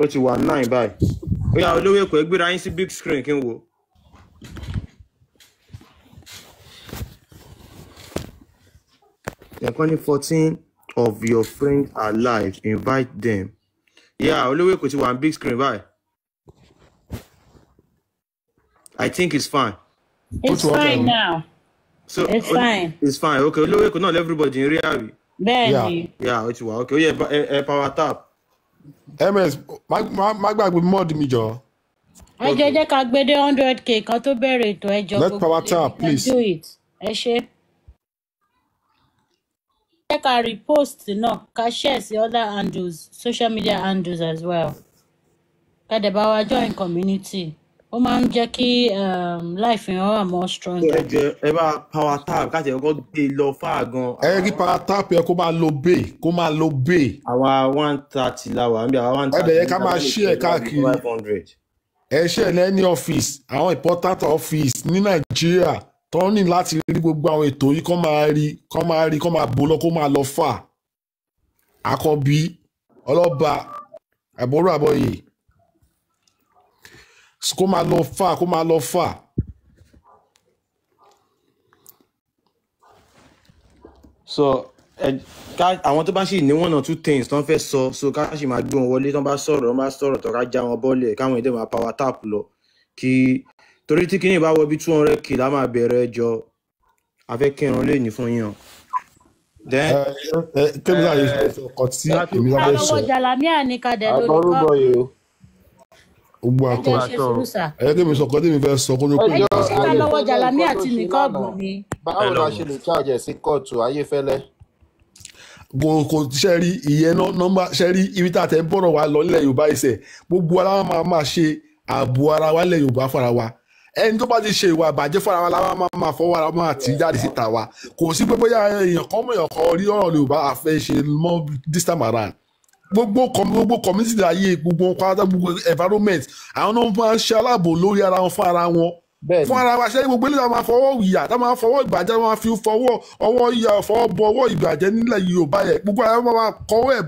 Ó ti wà 9 báyìí. Ó yá, Olówó Èkó, ẹ gbéra yín sí big screen kí n wò. Ẹ̀kan ní 14 of your friends are live, invite them. Yeah, Olówó Èkó ti wà ní big screen báyìí. I think it's fine. Ó It's ti wá fine bẹ̀rù. now. So It's fine. It's fine. Okay, Olówó Èkó náà everybody ń rí àbí? Bẹ́ẹ̀ Yeah. ni. Yeah, ó ti wà. Okay, ó yẹ ẹ power tap. Ms má gbàgbé mọ́ọ̀dì mi jọ. Ẹ jẹ́ Okay. jẹ́ ká gbé dé 100K kan tó bẹ̀rẹ̀ ètò ẹjọ́ Let's gbogbo power ilé. tap Let's please. do it. Ẹ ṣé. Jẹ́ ká repost náà, ká share sí other handles, social media handles as well. Ká dẹ̀ bá wa join community. Ó máa ń jẹ́ kí life yẹn wà more So stronger. ẹ jẹ́ ẹ bá power tap káàtì ẹ kọ́kọ́ gbé e lọ fáà gan. Ẹ rí power tap yẹ kó máa lo bay, kó máa lo bay. Àwa 130 la wà níbi, àwa one Ẹ dẹ̀ thirty yẹ ní ká máa abá lè share pẹ̀lú àbí káàkiri. 500. Ẹ share ní any office, àwọn important office ní Nàìjíríà tó ní láti rí gbogbo àwọn ètò yìí, kó máa rí, kó máa rí, kó máa bò lọ, kó máa lọ fà. Àkànbí, ọlọ́ba, àbúrò àbọ̀yè, kó máa lọ fà, kó máa lọ fà. So ẹ ká àwọn tó bá sì ní one or two things tó ń fẹ́ sọ, so ká sì máa gbé wọn wọlé. Tó ń bá sọ̀rọ̀, tó ń bá sọ̀rọ̀ tó ká já wọn bọ́ọ̀lẹ̀, káwọn èdè máa power tap lọ. Kí torí tí kinní bá wọ bí 200K la máa bẹ̀rẹ̀ ẹjọ́, a fẹ́ kírun lé ní fún yín o. Then Ẹ kébí láyé sọ ọkọ tí ká tó èmi Ká bá fẹ́ lọ́wọ́ sọ. Jalamiah ní ká dẹ̀ lo nìkan. Àbọrúbọyè o. Gbogbo Ẹ àtọ jẹ́ ṣe sùúrù sà. ẹ jẹ́ kébí sọ ọkọ tí èmi fẹ́ sọ kó ló Ẹ pè Ẹ jọ jẹ́ ṣé ká lọ́wọ́ Ayéfẹ́lẹ́, nǹkan Jalamiah tó àti ṣe nìkọ́ọ̀bù lánàá, ni. báwo la ṣe lè charge ẹ̀ sí kóòtù Ayéfẹ́lẹ́? Kò ṣe rí ìyẹn nọ́mbà ṣe rí ibi tá a tẹ̀ ń bọ̀rọ̀ wa lọ nílẹ̀ Yorùbá ìṣẹ̀ gbogbo ara wa máa máa ṣe ààbò ara wa nílẹ̀ Yorùbá fúnra wa. Ẹni tó bá ti ṣe ìwà ìbàjẹ́ fúnra wa la máa máa fọwọ́ ara máa tì í jáde síta wa. Kò sí pé bóyá èèyàn kan mọ̀ èèyàn kan rí ọ̀rọ̀ Yorùbá àfẹ́ ṣe mọ́ this time around. Gbogbo community ayé, gbogbo pátá, gbogbo environment, àwọn náà máa ń ṣe aláàbò lórí ara wọn fún ara wọn Bẹ́ẹ̀ fún ni. ara wa. Ṣe gbogbo eléyìí máa fọwọ́ ìyà tá máa fọwọ́ ìbàjẹ́, máa fi fọwọ́ ọwọ́ ìyà fọwọ́ bọ ọwọ́ ìbàjẹ́ nílẹ̀ Yorùbá yẹn, gbogbo ara máa kọ́wọ́ ẹ̀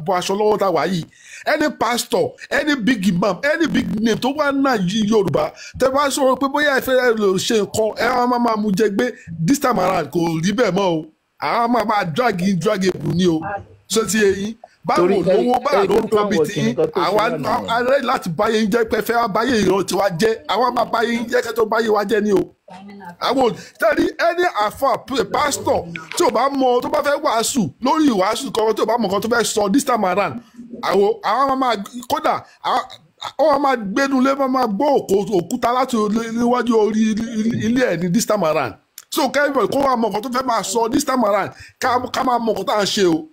bọ aṣọ lọ́wọ́ tá a wà yìí. Any pastor, any big imam, any big name tó wà náà Yorùbá tẹ bá sọ̀rọ̀ pé bóyá ẹ fẹ́ lè ṣe nǹkan, ẹ máa máa mú jẹ gbé. This time around kò rí bẹ́ẹ̀ mọ́ o. Àwọn máa máa drag in drag able ni o. Ṣé ti eyín báwo Torí lówó báà ẹ̀rí pé lórúkọ plan bíi work ti yín, nìkan tó ṣe àwa lánàá yẹn. arẹ láti báyé ń jẹ́ pé fẹ́ wá báyé ìran tiwa jẹ́, àwa máa báyé ń jẹ́ kẹ́tọ́ báyé wa jẹ́ ni o. Àwọn tẹ́lí ẹni àfa pásítọ̀ tí ò bá mọ tó bá fẹ́ wàásù lórí ìwàásù kan tí ò bá mọ kan tó fẹ́ sọ this time around, àwọn máa kódà àwọn máa gbénu lé, máa gbọ́ òkúta láti níwájú orí ilé ẹ̀ ní this time around. So kẹ́rìbọ̀ kó wá mọ kan tó fẹ́ máa sọ this time around, ká máa mọ kan tá à ń ṣe o.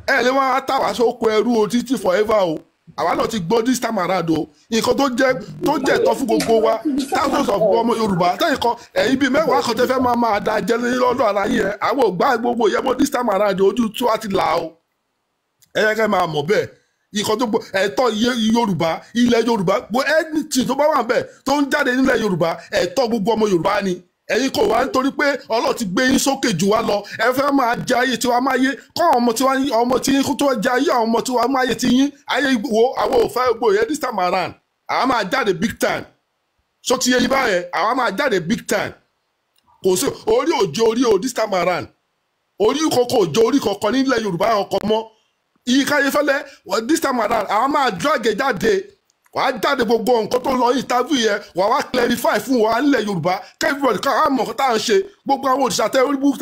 Ẹ lè wá tà wá sóko ẹrú o títí forever o. Àwa náà ti gbọ́ this time around o. Nǹkan tó jẹ́ tọ́ fún gbogbo wa, thousands of ọmọ Yorùbá tẹ́yìn kan, ẹ̀yin bíi mẹ́wàá kan tẹ́ fẹ́ máa máa da jẹ́ lọ́dọ̀ ara yín ẹ̀, àwọn ò gbá gbogbo yẹn mọ́ this time around o. Ojú tí wàá ti là o. Ẹ yẹ kẹ́ máa mọ̀ bẹ́ẹ̀. Nǹkan tó gbọ́ ẹ̀tọ́ Yorùbá, ilẹ̀ Yorùbá, gbogbo anything tó bá wà bẹ́ẹ̀ tó ń jáde nílẹ̀ Yorùbá, ẹ̀tọ́ gbogbo ọmọ Yorùbá ni. Ẹ̀yin kò wá nítorí pé Ọlọ́run ti gbé yín sókè jù wá lọ, ẹ fẹ́ máa jẹ ayé tiwa máa yé kọ́ àwọn ọmọ tiwa, ọmọ tí yín tó jẹ ayé àwọn ọmọ tiwa máa yé ti yín ayé wo. Àwọn ò fẹ́ gbogbo yẹn this time around. Àwọn máa jáde big time. So ti yẹ yín báyẹn, àwọn máa jáde big time. Kò sí orí òjò orí o this time around. Orí kọ̀ọ̀kan òjò orí kọ̀ọ̀kan nílẹ̀ Yorùbá ọkọ̀ mọ́ Yínká Ayéfẹ́lẹ́ this time around. Àwọn máa drag ẹ jáde, wàá jáde. Gbogbo nǹkan tó lọ interview yẹn, wàá wá clarify fún wa nílẹ̀ Yorùbá, everybody ká á mọ̀ nǹkan tá à ń ṣe. Gbogbo àwọn òrìṣà tẹ orí burúkú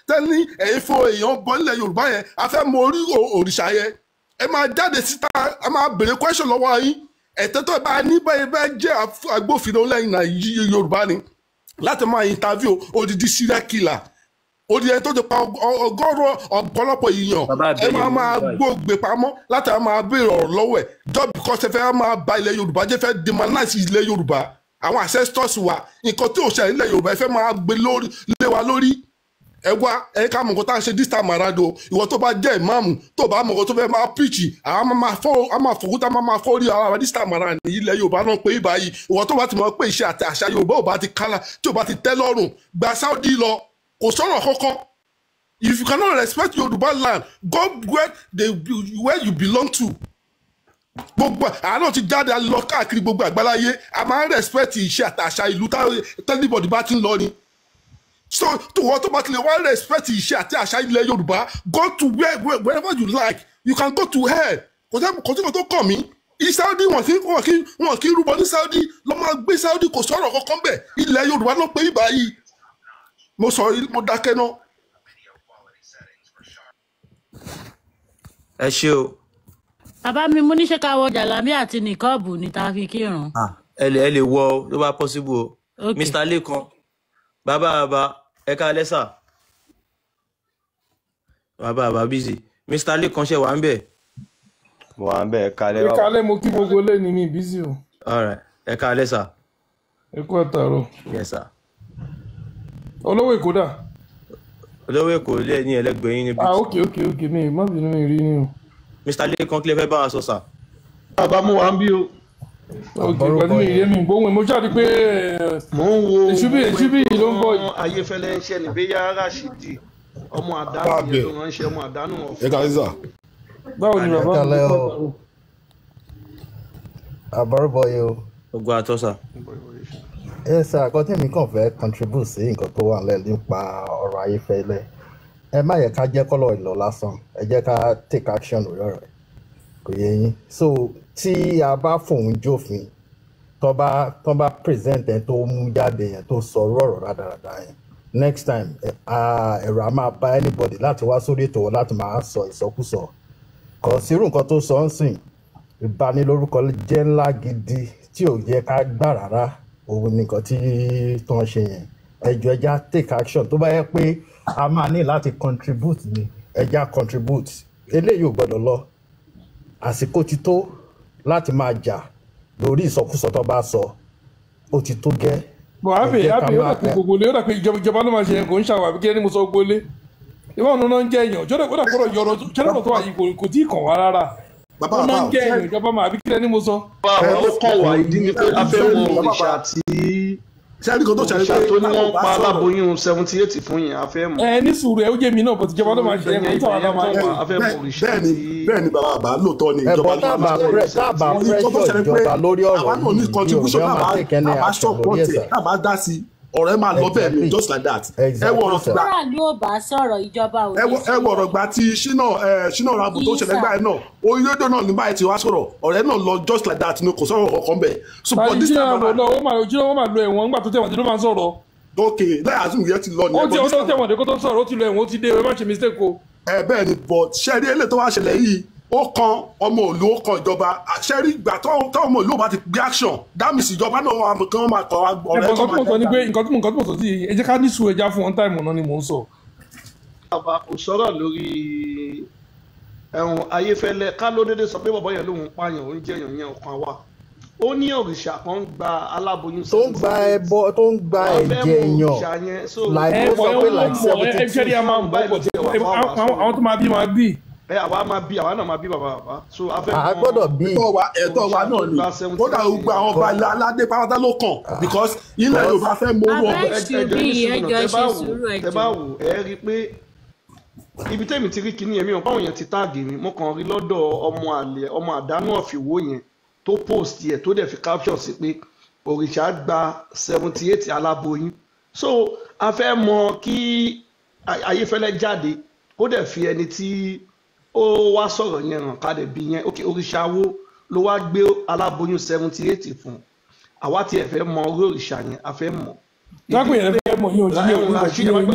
tẹ ní ẹ̀yìn fún èèyàn bọ́ nílẹ̀ Yorùbá yẹn, a fẹ́ mọ orí òrìṣà yẹn. Ẹ máa jáde síta, a máa béèrè question lọ́wọ́ yín. Ẹ̀tẹ́ tó bá ní bẹ́ẹ̀ bẹ́ẹ̀ jẹ́ agbófinró lẹ́yìn náà Yorùbá ni láti máa interview odidi serial killer, odidi ẹni tó ti pa ọgọ́rùn ọ̀pọ̀lọpọ̀ èèyàn. Bàbá ẹ àbẹ̀yẹ máa ló ń máa báyìí. gbóògbé pamọ́ láti máa béèrè ọ̀rọ̀ lọ́wọ́ ẹ̀, just because ẹ fẹ́ máa ba ilẹ̀ Yorùbá jẹ́, fẹ́ demonize ilẹ̀ Yorùbá, àwọn ancestors wa. Nǹkan tí ò ṣẹlẹ̀ nílẹ̀ Yorùbá, ẹ fẹ́ máa gbé lórí lé wa lórí. Ẹ wá, ẹ ká mọ̀ nǹkan tá à ń ṣe this time around o. Ìwọ tó bá jẹ́ ìmáàmù, tó bá mọ̀ nǹkan tó fẹ́ máa preach, àwọn máa fọ́, a máa fòkúta, máa fọ́ orí ara wa this time around ní ilẹ̀ Yorùbá náà pé ibà yìí. Ìwọ tó bá ti mọ̀ pé iṣẹ́ àti àṣà Yorùbá ò bá ti kálá, tí ò bá ti tẹ́ lọ́rùn, gba Saudi lọ. Kò sọ̀rọ̀ kankan. If you cannot respect Yorùbá land, go where you belong to. Gbogbo àánú ti jáde lọ káàkiri gbogbo àgbáláyé, a máa ń respect iṣẹ́ àtàṣà ìlú tẹ́lifọ̀dì bá ti ń lọ ni. So tó wọ́n tó bá ti lè wá respect iṣẹ́ àti àṣà ilẹ̀ Yorùbá, go to wherever you like, you can go to hell. Kò sí kò tó kàn mí. Saudi wọn kì í rúbọ ní Saudi, lọ́ máa gbé Saudi, kò sọ̀rọ̀ kankan bẹ̀. Ilẹ̀ Yorùbá ló pé ibà yìí. Mo sọ, mo dákẹ́ náà. Ẹ ṣé o. Bàbá mi, mo ní ṣe ká wọ jàlámí àti nìkọ́ọ̀bù ní tá a fi kírun. Ẹ lè wọ ọ tó bá possible o. Okay. Mr. Lekan, bàbá ẹ káalẹ́ sà. Bàbá busy. Mr. Lekan, ṣe wà ń bẹ̀? Mo wà ń bẹ̀, ẹ káalẹ́ bàbá. Ẹ káalẹ́, mo kí gbogbo ilé ní mi busy o. All right, ẹ káalẹ́ sà. Ẹ kú àtàrọ̀. Yes sir. Olówó Èkó dà? Olówó Èkó lé ní ẹlẹ́gbẹ̀ẹ́ yín níbi. Ah, ok, mi má bínú, mi rí ni o. Mr. Lekan, kí lẹ fẹ́ bá wa sọ sà? Bàbá mú wa ń bí o. Ok, pẹ̀lú mi ìyé mi gbóhùn mo jáde pé mò ń wo èṣù bí ló ń bọ̀ yìí. Ayéfẹ́lẹ́ ń ṣe ní bóyá Rashidi ọmọ àdánù yẹn ló ránṣẹ́, ọmọ àdánù ọ̀fọ̀. Ẹ káalẹ́ sà. Báwo ni bàbá mi? Àbọ̀rọ̀bọ̀ yìí o. Ogun àtọ́ sà. Ẹ sà, àkọ́ tèmi kàn fẹ́ contribute sí nǹkan tó wà nílẹ̀ nípa ọ̀rọ̀ Ayéfẹ́lẹ́. Ẹ má yẹ ká jẹ́ kọ́lọ̀ ìlọ lásán, ẹ jẹ́ ká take action lórí ọ̀rọ̀ ẹ̀, kò yé yín. So tí a bá fòun jófin, tó bá present ẹ tó mú jáde yẹn tó sọ ọ̀rọ̀ rádaràda yẹn, next time ẹ̀rọ a máa bá anybody láti wá sórí ètò láti máa sọ ìsọkúsọ. Kò sírú nǹkan tó sọ ń sìn, ìbanilórúkọ jẹ́ ńlá gidi tí ò yẹ ká gbà rárá. Òun ni nǹkan tí tó ń ṣe yẹn. Ẹ jọ̀ọ́, ẹ jẹ́ á take action. Tó bá yẹ pé a máa ní láti contribute ni, ẹ jẹ́ á contribute. Eléyìí ò gbọ́dọ̀ lọ. Àsìkò ti tó láti máa jà lórí ìsọkúsọ tó bá sọ. Ó ti tó gẹ́. Bọ̀ ábẹ̀ ábẹ̀ ó dà pé gbogbo ilé, ó dà pé ìjọba ló máa ṣe yẹn, kò ń ṣàwà àbí kí ẹni mo sọ gbogbo ilé. Ìwọ ọ̀nà náà ń jẹ́ èèyàn, ó dà pé ọ̀rọ̀ tó wà yìí kò tí ì kàn wá rárá. Bàbá Ó náà ń jẹ́ èèyàn, ìjọba máa àbí kí ẹni mo sọ. Bàbá ó kàn wá, ìdí ni pé a fẹ́ mọ òrìṣà tí sẹ́ni kan tó ṣàlẹ́ òrìṣà pé tó ní wọ́n pa aláboyún 78 fún yẹn, a fẹ́ mọ̀. Ẹ ní sùúrù, ẹ ó jẹ́ mi náà, bọ̀ tìjọba ló máa ṣe yẹn, kò ń ṣàwà náà máa ṣe. A fẹ́ mọ òrìṣà tí. Bẹ́ẹ̀ ni bàbá lóòótọ́ ni ìjọba ló máa ṣe. Tábà pressure ìjọba lórí ọ̀rọ̀ àwa náà ní contribution, tábà support ẹ̀, tábà dá sí ọ̀rẹ́ máa lọ bẹ́ẹ̀ ni, just like that. Ẹ wọ ọ̀rọ̀ gbà. Aráàlú ò bá sọ̀rọ̀, ìjọba ò ní sọ̀rọ̀. Ẹ wọ ọ̀rọ̀ gbà tí Ṣínà Rabu tó ṣẹlẹ̀ gbà ẹ̀ náà, orí rédíò náà ní báyìí ti wá sọ̀rọ̀, ọ̀rẹ́ náà lọ just like that ni, kò sọ̀rọ̀ kankan bẹ́ẹ̀. So but this time around, ó máa lọ ẹ̀wọ̀n nígbà tó tẹ̀wọ̀n tí ló máa ń sọ̀rọ̀. Ok, láyà àzùn yẹn ti lọ nìyẹn. Ó ti ọdún tẹ̀wọ̀n dé kó tó sọ̀rọ̀, ó ti lọ ẹ̀wọ̀n, ó ti dé, ẹ má ṣe mistake o. Ẹ bẹ́ẹ̀ ni, but ṣẹ́rí eléyìí tó wá ṣẹlẹ̀ yìí, ó kan ọmọ òlu, ó kan ìjọba. Ṣẹ́rí ìgbà tó ọmọ òlu bá ti gbé action, that means ìjọba náà wọn kàn máa kọ ọ̀rẹ́ tó máa. Nǹkan tó ní pé nǹkan tó mọ̀ sọ sí ẹ jẹ́ ká ní sùúrù, ẹja fún one time náà ni mò ń sọ. Bàbá kò sọ̀rọ̀ lórí ẹ̀hún Ayéfẹ́lẹ́, ká ló dédé sọ pé bàbá yẹn lòun pààyàn, òun jẹyàn yẹn ọkàn wa. Ó ní òrìṣà kan ń gba aláboyún tó ń gba ẹbọ, tó ń gba ẹ̀jẹ̀ èèyàn, like ó sọ pé like 72. Àwọn tó máa bí máa bí. Ẹ àwa máa bí, àwa náà máa bí bàbá bàbá. So a fẹ́ mọ gbọ́dọ̀ bí. Ẹ̀tọ́ wa náà ni, kódà gbogbo àwọn ọba aládé pátá ló kàn, because ilẹ̀ Yorùbá fẹ́ mọ owó ọbẹ̀. Ẹ bá wò ẹ rí i pé ibi tẹ́mi ti rí kinní yẹn, mi ò báwọn yẹn ti táàgì mi, mo kàn rí lọ́dọ̀ ọmọ àlè ọmọ àdánù ọ̀fìwò yẹn tó post yẹ, tó dẹ̀ fi caption sí pé òrìṣà gba 78 aláboyún. So a fẹ́ mọ kí Ayéfẹ́lẹ́ jáde kó dẹ̀ fi ẹni tí ó wá sọ̀rọ̀ yẹn hàn, ká dẹ̀ bí yẹn, ok, òrìṣà wo ló wá gbé aláboyún 78 fún? Àwa tiẹ̀ fẹ́ mọ orí òrìṣà yẹn, a fẹ́ mọ̀. Lápò yẹn fẹ́ mọ̀ yín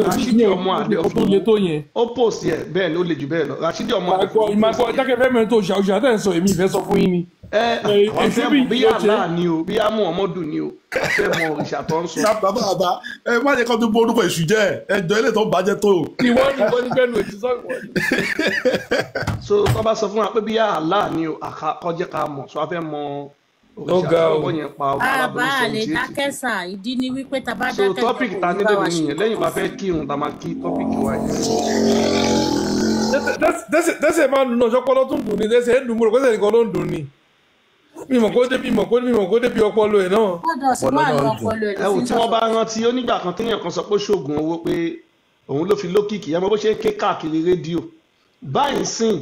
Rashidi ọmọ àdé ọ̀fìn ó post yẹ, bẹ́ẹ̀ ni ó le jù bẹ́ẹ̀ lọ. Rashidi ọmọ àdé ọ̀fìn. Ìmàgbọ́ jákè fẹ́ mẹ́rin tó ṣàṣà tẹ̀ ń sọ, èmi ìfẹ́ sọ fún yín ni. Ẹ àwọn fẹ́ mọ̀ bí yàrá ni o, bí yàmú ọmọdù ni o, fẹ́ mọ òrìṣà tó ń sọ. Bàbá bàbá, ẹ má jẹ́ kó tún bó orúkọ èṣù jẹ́, ẹ jọ ilé tó ń bàjẹ́ tó. Ìwọ ni ìwọ ni bẹ́ẹ̀ lò èṣù sọ ìwọ ni. So tó bá sọ fún wa pé bí yàrá ni o, àkọjẹ́ ká mọ̀, so a fẹ́ mọ òrìṣà tó yẹn pa ọba aláboyún 78. Àbá lè dákẹ́ sà, ìdí ni wípé tá a bá dákẹ́ so topic ta ní lẹ́nu nìyẹn, lẹ́yìn bá fẹ́ kírun tá a máa kí topic wa yẹn. Tẹ́sẹ̀ máa ń dùn náà, ṣọpọlọ tún dùn ní tẹ́sẹ̀ ẹ̀ ń dùn mú rò pẹ́sẹ̀ nìkan ló ń dùn ni. Mímọ̀ kó débi ọpọlọ ẹ̀ náà. Ẹ wò tí wọ́n bá rántí, ó nígbà kan téèyàn kan sọ pé ṣoògùn owó pé òun ló fi lókìkí, ẹ mọ bó ṣe ń ké káàkiri rédíò báyìí sìn.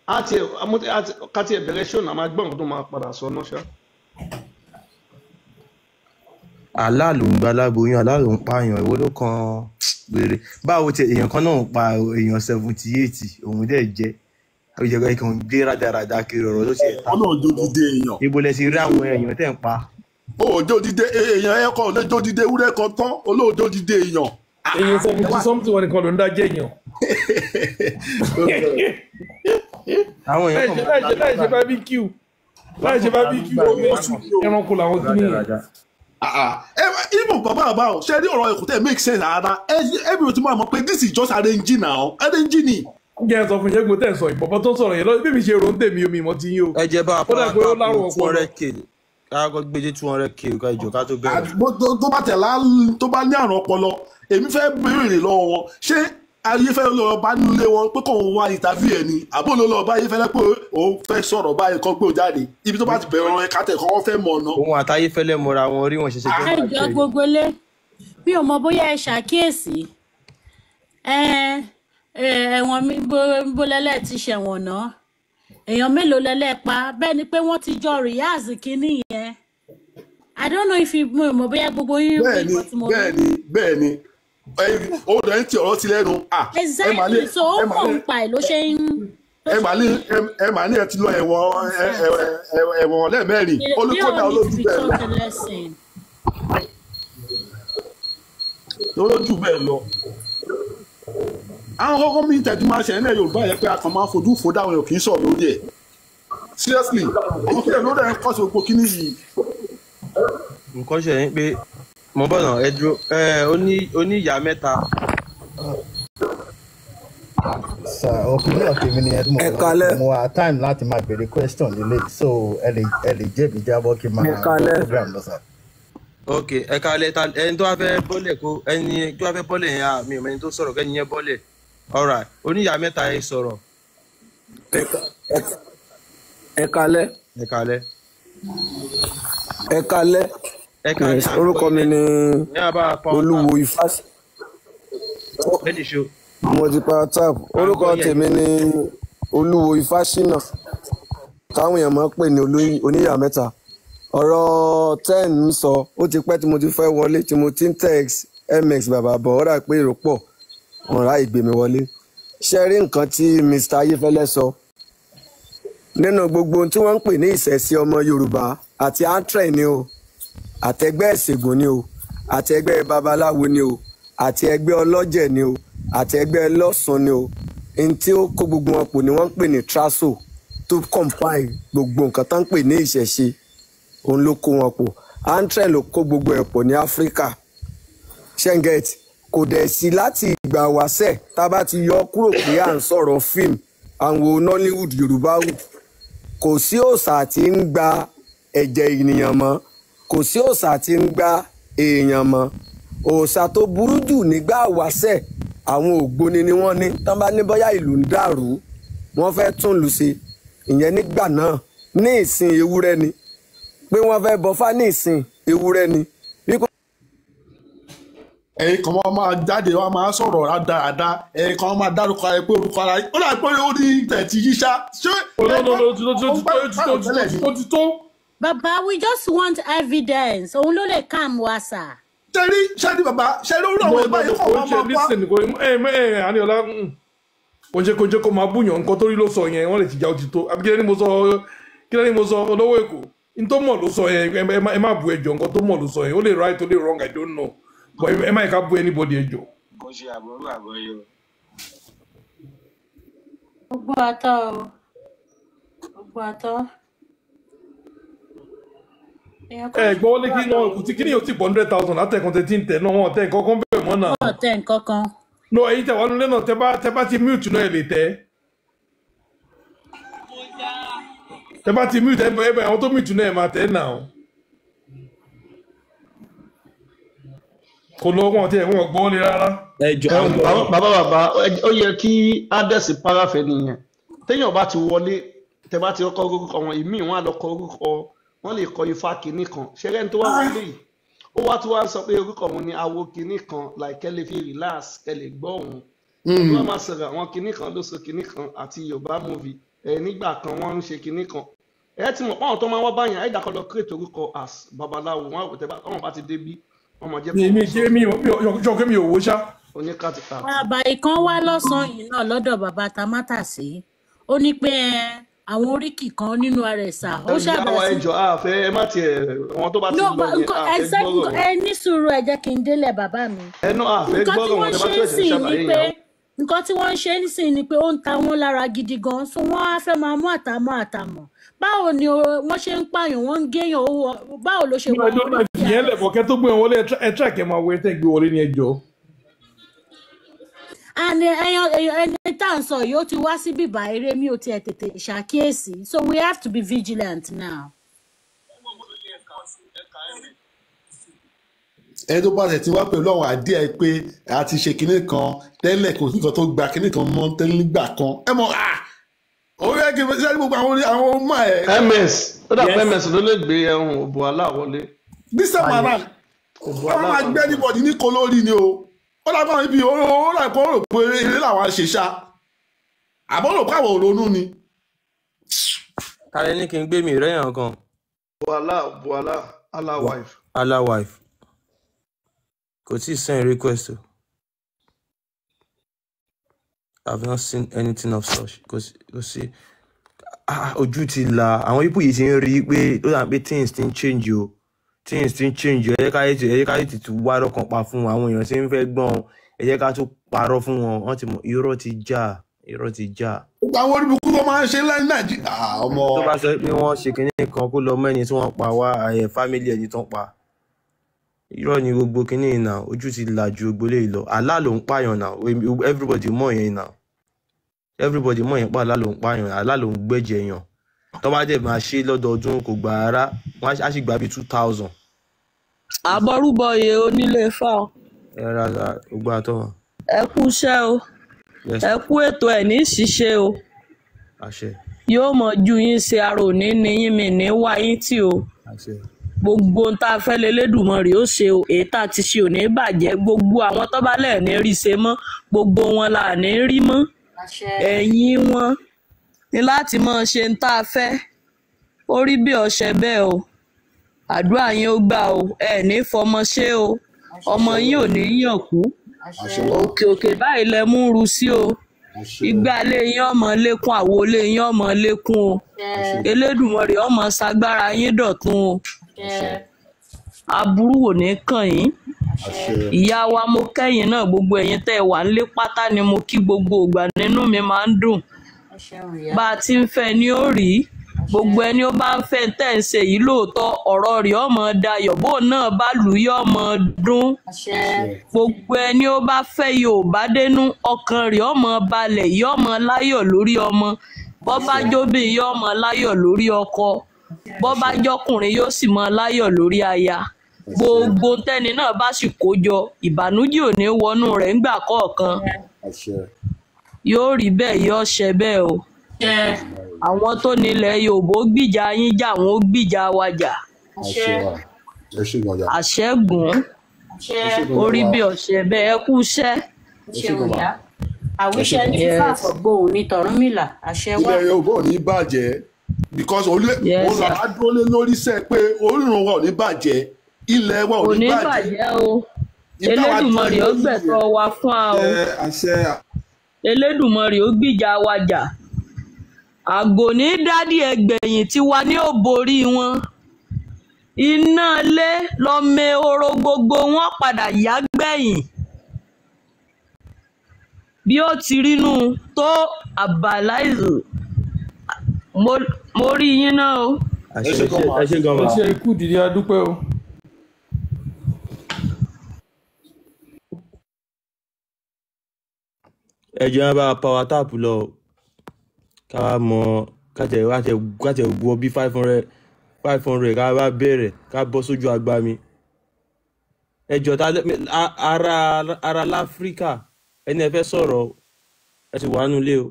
Á tiẹ̀ ká tiẹ̀ bẹ̀rẹ̀ ṣó náà, máa gbọ́ nǹkan tó máa padà sọ náà ṣá. Allah ló ń gba aláboyún, Allah ló ń pààyàn, ìwọ ló kan wèrè. Báwo ti èèyàn kan náà ń pa èèyàn 78, òun dẹ̀ jẹ́ ìjọba ìkan gbé rádaràda kiri ọ̀rọ̀ tó ṣe ẹ̀ta. Ọlọ́run jó dídé èèyàn. Ibo lẹ ti rí àwọn èèyàn tẹ̀ ń pa? Ó jó dídé èèyàn, ẹ kọ́ lè jó dídé ewúrẹ́ kan tán, olóòjó dídé èèyàn. Èèyàn 70 something, wọn nìkan ló ń dá jẹ́ èèyàn. Àwọn Láì èèyàn ṣe kàn láì ṣe láì ṣe barbecue, láì ṣe barbecue, ẹranko làwọn kìíní yẹn. rádaràda. Ẹ even bàbá bàbá o, ṣe rí ọ̀rọ̀ ẹ̀kọ́ tẹ̀ make sense rárá. Everybody ti máa mọ̀ pé this is just arranging now, arranging ni. Jẹ́ ẹ sọ fún Ṣẹ́gun tẹ̀ ń sọ ìbọ̀bọ̀ tó ń sọ̀rọ̀ yẹn lọ bí mi ṣe rò ń tèmi omi ìmọ̀ ti yín o. Ẹ jẹ́ bá a Ó dà power pé ó tap lárùn 2 ọpọlọ. hundred k, ká kọ́ gbé dé 200K ká ìjọ ká tó bẹ̀rẹ̀. Tó bá tẹ̀ lá tó bá ní àrùn ọpọlọ, èmi fẹ́ béèrè lọ́wọ́ wọn, ṣé Ayéfẹ́lẹ́ ló lọ bá nílé wọn pé kóun wá interview ẹ̀ ni, àbó ló lọ bá Ayéfẹ́lẹ́ pé òun fẹ́ sọ̀rọ̀ báyìí kan gbé òun jáde? Ibi tó bá ti bẹ̀rẹ̀ ọ̀rọ̀ ẹ̀ ká tẹ̀ kọ́ fẹ́ mọ̀ ọ̀nà. Òun àtayéfẹ́lẹ́ mọra wọn rí, wọn ṣẹ̀ṣẹ̀ jọ Ẹ máa jọ jẹ. gbogbo lé, mi ò mọ bóyá ẹ ṣàkíyèsí ẹ ẹ, ẹ̀wọ̀n mi bó lẹ́lẹ́ ti ṣẹ̀wọ̀n náà, èèyàn mélòó lẹ́lẹ́ pa? Bẹ́ẹ̀ ni pé wọ́n ti jọ rìhásì kínní yẹn. I don't know if you, mo mọ̀ bóyá gbogbo yín rí Bẹ́ẹ̀ni. nǹkan tí mo rí. Bẹ́ẹ̀ni, ó dẹ̀ ń ti ọ̀rọ̀ sí lẹ́nu. Ah, ẹ mà ní Exactly, so ó ẹ mà mọ̀ ní ń pa ẹ̀ ló ṣe ń ẹ mà ní ẹ mà ní ẹ ti lọ ẹ̀wọ̀n ẹ̀wọ̀n lẹ́ẹ̀mẹ́rin. They Olùkọ́dà all need to olójú be bẹ́ẹ̀ lọ. taught a lesson. Olójú bẹ́ẹ̀ lọ. Àwọn kọ́kọ́ mi tẹ̀tí máa ṣẹlẹ̀ nílẹ̀ Yorùbá yẹn pé a kàn máa fojú fo dáwọn èèyàn, kì í sọ̀rọ̀ lórí ẹ̀. Seriously, àwọn kílẹ̀ ló dẹ̀ ń kọ́ sí gbogbo kíní yìí. Nǹkan ṣe ní pé mo bọ̀ náà, ẹ dúró ẹ, oní ìyá mẹ́ta. Sir, opinion tèmi ni ẹ tí mo Ẹ kalẹ́. mo wà time láti máa béèrè question nílé, so ẹ lè jẹ́ mi jábọ́ kí n Ẹ máa gbọ́ kalẹ́. program lọ, sir. Ok, ẹ kalẹ̀. Ta ẹni tó wá fẹ́ bọ́lẹ̀ kó ẹni tó wá fẹ́ bọ́lẹ̀ yẹn, à mi ò mẹ́ni tó sọ̀rọ̀, kẹ́ni yẹn bọ́lẹ̀. Alright, oníyàá mẹ́ta, ẹ sọ̀rọ̀. Ẹ kalẹ́. Ẹ kalẹ̀. Ẹ kalẹ́. Ẹ kalẹ̀. Yes, À ń gbọ́ orúkọ mi yín. ni Ní àbá power Olúwo tap. Ifá. Ẹnì ṣo. Mo ti power tap. À ń Orúkọ gbọ́ yẹn. tèmi ni Olúwo Ifáṣínà, táwọn èèyàn máa ń pè ní oníyàá mẹ́ta. Ọ̀rọ̀ ten ń sọ, ó ti pẹ́ tí mo ti fẹ́ wọlé, tí mo ti ń text mx bàbá bọ̀, ó rà pé èrò pọ̀, wọn ráàyè gbé mi wọlé. Ṣe rí nǹkan tí Mr. Ayéfẹ́lẹ́ sọ nínú gbogbo ohun tí wọ́n ń pè ní ìṣẹ̀ṣe ọmọ Yorùbá, àti antre ni o, àtẹgbẹ́ ìṣègùn ni o, àti ẹgbẹ́ babaláwo ni o, àti ẹgbẹ́ ọlọ́jẹ̀ ni o, àti ẹgbẹ́ ẹlọ́sùn ni o, n tí ó kó gbogbo wọn pò ní wọ́n ń pè ní traso, tó compile gbogbo nǹkan tó ń pè ní ìṣẹ̀ṣe, òun ló kó wọn pò. Antre ló kó gbogbo ẹ̀ pọ̀ ní Áfíríkà shenget. Kò dẹ̀ sí láti ìgbà wáṣẹ̀ tá a bá ti yọ kúrò pé à ń sọ̀rọ̀ fíìmù àwọn Nollywood, Yorùbá wood, kò sí òòṣà tí ń gba ẹ̀jẹ̀ ènìyàn mọ́, kò sí òòṣà tí ń gba èèyàn mọ́. Òòṣà tó burú jù nígbà wáṣẹ̀, àwọn ògbóni ni wọ́n ní tán bá ní bóyá ìlú ń dàrú, wọ́n fẹ́ tún lù ṣe, ìyẹn nígbà náà. Ní ìsìn, ewúrẹ́ ni pé wọ́n fẹ́ bọfá, ní ìsìn, ewúrẹ́ ni wípé Ẹ̀yin kan wọ́n máa jáde, wọ́n máa sọ̀rọ̀ rádaràda, ẹ̀yin kan wọ́n máa dárúkọ ara ẹ pé orúkọ ara ó dà pé ó ní tẹ̀tí yíṣá ṣé Oh, no, no, no, ó ti tó, ó ó ń ti gbá tó, ó ti tó, báyọ̀ tẹ́lẹ̀ ni. ó ti tó. Bàbá, we just want evidence, òun ló lè calm wa, sir. Ṣẹ́rí ṣẹ́rí bàbá ṣẹ́rí orú No, àwọn no, ìbáyìí no, kọ̀ kò ń wọ́n ṣe máa wá. listen, kò ẹ Aniola, kò ń ṣe kó máa búyàn. Nǹkan tó rí ló sọ yẹn, wọ́n lè ti já, ó ti tó. Àbí kílẹ̀ ni mo sọ? Kílẹ̀ ni mo sọ? Olówó Èkó n tó mọ̀ ló sọ yẹn. Ẹ má bu ẹjọ́, nǹkan tó mọ̀ ló sọ yẹn. Ó lè right, ó lè wrong, I don't know, but ẹ má yẹ ká bu anybody, ẹjọ́. Kò ṣe àbọrú àbọyọ. Gbogbo àtọ o, gbogbo àtọ èèyàn kan Ẹ gbọ́ wọlé kí náà kò tí kí ni yóò ti pọ̀ 100,000 látẹ̀kùn tẹ̀ tí ń tẹ̀ náà, wọ́n tẹ̀ nǹkan kan bẹ̀ mọ́ náà. Wọ́n tẹ nǹkan kan. No, ẹ̀yin tẹ̀ wá nulẹ̀ náà, tẹ bá ti mute náà, ẹ lè tẹ̀. Tẹ bá ti mute, ẹ bẹ àwọn tó mute náà, ẹ máa tẹ̀ náà. Kò lọ, wọn tẹ wọn gbọ́ wọlé rárá. Ẹ jọ Ẹ à ń gbọ́ bàbá yín. bàbá bàbá, ó yẹ kí adẹ́sì parafẹ́ nìyẹn. Téèyàn bá ti wọlé, tẹ bá ti kọ orúkọ wọn, ìmíì wọn á lọ kọ orúkọ wọn, lè kọ ifá kinní kan ṣẹlẹ tó wá wọlé yìí, ó wá tó wá sọ pé orúkọ òun ni awo kinní kan, like kẹ́ lè fi relax, kẹ́ lè gbọ́ òun tó wá máa sọ̀rọ̀ àwọn kinní kan ló sọ kinní kan àti Yorùbá movie. Ẹ nígbà kan wọ́n ń ṣe kinní kan, ẹ ti mọ̀ páwọn tó máa ń wá báyàn ẹ dàkọ́ lọ create orúkọ as babaláwo wọn àwòtẹ́ bá wọn bá ti dé bí wọ́n máa jẹ́ mi kó mi wọ́n sọ jẹ́ mi ò jọ pé mi ò wò ṣá. Oníkàtìkàtì. Bàbá ìkan wá lọ́sàn-án yìí náà lọ́dọ̀ bàbá Tamátàsé. Ó ní pé ẹ, àwọn oríkì kan nínú ara ẹ̀ sà ó Ìyá wa ṣàbẹ̀sí. ẹ jọ àfẹ ẹ má tiẹ̀, àwọn tó bá ti No, lọ but yẹn nǹkan àfẹ exact gbọ́rọ̀ ẹ wọn ní sùúrù, ẹ jẹ́ kí n délẹ̀ bàbá mi. ẹnu àfẹ Nǹkan tí gbọ́rọ̀ wọn wọ́n tẹ bá ṣe tó ń ẹ̀sẹ̀ ń sìn ni ṣàlàyé pé yẹn. nǹkan tí wọ́n ń ṣe ń sìn ni pé ó ń ta wọ́n lára gidi gan, so wọ́n á fẹ́ máa mú àtàmọ́ àtàmọ́. Báwo ni wọ́n ṣe ń pààyàn, wọ́n ń géèyàn owó, báwo ló ṣe Ní wọ ọjọ́ náà oríkì fìyẹn ara ẹ̀? lẹ̀bọ̀ kẹ́ tó gbé wọn wọlé, ẹ try kẹ́ máa wọ ẹ tẹ́ gbé wọlé ní ẹjọ́. And ẹyan ẹni tá à ń sọ yìí ó ti wá sí bíbá eré, mi ò tiẹ̀ tètè ṣàkíyèsí, so we have to be vigilant now. Ẹni tó bá tẹ̀ ti wá pẹ̀lú àwọn àdíẹ̀ ẹ pé a ti ṣe kinní kan tẹ́lẹ̀, kò sí nǹkan tó gba kinní kan mọ́ tẹ́lẹ̀ nígbà kan, ẹ mọ̀ ah orí ẹ kì í ṣe gbogbo àwọn àwọn ọmọ ẹ. Ms ó dà pé Yes. ms ló lè gbé ẹhùn òbò aláwọlé. This time around Òbò wọ́n máa gbé aláwọlé. anybody ní kó lórí ni o. Ó dà báwọn ibi ó dà kó rò pé eré làwọn ṣe ṣá, àbọ̀ rò pé àwọn ò ronú ni. Kálẹ̀ ní kí n gbé mi rẹ́yàn kan. Òbò alá, òbò alá, alá wife. Allah wife kò tí ì send request o. I've not seen anything of such. Kò sí, kò sí. Ah, ojú ti là, àwọn people yìí ti ń rí i pé ó dà pé things ti ń change o, things ti ń change o. Ẹ jẹ́ ká tètè tún wá lọ́kàn pa fún wọn. Àwọn èèyàn tí ń fẹ́ gbọ́n o. Ẹ jẹ́ ká tún parọ́ fún wọn, wọ́n ti mọ̀ irọ́ ti já, irọ́ ti já. Gbogbo àwọn oníbùkún tó máa ń ṣe láì Nàìjíríà ọmọ. Tó bá sọ pé wọ́n ṣe kinní kan, kó lọ mọ́ ẹni tí wọ́n pa wá ẹ̀ family ẹni tó ń pa. Irọ́ ni gbogbo kinní yìí náà, ojú ti là ju gbogbo eléyìí lọ. Àlá ló ń pààyàn náà, everybody mọ̀ yẹn náà, everybody mọ̀ yẹn pé àlá ló ń pààyàn, àlá ló ń gbẹ̀jẹ̀ yàn. Tó bá dẹ̀ máa ṣe lọ́dọọdún kò gbà rárá, wọ́n á sì gbà bíi 2,000. Àbọrúbọyè onílé ifá o. Ẹ ra ra gbogbo àtọ́ wọn. Ẹ kú iṣẹ́ o. Yes. Ẹ kú ètò ẹ̀ ní ṣíṣe o. Àṣẹ. Yóò mọ ju yín ṣe, ara òní ní yín, mi ní wá yín tì o. Àṣẹ. Gbogbo ohun tá a fẹ́ lélẹ́dùnmọ́ rè ó ṣe o, èyí tá a ti ṣe ò ní bàjẹ́. Gbogbo àwọn tó bá lẹ̀ ní rí ṣe mọ́, gbogbo wọn là ní rí mọ́. Àṣẹ. Ẹ̀yìn wọn ni láti mọ ṣe ń tá a fẹ́ ó rí bí ọṣẹ bẹ́ẹ̀ o. Àdúrà yín ó gbà o, ẹ ní fọmọ ṣe o, ọmọ yín ò ní yàn kú. Àṣẹ. Òkè òkè báyìí lẹ mú un ru sí o. Igbá ilé yín ọmọ lékún, àwo ilé yín ọmọ lékún o. Àṣẹ. Elédùmarè ọmọ ṣagbára yín dọ̀tun o. Àṣẹ. Aburú ò ní kàn yín. Àṣẹ. Ìyá wa, mo kẹ́yìn náà, gbogbo ẹ̀yin tẹ́ ẹ wà nílé pátá ni mo kí. Gbogbo ìgbà nínú mi máa ń dùn. Ẹ ṣeun ìyá. Bá a ti ń fẹ́ ni ó rí. Gbogbo ẹni ó bá ń fẹ́ tẹ̀ ń ṣe yìí lóòótọ́, ọ̀rọ̀ rẹ̀ ọmọ dayọ̀, bóun náà bá lù ú yọ ọmọ dún. Àṣẹ. Gbogbo ẹni ó bá fẹ́ Yorùbá dénú, ọkàn rẹ̀ ọmọ balẹ̀, yọ ọmọ láyọ̀ lórí ọmọ. Bọ́ bá jóbìn, yọ ọmọ láyọ̀ lórí ọkọ. Bọ́ bá jọkùnrin, yóò sì mọ láyọ̀ lórí aya. Gbogbo tẹ́ni náà bá sì kó jọ, ìbànújẹ́ ò ní wọnú rẹ̀ ńgbà kọ̀ọ̀kan. Yóò rí bẹ́ẹ̀, yóò ṣẹ bẹ́ẹ̀ o. Àṣẹ. Àwọn tó nílẹ̀ Yorùbá ó gbìjà yín jà, wọn ó gbìjà wa jà. Àṣẹ. Àṣẹ́gun. Àṣẹ. Ó rí bí ọ̀sẹ̀ bẹ́ẹ̀. Ẹ kú iṣẹ́. Ẹ ṣeun ìyá. Àwíṣẹ ní fífà Yes. àfọ̀gbóhùn ní tọ̀rúnmìlà. Àṣẹ wà. Ilẹ̀ Yorùbá ò ní bàjẹ́ because Yes, òun sir. làwa dúró lé lórí sẹ́ pé orírun wa ò ní bàjẹ́, ilẹ̀ wa ò Kò ní ní bàjẹ́. bàjẹ́ o. Ìtawà dúró Elédùmarè lé ó lórí gbẹ̀tọ́ nìyẹn. wa fún wa o. Àṣẹ. Elédùmarè ó gbìjà wa jà. Àgò ní dádì ẹgbẹ̀yìn tiwa ní ó borí wọn. Iná ilé lọmọ ehoro, gbogbo wọn padà yá gbẹ̀yìn. Bí ó ti rínú tó àbáláìsù, mo rí yín náà o. Àṣẹ. Ẹ ṣe gan Ẹ ma. ṣe ikú dìde, adúpẹ́ o. Ẹ jẹ́ wọn bá power tap lọ o. Ká wá mọ ká tẹ wọ bí 500 500, ká bá bẹ̀rẹ̀ ká bọ́ sójú agba mi. Ẹ jọ ta ara láfíríkà, ẹni ẹ fẹ́ sọ̀rọ̀ o, ẹ ti wà nulẹ̀ o.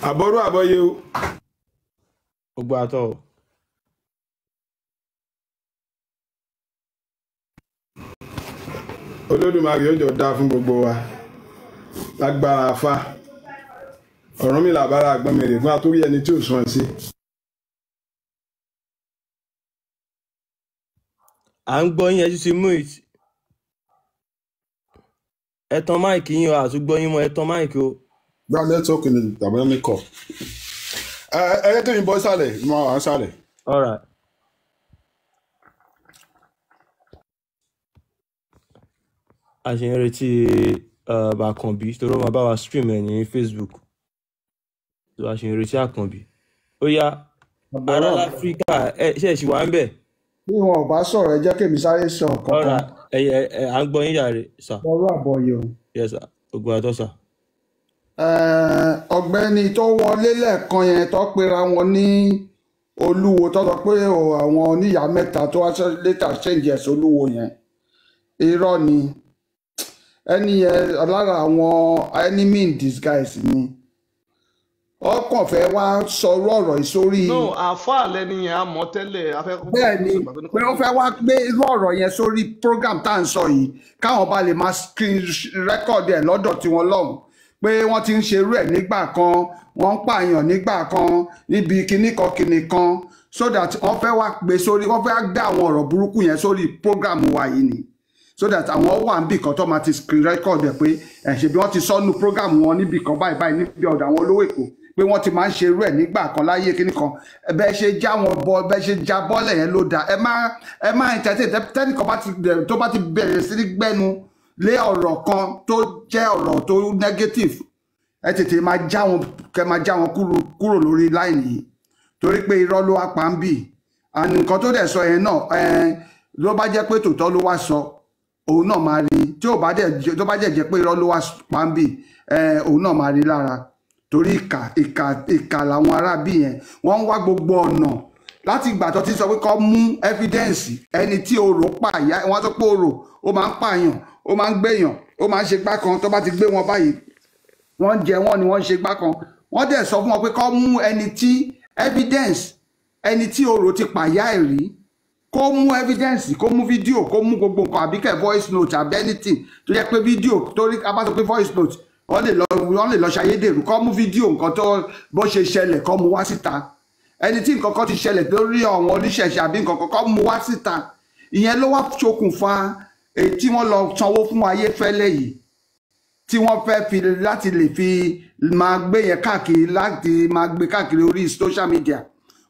Àbọrú àbọyé o. Gbogbo àtọ o. Olódùmarè ó jọ dáa fún gbogbo wa. Lágbára afá Ọ̀rúnmìlà bára àgbọn mi rè fún àtúrí ẹni tí ò sún ẹ sí. À ń gbọ́ yín, ẹ tún ti mute. Ẹ tan mic yín o, àtúgbọ́ yín mọ́, ẹ tan mic o. Gba network ni tàbí ní kọ. Ẹ ẹ kí n bọ́ sálẹ̀, mo wà sálẹ̀. Alright. A ṣe ń retí Àkànbí torí ó máa bá wa stream ẹ̀ ní Facebook, so a ṣe ń retí Àkànbí. Ó yá, ará Àbọ̀rọ̀ láfíríkà, ẹ ṣe é ṣì wà ń bẹ̀. bí wọn ò bá sọ̀rọ̀, ẹ jẹ́ kémi sáré sọ nǹkan kan. Alright, ẹ ẹ ẹ à ń gbọ́ yín jàre sà. Lọ́rọ̀ àbọ̀yọ̀. Yes sà, ògùn àtọ́ sà. Ọ̀gbẹ́ni tó wọlé lẹ́ẹ̀kan yẹn tó pera wọn ní olúwo, tó sọ pé o, àwọn oníyàá mẹ́ta tó wá létà ṣèǹjì ẹ̀ sólúwo yẹn, irọ́ ni. Ẹni yẹn lára àwọn enemy in disguise ni. Ọkàn fẹ́ wá sọrú ọ̀rọ̀ yìí sórí. No, àáfàá lẹni yẹn a mọ̀ tẹ́lẹ̀, afẹ́kọ́ Bẹ́ẹ̀ ni, pé ó fẹ́ wá gbé irú ọ̀rọ̀ yẹn sórí program tá à ń sọ yìí, káwọn bá lè máa screen record ẹ̀ lọ́dọ̀ tiwọn lọ́hùn, pé wọ́n ti ń ṣerú ẹ̀ nígbà kan, wọ́n ń pààyàn nígbà kan níbi kinní kan kinní kan, so that wọ́n fẹ́ wá gbé sórí, wọ́n fẹ́ gbé àwọn ọ̀rọ̀ burúkú yẹn sórí program wa yìí ni, so that àwọn wà níbì kan tó máa ti screen record ẹ̀ pé ẹ̀ ṣe bí wọ́n ti sọ́nu program wọn níbì kan báyìí báyìí níbi ọ̀dọ̀ àwọn olówó Èkó, pé wọ́n ti máa ń ṣe irú ẹ̀ nígbà kan láyé kíní kan. Bẹ́ẹ̀ ṣe já wọn bọ, bẹ́ẹ̀ ṣe já bọ́lẹ̀ yẹn ló dáa. Ẹ má entertain tẹ́nìkan bá ti bẹ̀rẹ̀, tó bá ti bẹ̀rẹ̀ sí ní gbẹ́nu lé ọ̀rọ̀ kan tó jẹ́ ọ̀rọ̀ tó negative, ẹ tètè máa já wọn, kẹ máa já wọn kúrò lórí line yìí, torí pé irọ́ ló wá pa ń bì. And nǹkan tó dẹ̀ sọ yẹn náà, ló bá jẹ́ pé tòótọ́ ló wá sọ, òun náà máa rí. Tí ò bá dẹ̀ tó bá jẹ́ jẹ́ pé irọ́ ló wá pa ń bì, òun náà máa rí lára, torí ìkà ìkà ìkà làwọn aráabí yẹn. Wọ́n ń wá gbogbo ọ̀nà láti ìgbà tó ti sọ pé kó mú evidence ẹni tí orò pààyà. Wọ́n sọ pé orò ó máa ń pààyàn, ó máa ń gbéyàn, ó máa ń ṣe gbá kan. Tó bá ti gbé wọn báyìí, wọ́n ń jẹ wọ́n ni wọ́n ń ṣe gbá kan. Wọ́n dẹ̀ sọ fún wọn pé kó mú ẹni tí evidence ẹni tí orò ti pààyà ẹ̀ rí, kó mú evidence, kó mú fídíò, kó mú gbogbo nǹkan, àbí kẹ̀ voice note àbí anything tó jẹ́ pé fídíò, torí a bá sọ pé voice note, wọ́n lè lọ ṣayédèrú. Kó mú fídíò nǹkan tó bó ṣe ṣẹlẹ̀, kó mú wá síta. Ẹni tí nǹkan kan ti ṣẹlẹ̀ lórí àwọn oníṣẹ̀ṣe àbí nǹkan kan, kó mú wá síta. Ìyẹn ló wá ṣokùnfà èyí tí wọ́n lọ sanwó fún Ayéfẹ́lẹ́ yìí, tí wọ́n fẹ́ fi láti lè fi máa gbé yẹn káàkiri, láti máa gbé káàkiri orí social media.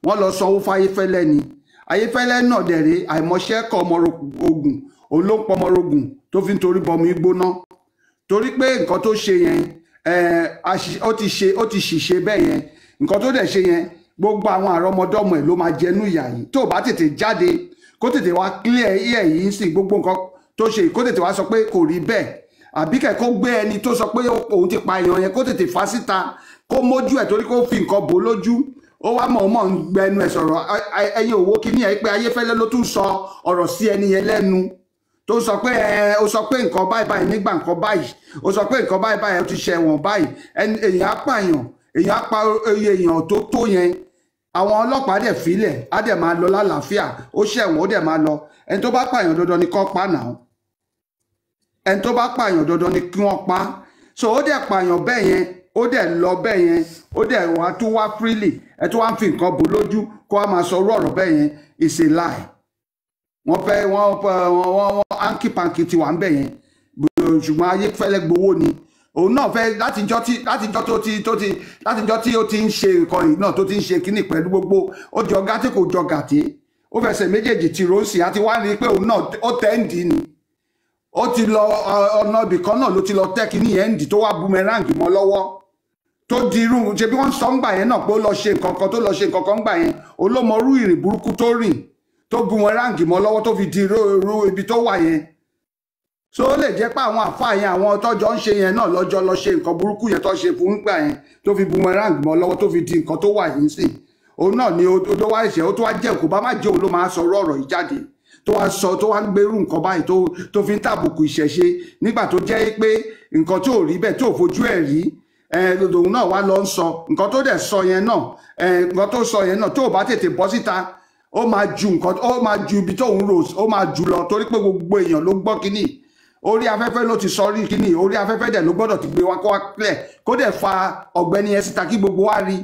Wọ́n lọ sanwó fún Ayéfẹ́lẹ́ ni. Ayéfẹ́lẹ́ náà dẹ̀rẹ́ àìmọṣẹ́ kọ ọmọ ogun, òun ló ń pọ ọmọ ogun tó fi ń torí bọmi gbóná, torí pé nǹkan tó ṣe yẹn, ó ti ṣe, ó ti ṣìṣe bẹ́ẹ̀ yẹn. Nǹkan tó dẹ̀ ṣe yẹn, gbogbo àwọn àrọmọdọ́mọ ẹ̀ ló máa jẹnú ìyà yìí. Tó bá tètè jáde, kó tètè wá clear ear yìí sí gbogbo nǹkan tó ṣe, kó tètè wá sọ pé kò rí bẹ́ẹ̀, àbí kẹ̀ kó gbé ẹni tó sọ pé òun ti pa èèyàn yẹn, kó tètè fà síta, kó mójú ẹ̀, torí kó fi nǹkan bò lójú. Ó wá mọ̀ọ́mọ̀ ń gbẹnu ẹ̀ sọ̀rọ̀. Ẹ̀yin òwò kìíní ẹ̀ pé Ayéfẹ́lẹ́ ló tún sọ ọ̀rọ̀ sí ẹni yẹn lẹ́nu, tó sọ pé ẹ ó sọ pé nǹkan báyìí báyìí nígbà nǹkan báyìí, ó sọ pé nǹkan báyìí báyìí, ó ti ṣẹ̀wọ̀n báyìí. Ẹni èèyàn á pààyàn, èèyàn á pa iye èèyàn tó yẹn, àwọn ọlọ́pàá dẹ̀ filẹ̀, á dẹ̀ máa lọ lálàáfíà. Ó ṣẹ̀wọ̀n, ó dẹ̀ máa lọ. Ẹni tó bá pààyàn, dandan ni kó pa náà. Ẹni tó bá pààyàn, dandan ni kí wọ́n pa. So ó dẹ̀ pààyàn bẹ́ẹ̀ yẹn, ó dẹ̀ lọ bẹ́ẹ̀ yẹn, ó dẹ̀ wá tún wá freely. Ẹ tún wá ń fi nǹkan bò lójú, kó wá máa sọ orú ọ̀rọ̀ bẹ́ẹ̀ yẹn, it's a lie. Wọ́n fẹ́ wọ́n hanky panky ti wà ń bẹ̀ yẹn, ṣùgbọ́n Ayéfẹ́lẹ́ gbowó ni. Òun náà fẹ́ látijọ́ tó ti látijọ́ tí ó ti ń ṣe nǹkan yìí náà, tó ti ń ṣe kíní pẹ̀lú gbogbo, ó jọ gàtí, kò jọ gàtí, ó fẹsẹ̀ méjèèjì ti rọ́ọ̀sì àti wá rí i pé òun náà ó tẹ́ ń dì ní. Ó ti lọ ọ̀nà ibì kan náà ló ti lọ tẹ́ kíní yẹn ń dì, tó wá boomerang mọ́ lọ́wọ́, tó di irú ṣe bí wọ́n sọ ń gbà yẹn náà pé ó lọ ṣe nǹkan kan, tó lọ ṣe nǹkan kan gbà yẹn. Olómọrú ìrìn burúkú tó rìn, tó boomerang mọ́ lọ́wọ́, tó fi di irú ibi tó wà yẹn. So ó lè jẹ́ pé àwọn àfáà yẹn, àwọn tọ́jọ́ ń ṣe yẹn náà, lọ́jọ́ lọ ṣe nǹkan burúkú yẹn tó ṣe fún gbà yẹn, tó fi boomerang mọ́ lọ́wọ́, tó fi di nǹkan tó wà yìí sí. Òun náà ni ó tó wá ẹ̀ṣẹ̀, ó tó wá jẹ́ kó bá má jẹ́ òun ló máa sọ ọ̀rọ̀ yìí jáde, tó wá sọ, tó wá ń gbérú nǹkan báyìí, tó fi ń tàbùkù ìṣẹ̀ṣe, nígbà tó jẹ́ pé nǹkan tó rí bẹ́ẹ̀ tó fojú ẹ̀ rí lòun náà wá lọ ń sọ. Nǹkan tó dẹ̀ sọ yẹn náà, nǹkan tó sọ yẹn náà, tó bá tètè bọ́ síta, ó máa ju nǹkan, ó máa ju ibi tó ń rò, ó máa jù lọ, torí pé gbogbo èèyàn ló gbọ́ kínní. Orí afẹ́fẹ́ ló ti sọ rí kíní, orí afẹ́fẹ́ dẹ̀ ló gbọ́dọ̀ ti gbé wa kó wa clear, kó dẹ̀ fa ọ̀gbẹ́ni yẹn síta kí gbogbo wa rí,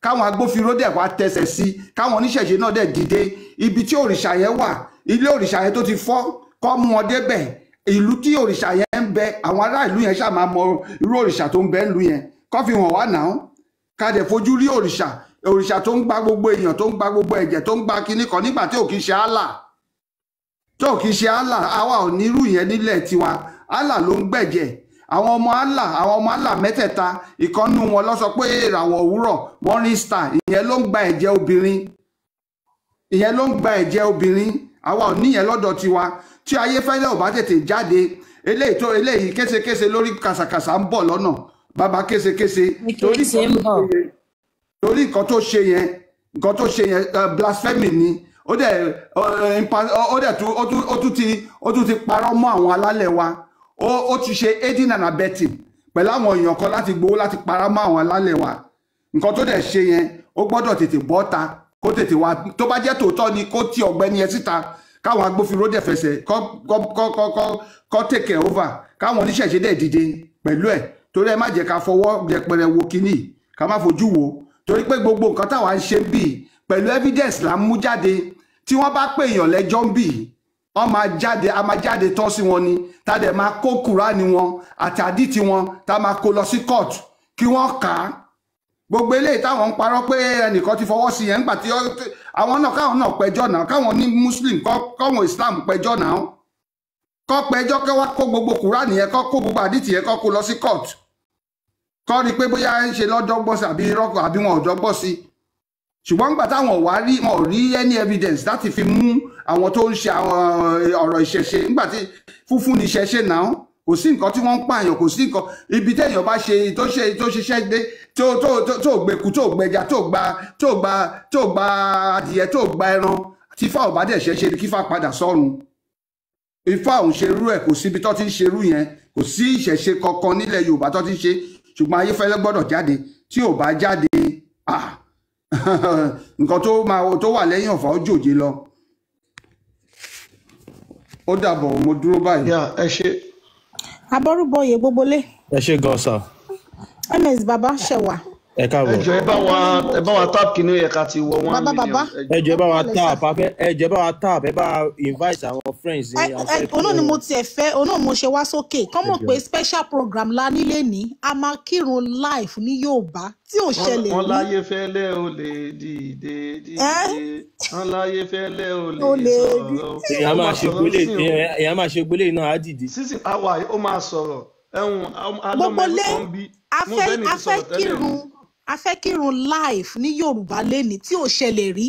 káwọn agbófinró dẹ̀ wá tẹsẹ̀ sí, káwọn oníṣẹ̀ṣe náà dẹ̀ dìde. Ibi tí òrìṣà yẹn wà, ilé òrìṣà yẹn tó ti fọ́, kọ́ mú wọn débẹ̀. Ìlú tí òrìṣà yẹn ń bẹ, àwọn ará ìlú yẹn ṣáà máa mọ irú òrìṣà tó ń bẹ ńlú yẹn, kọ́ fi hàn wá náà, ká dẹ̀ fojú rí òrìṣà, òrìṣà tó ń gba gbogbo èèyàn, tó ń gba gbogbo ẹ̀jẹ̀, tó ń gba kinní kan nígbà tí ò kì í ṣe Allah, tó kì í ṣe Allah. Àwa ò nírú yẹn nílẹ̀ tiwa. Allah ló ń gbẹ̀jẹ̀ àwọn ọmọ Allah. Àwọn ọmọ Allah mẹ́tẹ̀ẹ̀ta, ìkànnú wọn ló sọ pé ìràwọ̀ òwúrọ̀, morning star, ìyẹn ló ń gba ẹ̀jẹ̀ obìnrin, ìyẹn ló ń gba ẹ̀jẹ̀ obìnrin. Àwa ò níyẹn lọ́dọ̀ tiwa. Tí Ayéfẹ́lẹ́ ò bá tètè jáde, eléyìí tó eléyìí késekése lórí kàsàkàsà ń bọ̀ lọ́nà, bàbá késekése, torí Kése ń bọ̀. torí nǹkan tó ṣe yẹn, nǹkan tó ṣe yẹn, blasphemy ni. Ó dẹ̀ ó dẹ̀ tún ó tún ti parọ́ mọ́ àwọn alálẹ̀ wa. Ó ti ṣe aiding and abetting pẹ̀lú àwọn èèyàn kan láti gbowó láti parọ́ mọ́ àwọn alálẹ̀ wa. Nǹkan tó dẹ̀ ṣe yẹn, ó gbọ́dọ̀ tètè bọ́ ta, kó tètè wá. Tó bá jẹ́ tòótọ́ ni, kó ti ọ̀gbẹ́ni yẹn síta, káwọn agbófinró dẹ̀ fẹsẹ̀ kọ́ kọ́ kọ́ kọ́ kọ́ kọ́ take over, káwọn oníṣẹ̀ṣe dẹ̀ dìde pẹ̀lú ẹ̀. Torí ẹ má jẹ́ ká fọwọ́ yẹpẹrẹ wo kinní, ká má fojú wo, torí pé gbogbo nǹkan táwa ń ṣe bíi pẹ̀lú evidence là ń mú jáde. Tí wọ́n bá pè èèyàn lẹ́jọ́ ń bì, wọ́n máa jáde, a máa jáde tọ́ sí wọn ni, tá a dẹ̀ máa kó Kùránì wọn àti àdìtì wọn, tá a máa kó lọ sí court kí wọ́n kà á. Gbogbo eléyìí táwọn ń parọ́ pé ẹnìkan ti fọwọ́ sí yẹn, nígbà tí àwọn náà, káwọn náà pẹjọ́ náà, káwọn ní Muslim káwọn Islam pẹjọ́ náà, kọ́ pẹjọ́, kẹ́ wá kó gbogbo Kùránì yẹn, kọ́ kó gbogbo àdìtì yẹn, kọ́ kó lọ sí court, kọ́ rí i pé bóyá ń ṣe lọ́dọ́gbọ́n sí àbí rọ́kọ̀ àbí wọn ò dọ́gbọ́n sí. Ṣùgbọ́n nígbà táwọn ò wá rí, wọn ò rí any evidence láti fi mú àwọn tó ń ṣe àwọn ọ̀rọ̀ ìṣẹ̀ṣe, nígbà tí fúnfún ní ìṣẹ̀ṣe náà, kò sí nǹkan tí wọ́n ń pààyàn, kò sí nǹkan ibi téèyàn bá ṣe tó ṣe tó ṣiṣẹ́ dé, tó tó tó tó gbẹ̀kú, tó gbẹja, tó gba adìyẹ, tó gba ẹran, tí fáwọn bá dẹ̀ ṣẹ̀ṣe ni kí fá padà sọ́run. Ifá òun ṣerú ẹ̀, kò síbi tó ti ń ṣerú yẹn, kò sí ìṣẹ̀ṣe kankan nílẹ̀ Yorùbá tó ti ń ṣe. Ṣùgbọ́n Ayéfẹ́lẹ́ gbọ́dọ̀ jáde. Tí ò bá jáde, ah, nǹkan tó máa tó wà lẹ́yìn ọ̀fà ó jòjé lọ. Ó dàbọ̀, mo dúró báyìí. Yà, ẹ ṣe. Abọ́rúbọyè gbogbo lé. Ẹ ṣe gan sir. Ms baba ṣẹwà. Ẹ Ẹ káàbọ̀. jọ, ẹ bá wa tap kìíní, ó yẹ ká ti wọ one Bàbá million. bàbá. Ẹ jọ̀ọ́, ẹ bá wa tap afẹ́, ẹ jọ̀ọ́, ẹ bá wa tap, ẹ bá wa invite àwọn friends Ẹ yín. ẹ Afẹ́ òun náà ni fún mo tiẹ̀ fẹ́, òun náà mo ṣe wá sókè kọ́ ẹ mọ̀ pé jọ̀ọ́. Special program la nílé ní, a máa kírun live ní Yorùbá tí ò Wọ́n ṣẹlẹ̀ wọ́n rí. Láyé fẹ́lẹ́ ò lè dìde Ẹ dìde, wọ́n láyé fẹ́lẹ́ ò ò lè lè rí. sọ̀rọ̀. Èèyàn Ó máa máa ṣe sọ̀rọ̀ gbélé sí o. Èèyàn máa ṣe gbélé náà á dìde. Sísìn àwa yìí, ó máa sọ̀rọ̀ ẹ̀hún Gbogbo alọ́mọ ẹrú lé kan bí a mo fẹ́ bẹ́ẹ̀ ni a ti fẹ́ sọ̀rọ̀ tẹ́lẹ̀ rí. kírun, a fẹ́ kírun live ní Yorùbá lénìí tí ò ṣẹlẹ̀ rí.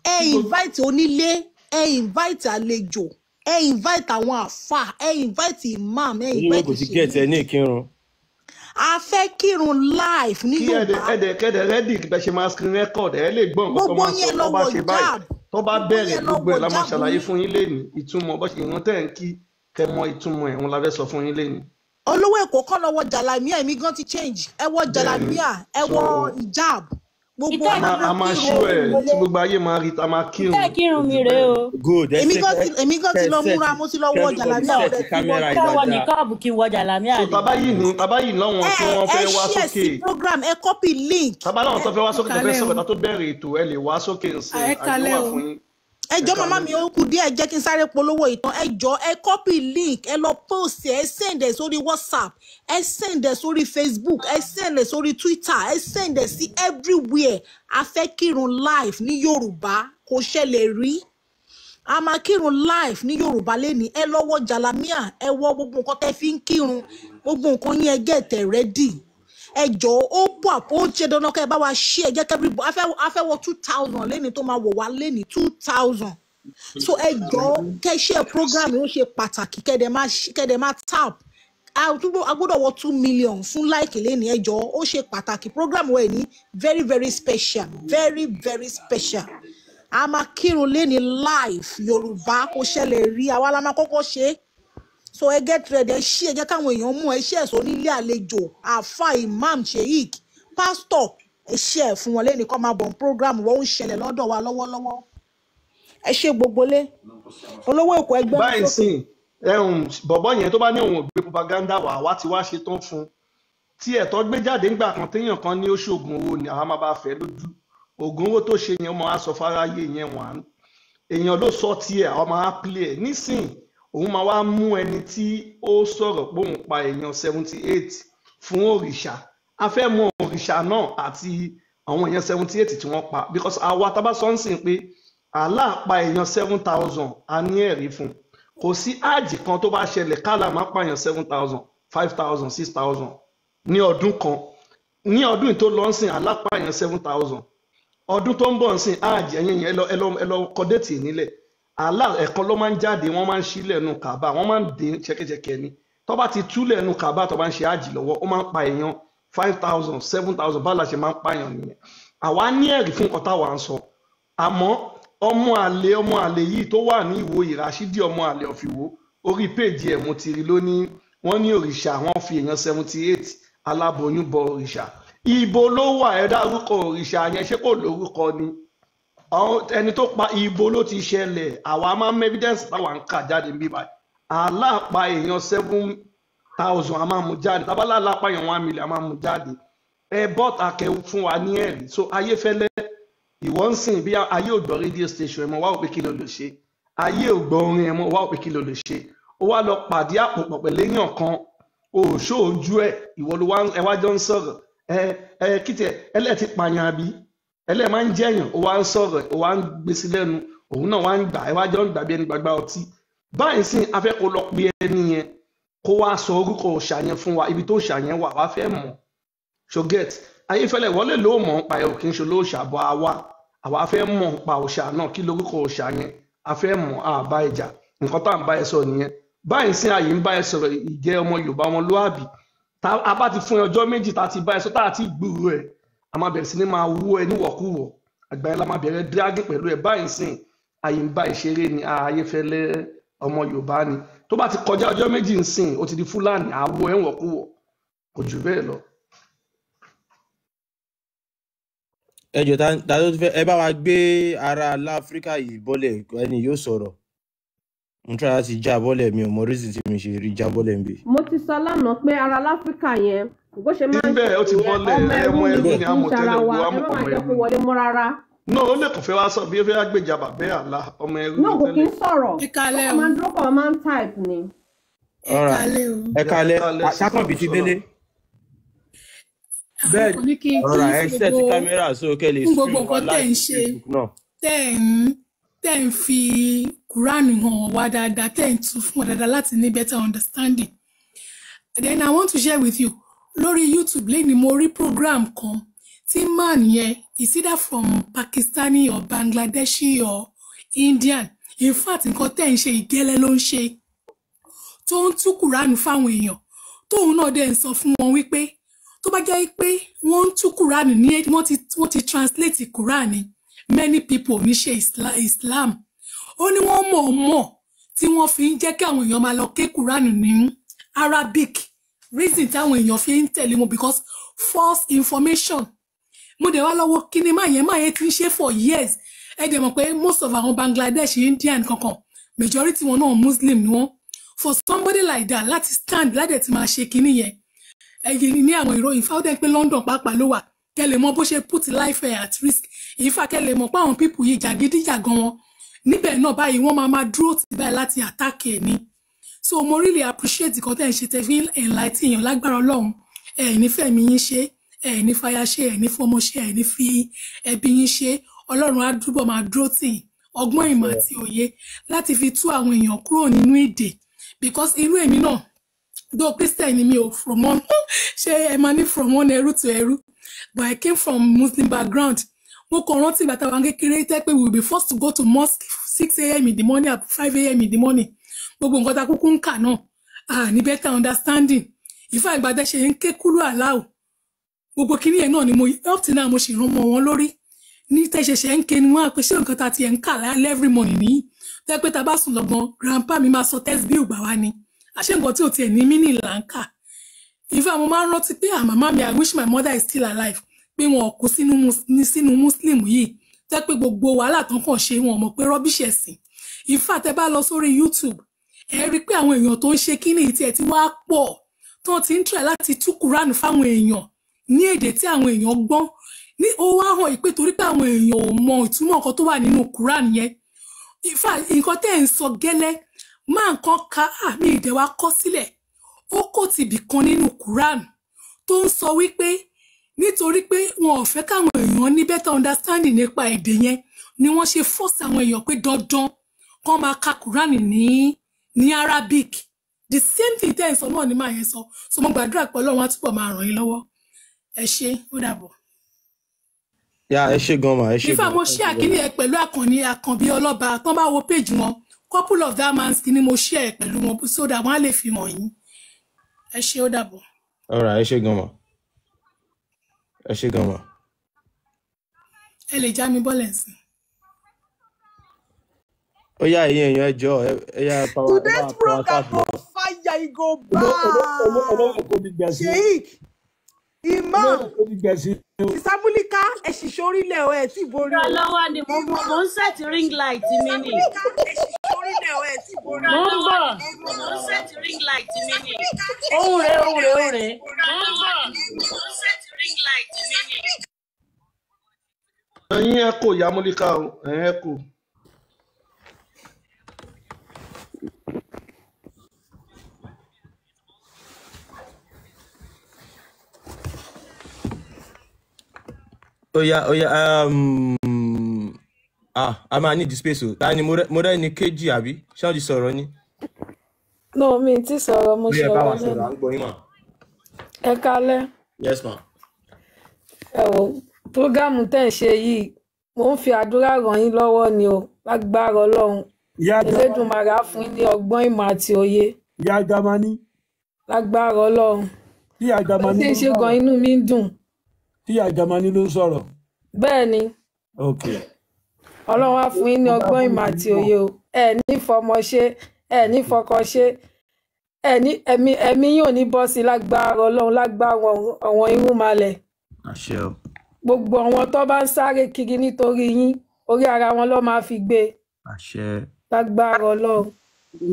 Ẹ Tí gbogbo invite onílé, ẹ invite àlejò, ẹ invite àwọn àfà, ẹ invite imam, ẹ Oníwèé invite kò ti get sheik. ẹ ní ìkírun. A fẹ́ kírun live ní Kí ẹ̀dẹ̀ Yorùbá. Ẹ̀dẹ̀ kẹ́dẹ̀ ready bẹ́ ṣe máa screen record, ẹ̀ lè gbọ́ nǹkan tó Gbogbo máa sọ yẹn tó bá lọ́wọ́ ṣe báyìí jab, tó bá gbogbo bẹ̀rẹ̀ yẹn gbogbo lọ́wọ́ ẹ̀ la máa jab ṣàlàyé yín. fún yín lénìí, ìtumọ̀ bó ṣe ìran tẹ̀ ń kí kẹ́ mọ ìtumọ̀ ẹ̀, òun la fẹ́ sọ fún yín lénìí. Olówó Èkó kọ́ lọ́wọ́ jalamiya, èmi gan ti change. Ẹ wọ Bẹ́ẹ̀ ni. jalamiya, ẹ So wọ hijab, gbogbo Ìtẹ́ a máa wa a máa kírun ṣú ẹ̀ tí o. gbogbo ayé máa rí ta máa kírun Ìtẹ́ kò kírun mi jù rèé bẹ́ẹ̀ lọ. o. Good, ẹ Èmi ṣe gan ti èmi gan ti kẹ lọ set múra, mo ti lọ kẹ wọ everybody jalamiya, set ọ̀rẹ́ ti wọ kámẹ́rà Kí yìí wọ dáadáa. nìkọ́ọ̀bù, kí n wọ jàlámíà So ni. tàbá yìí ní tàbá yìí láwọn ẹ tí wọ́n ẹ fẹ́ wá share sí sókè program, ẹ copy link. Tàbá láwọn tó fẹ́ wá Ẹ sókè tó fẹ́ kalẹ́ o. sọ̀rọ̀ tá tó bẹ̀rẹ̀ ètò, ẹ lè wá sókè nsìn, Ẹ àyè kalẹ́ wà o. fún yín. Ẹ Ẹ jọ̀ọ́, màmá kalẹ́. mi, ó kù díẹ̀, jẹ́ kí n sáré polówó ìtàn. Ẹ jọ̀ọ́, ẹ copy link, ẹ lọ post ẹ, send ẹ sórí WhatsApp, ẹ send ẹ sórí Facebook, ẹ send ẹ sórí Twitter, ẹ send ẹ sí everywhere. A fẹ́ kírun live ní Yorùbá, kò ṣẹlẹ̀ rí. A máa kírun live ní Yorùbá lẹ́ni. Ẹ lọ́wọ́ jalamiya, ẹ wọ gbogbo nǹkan tẹ́ fi ń kírun, gbogbo nǹkan yín, ẹ get ẹ ready. Ẹ jọ̀ọ́, ó pọ̀, ó ṣe dandan kẹ́ ẹ bá wa ṣí ẹ, jẹ́ kẹ́ everybody. A fẹ́ wọ 2,000 lẹ́ni, tó máa wọ̀ wá lẹ́ni 2,000. So ẹ jọ̀ọ́, kẹ́ share program yìí, ó ṣe pàtàkì. Kẹ́ dẹ̀ máa tap. A gbọ́dọ̀ wọ 2 million fún like lẹ́ni. Ẹ jọ̀ọ́, ó ṣe pàtàkì. Program wẹ̀ ní very very special, very very special. A máa kírun lẹ́ni live Yorùbá, kò ṣẹlẹ̀ rí, àwa la máa kọ́kọ́ ṣe é. So ẹ get ready, ẹ ṣí ẹ, jẹ́ káwọn èèyàn mú ẹ ṣí ẹ̀ sónílé, àlejò, àáfà, imam, sheik, pastor, ẹ ṣí ẹ̀ fún wọn lẹ́ni kọ́ máa bọ̀ ní program wọ́n ń ṣẹlẹ̀ lọ́dọ̀ wa lọ́wọ́lọ́wọ́. Ẹ ṣe gbogbo lé. Olówó Èkó, ẹgbẹ́ mi Báyìí sókè. sìn. Ẹ̀hún bọ̀bọ́ yẹn tó bá ní òun ò gbé propaganda wá, wá ti wá ṣe tán fún un. Tí ẹ̀tọ́ gbé jáde ńgbà kan téèyàn kan ní ó ṣoògùn owó ni àwa máa bá fẹ́ lójú. Ògùn owó tó ṣe yẹn ó máa sọ fáráyé yẹn wà á. Èèyàn ló sọ tiẹ̀, àwọn máa play ẹ̀. Nísìn, òun máa wá mú ẹni tí ó sọ̀rọ̀ pé òun pa èèyàn 78 fún òrìṣà. A fẹ́ mọ òrìṣà náà àti àwọn èèyàn 78 tí wọ́n pa, because àwa tá bá sọ ń sìn pé Allah pa èèyàn 7,000, a ní ẹ̀rí fún un. Kò sí áàjì kan tó bá ṣẹlẹ̀ kálá máa pààyàn 7,000, 5,000, 6,000 ní ọdún kan. Ní ọdún tó lọ ń sìn, Allah pààyàn 7,000. Ọdún tó ń bọ̀ ń sìn, áàjì ẹ̀yìn yẹn ẹ lọ kọ date nílẹ̀. Allah ẹ̀kan ló máa ń jáde, wọ́n máa ń sílẹ̀ nu kàbá, wọ́n máa ń dé ṣẹ̀kẹ̀ṣẹ̀kẹ̀ ni. Tó bá ti túlẹ̀ nu kàbá, tó bá ń ṣe áàjì lọ́wọ́, ó máa ń pa èèyàn 5,000, 7,000. Báwo la ṣe máa ń pààyàn nìyẹn. Àwa ní ẹ̀rí fún nǹkan táwa ń sọ. Àmọ́ ọmọ àlè yìí tó wà ní Ìwó yìí, Rashidi ọmọ àlè ọ̀fìwò, orí péèjì ẹ̀ mo ti rí lónìí, wọ́n ní òrìṣà, wọ́n fi èèyàn 78 aláboyún bọ òrìṣà. Ibo ló wà? Ẹ dárúkọ òrìṣà yẹn. Ṣé kò lórúkọ ni? Ẹni tó pa, ibo ló ti ṣẹlẹ̀? Àwa máa ń mú evidence táwa ń kà jáde níbí báyìí. Allah pa èèyàn 7,000, a máa mú jáde. Tábàlà Allah pa èèyàn 1 million, a máa mú jáde. Ẹ bọ́ta kẹ fún wa ní ẹ̀rí. So Ayéfẹ́lẹ́, ìwọ ń sìn bí ayé ò gbọ́ radio station ẹ̀ mọ́, wá ò pé kí ló lè ṣe. Ayé ò gbọ́ orin ẹ̀ mọ́, wá ò pé kí ló lè ṣe. Ó wá lọ pàdé àpòpọ̀ pẹ̀lú èèyàn kan, òṣó ojú ẹ̀, ìwọ ló wá ẹ wá jọ ń sọ̀rọ̀. Ẹ kí tiẹ̀ ẹlẹ́ẹ̀ ti pààyàn àbí ẹlẹ́ẹ̀ máa ń jẹ̀yàn, ó wá ń sọ̀rọ̀, ó wá ń gbé sí lẹ́nu, òun náà wá ń gbà, ẹ wá jọ ń gbà bí ẹni gbàgbá ọtí báyìí. Sìn a fẹ́ kó lọ pe ẹni yẹn, kó wá sọ orúkọ òòṣà yẹn fún wa, ibi tó òòṣà yẹn wà, wá fẹ́ mọ̀. So get Ayéfẹ́lẹ́, ìwọ lè lóò mọ̀ ń pa ẹ̀, ò kí ń ṣe olóòṣà bọ̀, àwa fẹ́ mọ̀ ń pa òòṣà náà. Kí lorúkọ òòṣà yẹn? A fẹ́ mọ̀. Àbá ìjà nǹkan tá à ń bá ẹ sọ nìyẹn báyìí. Sí àyè ń bá ẹ sọ̀rọ̀ ìjẹ́ ọmọ Yorùbá ọmọlúàbí, tá a bá ti fún ẹ ọjọ́ 2 tá a ti bá ẹ sọ, tá a ti gbúrò ẹ, a máa bẹ̀rẹ̀ sí ní máa wú ẹ níwọ̀kúwọ̀. Àgbáyé la máa bẹ̀rẹ̀ dragging pẹ̀lú ẹ báyìí. Sìn àyè ń bá ìṣeré ni. Ayéfẹ́lẹ́, ọmọ Yorùbá ni. Tó bá ti kọjá ọjọ́ 2 ń sìn, ó ti di Fúlàní, àwọ̀ ẹ̀ ń wọ̀kúwọ̀, kò jù bẹ́ẹ̀ lọ. Ẹ jọ, ta ló fẹ́ ẹ bá wa gbé ara láfíríkà yìí bọ́lẹ̀? Ẹni yóò sọ̀rọ̀. Mo try láti já bọ́lẹ̀, mi ò mọ reason tí mi ṣe rí já bọ́lẹ̀ ń bì. Mo ti sọ lánàá pé ara láfíríkà yẹn, bó ṣe máa ń ṣe Níbẹ̀ ó ti nìyẹn. bọ́lẹ̀. Ọmọ ẹrú Ọmọ ni, ẹrú kò ni kí ń àmọ̀ ṣara tẹ́lẹ̀ wa. gbogbo Ẹ àmọ̀ má máa ọmọ jẹ́ ẹrú kó ni. wọlé mọ́ rárá. No, ó lè kàn fẹ́ wá sọ bí ó fẹ́ wá gbèjà bàbá ẹ̀ àlá, ọmọ ẹrú Náà ni kò kí ń tẹ́lẹ̀. sọ̀rọ̀. Ẹ Ó kálẹ́ kàn o. máa ń dúró, kàn máa ń type ni. Ẹ Alright. kálẹ́ o. Ẹ Ẹ kálẹ́. kálẹ́, sísá Sákànbí ti Bùsọ́lá. délé. Bẹ́ẹ̀. Àwọn ní kí n kí Alright, yín ẹ fún set gbogbo kámẹ́rà so kẹ́ lè fún gbogbo stream wa nǹkan tẹ́ live ń ṣe, Facebook náà. tẹ́ ń fi Quran hàn wá dáadáa, tẹ́ ń tú fún wa dáadáa láti ní better understanding. Then I want to share with you, lórí YouTube lẹ́ni, mo rí program kan tí man yẹn is either from Pakistani or Bangladeshi or Indian. In fact, nǹkan tẹ́ ń ṣe ìgẹ́lẹ́ ló ń ṣe, tó ń tú Quran fáwọn èèyàn, tóun náà dẹ̀ ń sọ fún wọn wípé tó bá jẹ́ pé wọ́n ń tú Quran ní wọ́n ti translate Quran ni, many people ò ní ṣe Islam. Ó ní wọ́n mọ̀ mọ̀ tí wọ́n fi ń jẹ́ kí àwọn èèyàn máa lọ ké Quran ní Arabic, reason táwọn èèyàn fi ń tẹ̀lé wọn, because false information. Mo dẹ̀ wá lọ́wọ́ kíní máa yẹn ti ń ṣe for years. Ẹ dẹ̀ mọ̀ pé most of àwọn Bangladesh, Indian kankan, majority wọn náà Muslim ni wọ́n. For somebody like that láti stand láti ti máa ṣe kíní yẹn, ẹ̀yìn ní àwọn ìròyìn fáwọn pé London pàápàá ló wà, kẹ́ lè mọ bó ṣe put life ẹ̀ at risk. Ìfà kẹ́ lè mọ̀ pé àwọn people yìí, jàgídíjàgan wọn níbẹ̀ náà báyìí, wọ́n máa máa dúró tì báyìí láti attack ẹ̀ ni. So mo really appreciate nǹkan tẹ́ ń ṣe, tẹ́ fi ń enlighten èèyàn. Lágbára Ọlọ́run, ẹ̀ ní fẹ̀mí yín ṣe, ẹ̀ ní fàyà ṣe, ẹ̀ ní fọmọ ṣe, ẹ̀ ní fi ẹbí yín ṣe. Ọlọ́run á túbọ̀ máa dúró tì yín, ọgbọ́n, ìmọ̀ àti òye láti fi tú àwọn èèyàn kúrò nínú ìdè, because irú èmi náà, though Christian ni mi ò, from one, ṣé ẹ máa ní from one ẹrú to ẹrú, but I came from Muslim background. Mo kàn rántí ìgbà táwọn kékeré tẹ́ pé we will be forced to go to mosque 6 a.m. in the morning àbí 5 a.m. in the morning. Gbogbo nǹkan tá a kúkú ń kà náà, ah, ní better understanding. Ìfá ìgbà tẹ́ ṣe ń ké kúrú aláwò, gbogbo kíní yẹn náà ni mo up till now mo sì rán mọ́ wọn lórí ní tẹ́ṣẹ̀ṣẹ̀ ń ké ni wọ́n á pé ṣé nǹkan tá a ti ẹ̀ ń kà lálẹ́ every morning nìyí, tẹ́ pé tá a bá sùn lọ́gbọ̀n, grandpa mi máa sọ tẹ́sbíù gbà wá ni, àṣé nǹkan tí ò tiẹ̀ ní mí ní là ń kà. Ìfá mo máa ń rántí pé, ah, màmá mi, I wish my mother is still alive, pé wọn ò kó sínú sínú Muslim yìí, tẹ́ pé gbogbo wàhálà tán kàn ṣe, wọn ò mọ̀ pé rubbish ẹ̀sìn. Ìfá tẹ́ bá lọ sórí YouTube, Ẹ rí i pé àwọn èèyàn tó ń ṣe kíní tiẹ̀ ti wá pọ̀, tó ti ń try láti tú Quran fáwọn èèyàn ní èdè tí àwọn èèyàn gbọ́n ní. Ó wá hàn pé torí pé àwọn èèyàn ò mọ ìtumọ̀ nǹkan tó wà nínú Quran yẹn. In fact, nǹkan tẹ́ ẹ̀ ń sọ gẹ́lẹ́ máa nǹkan ka àmì ìdẹ̀wà kọ́ sílẹ̀. Ó kò tìbì kan nínú Quran tó ń sọ wípé nítorí pé wọn ò fẹ́ káwọn èèyàn ní better understanding nípa èdè yẹn ni wọ́n ṣe force àwọn èèyàn pé dandan kán máa ka Quran ní Arabic. The same thing tẹ́ ẹ̀ ń sọ náà ni máa yẹn sọ. So mo gbàdúrà pé Ọlọ́run á túbọ̀ máa ràn yín lọ́wọ́. Ẹ ṣé, ó dàbọ̀. Yà, ẹ ṣé gan ma, ẹ ṣé Ifá gan. mo share kíní ẹ pẹ̀lú Àkànní Àkànbí Ọlọ́ba. Tán bá wo page wọn, couple of that man's kíní mo share ẹ pẹ̀lú wọn so that wọ́n á lè fi hàn yín. Ẹ ṣé, ó dàbọ̀. Alright, ẹ ṣé gan ma, ẹ ṣé gan ma. Ẹ lè já mi bọ́lẹ̀ nsìn. Ó yá, ẹ̀yin èèyàn, ẹ jọ̀ọ́, ẹ yá power, ẹ bá Today's power program tap lọ. no fire, e go Olówó bad. kò ní gbẹ̀sí. Sheik, Imam, Olówó kò ní gbẹ̀sí. Ìsámúlíkà, ẹ sì ṣorílẹ̀ o, ẹ tí borí o. Ìrànlọ́wọ́ ni mo ń set ring light mi ni. Ẹ sì ṣorílẹ̀ o, ẹ tí borí Mo o. ń bọ̀. Mo ń set ring light mi ni. Òun rèé, òun rèé, òun rèé. Mo ń bọ̀. Mo ń set ring light mi ni. Ẹ̀yin ẹ kò yá múlíkà o, ẹ̀yin ẹ kò. Ó yá, ó yá, ah, a máa ní the space o. Ta ni mo rẹ́ ni kejì àbí ṣé wọ́n ti sọ̀rọ̀ ni? No, mi ti sọ̀rọ̀, mo Ó yẹ bá wa ṣe sọ̀rọ̀, wọlé à ni. ń gbọ́ yín mà. Ẹ kálẹ́. Yes ma. Ẹ wò, prógámù tẹ́ ń ṣe yìí, mò ń fi àdúrà ràn yín lọ́wọ́ ni o, lágbára Ọlọ́run. Ìyá Jamani, Elédùmarè á fún yín ní ọgbọ́n, ìmọ̀ àti òye, ìyá Jamani, lágbára Ọlọ́run. tí ìyá Bó Jamani ti ń ló ń ṣe gan, sọ̀rọ̀. inú mi ń dùn. Tí ìyá Jamani ló ń sọ̀rọ̀. Bẹ́ẹ̀ ni, Ok. Ọlọ́run á fún yín ní Mo bá ọgbọ́n, fún ìmọ̀ mi àti mọ̀. òye o. Ẹ ní fọmọ ṣe, ẹ ní fọkọ ṣe, ẹ ní ẹ̀mí yín ò ní bọ́ sí lágbára Ọlọ́run, lágbára àwọn irúnmalẹ̀. Àṣẹ o. Gbogbo àwọn tó bá ń sáré kiri nítorí yín, orí ara wọn ló máa fi gbé e, Àṣẹ. lágbára Ọlọ́run.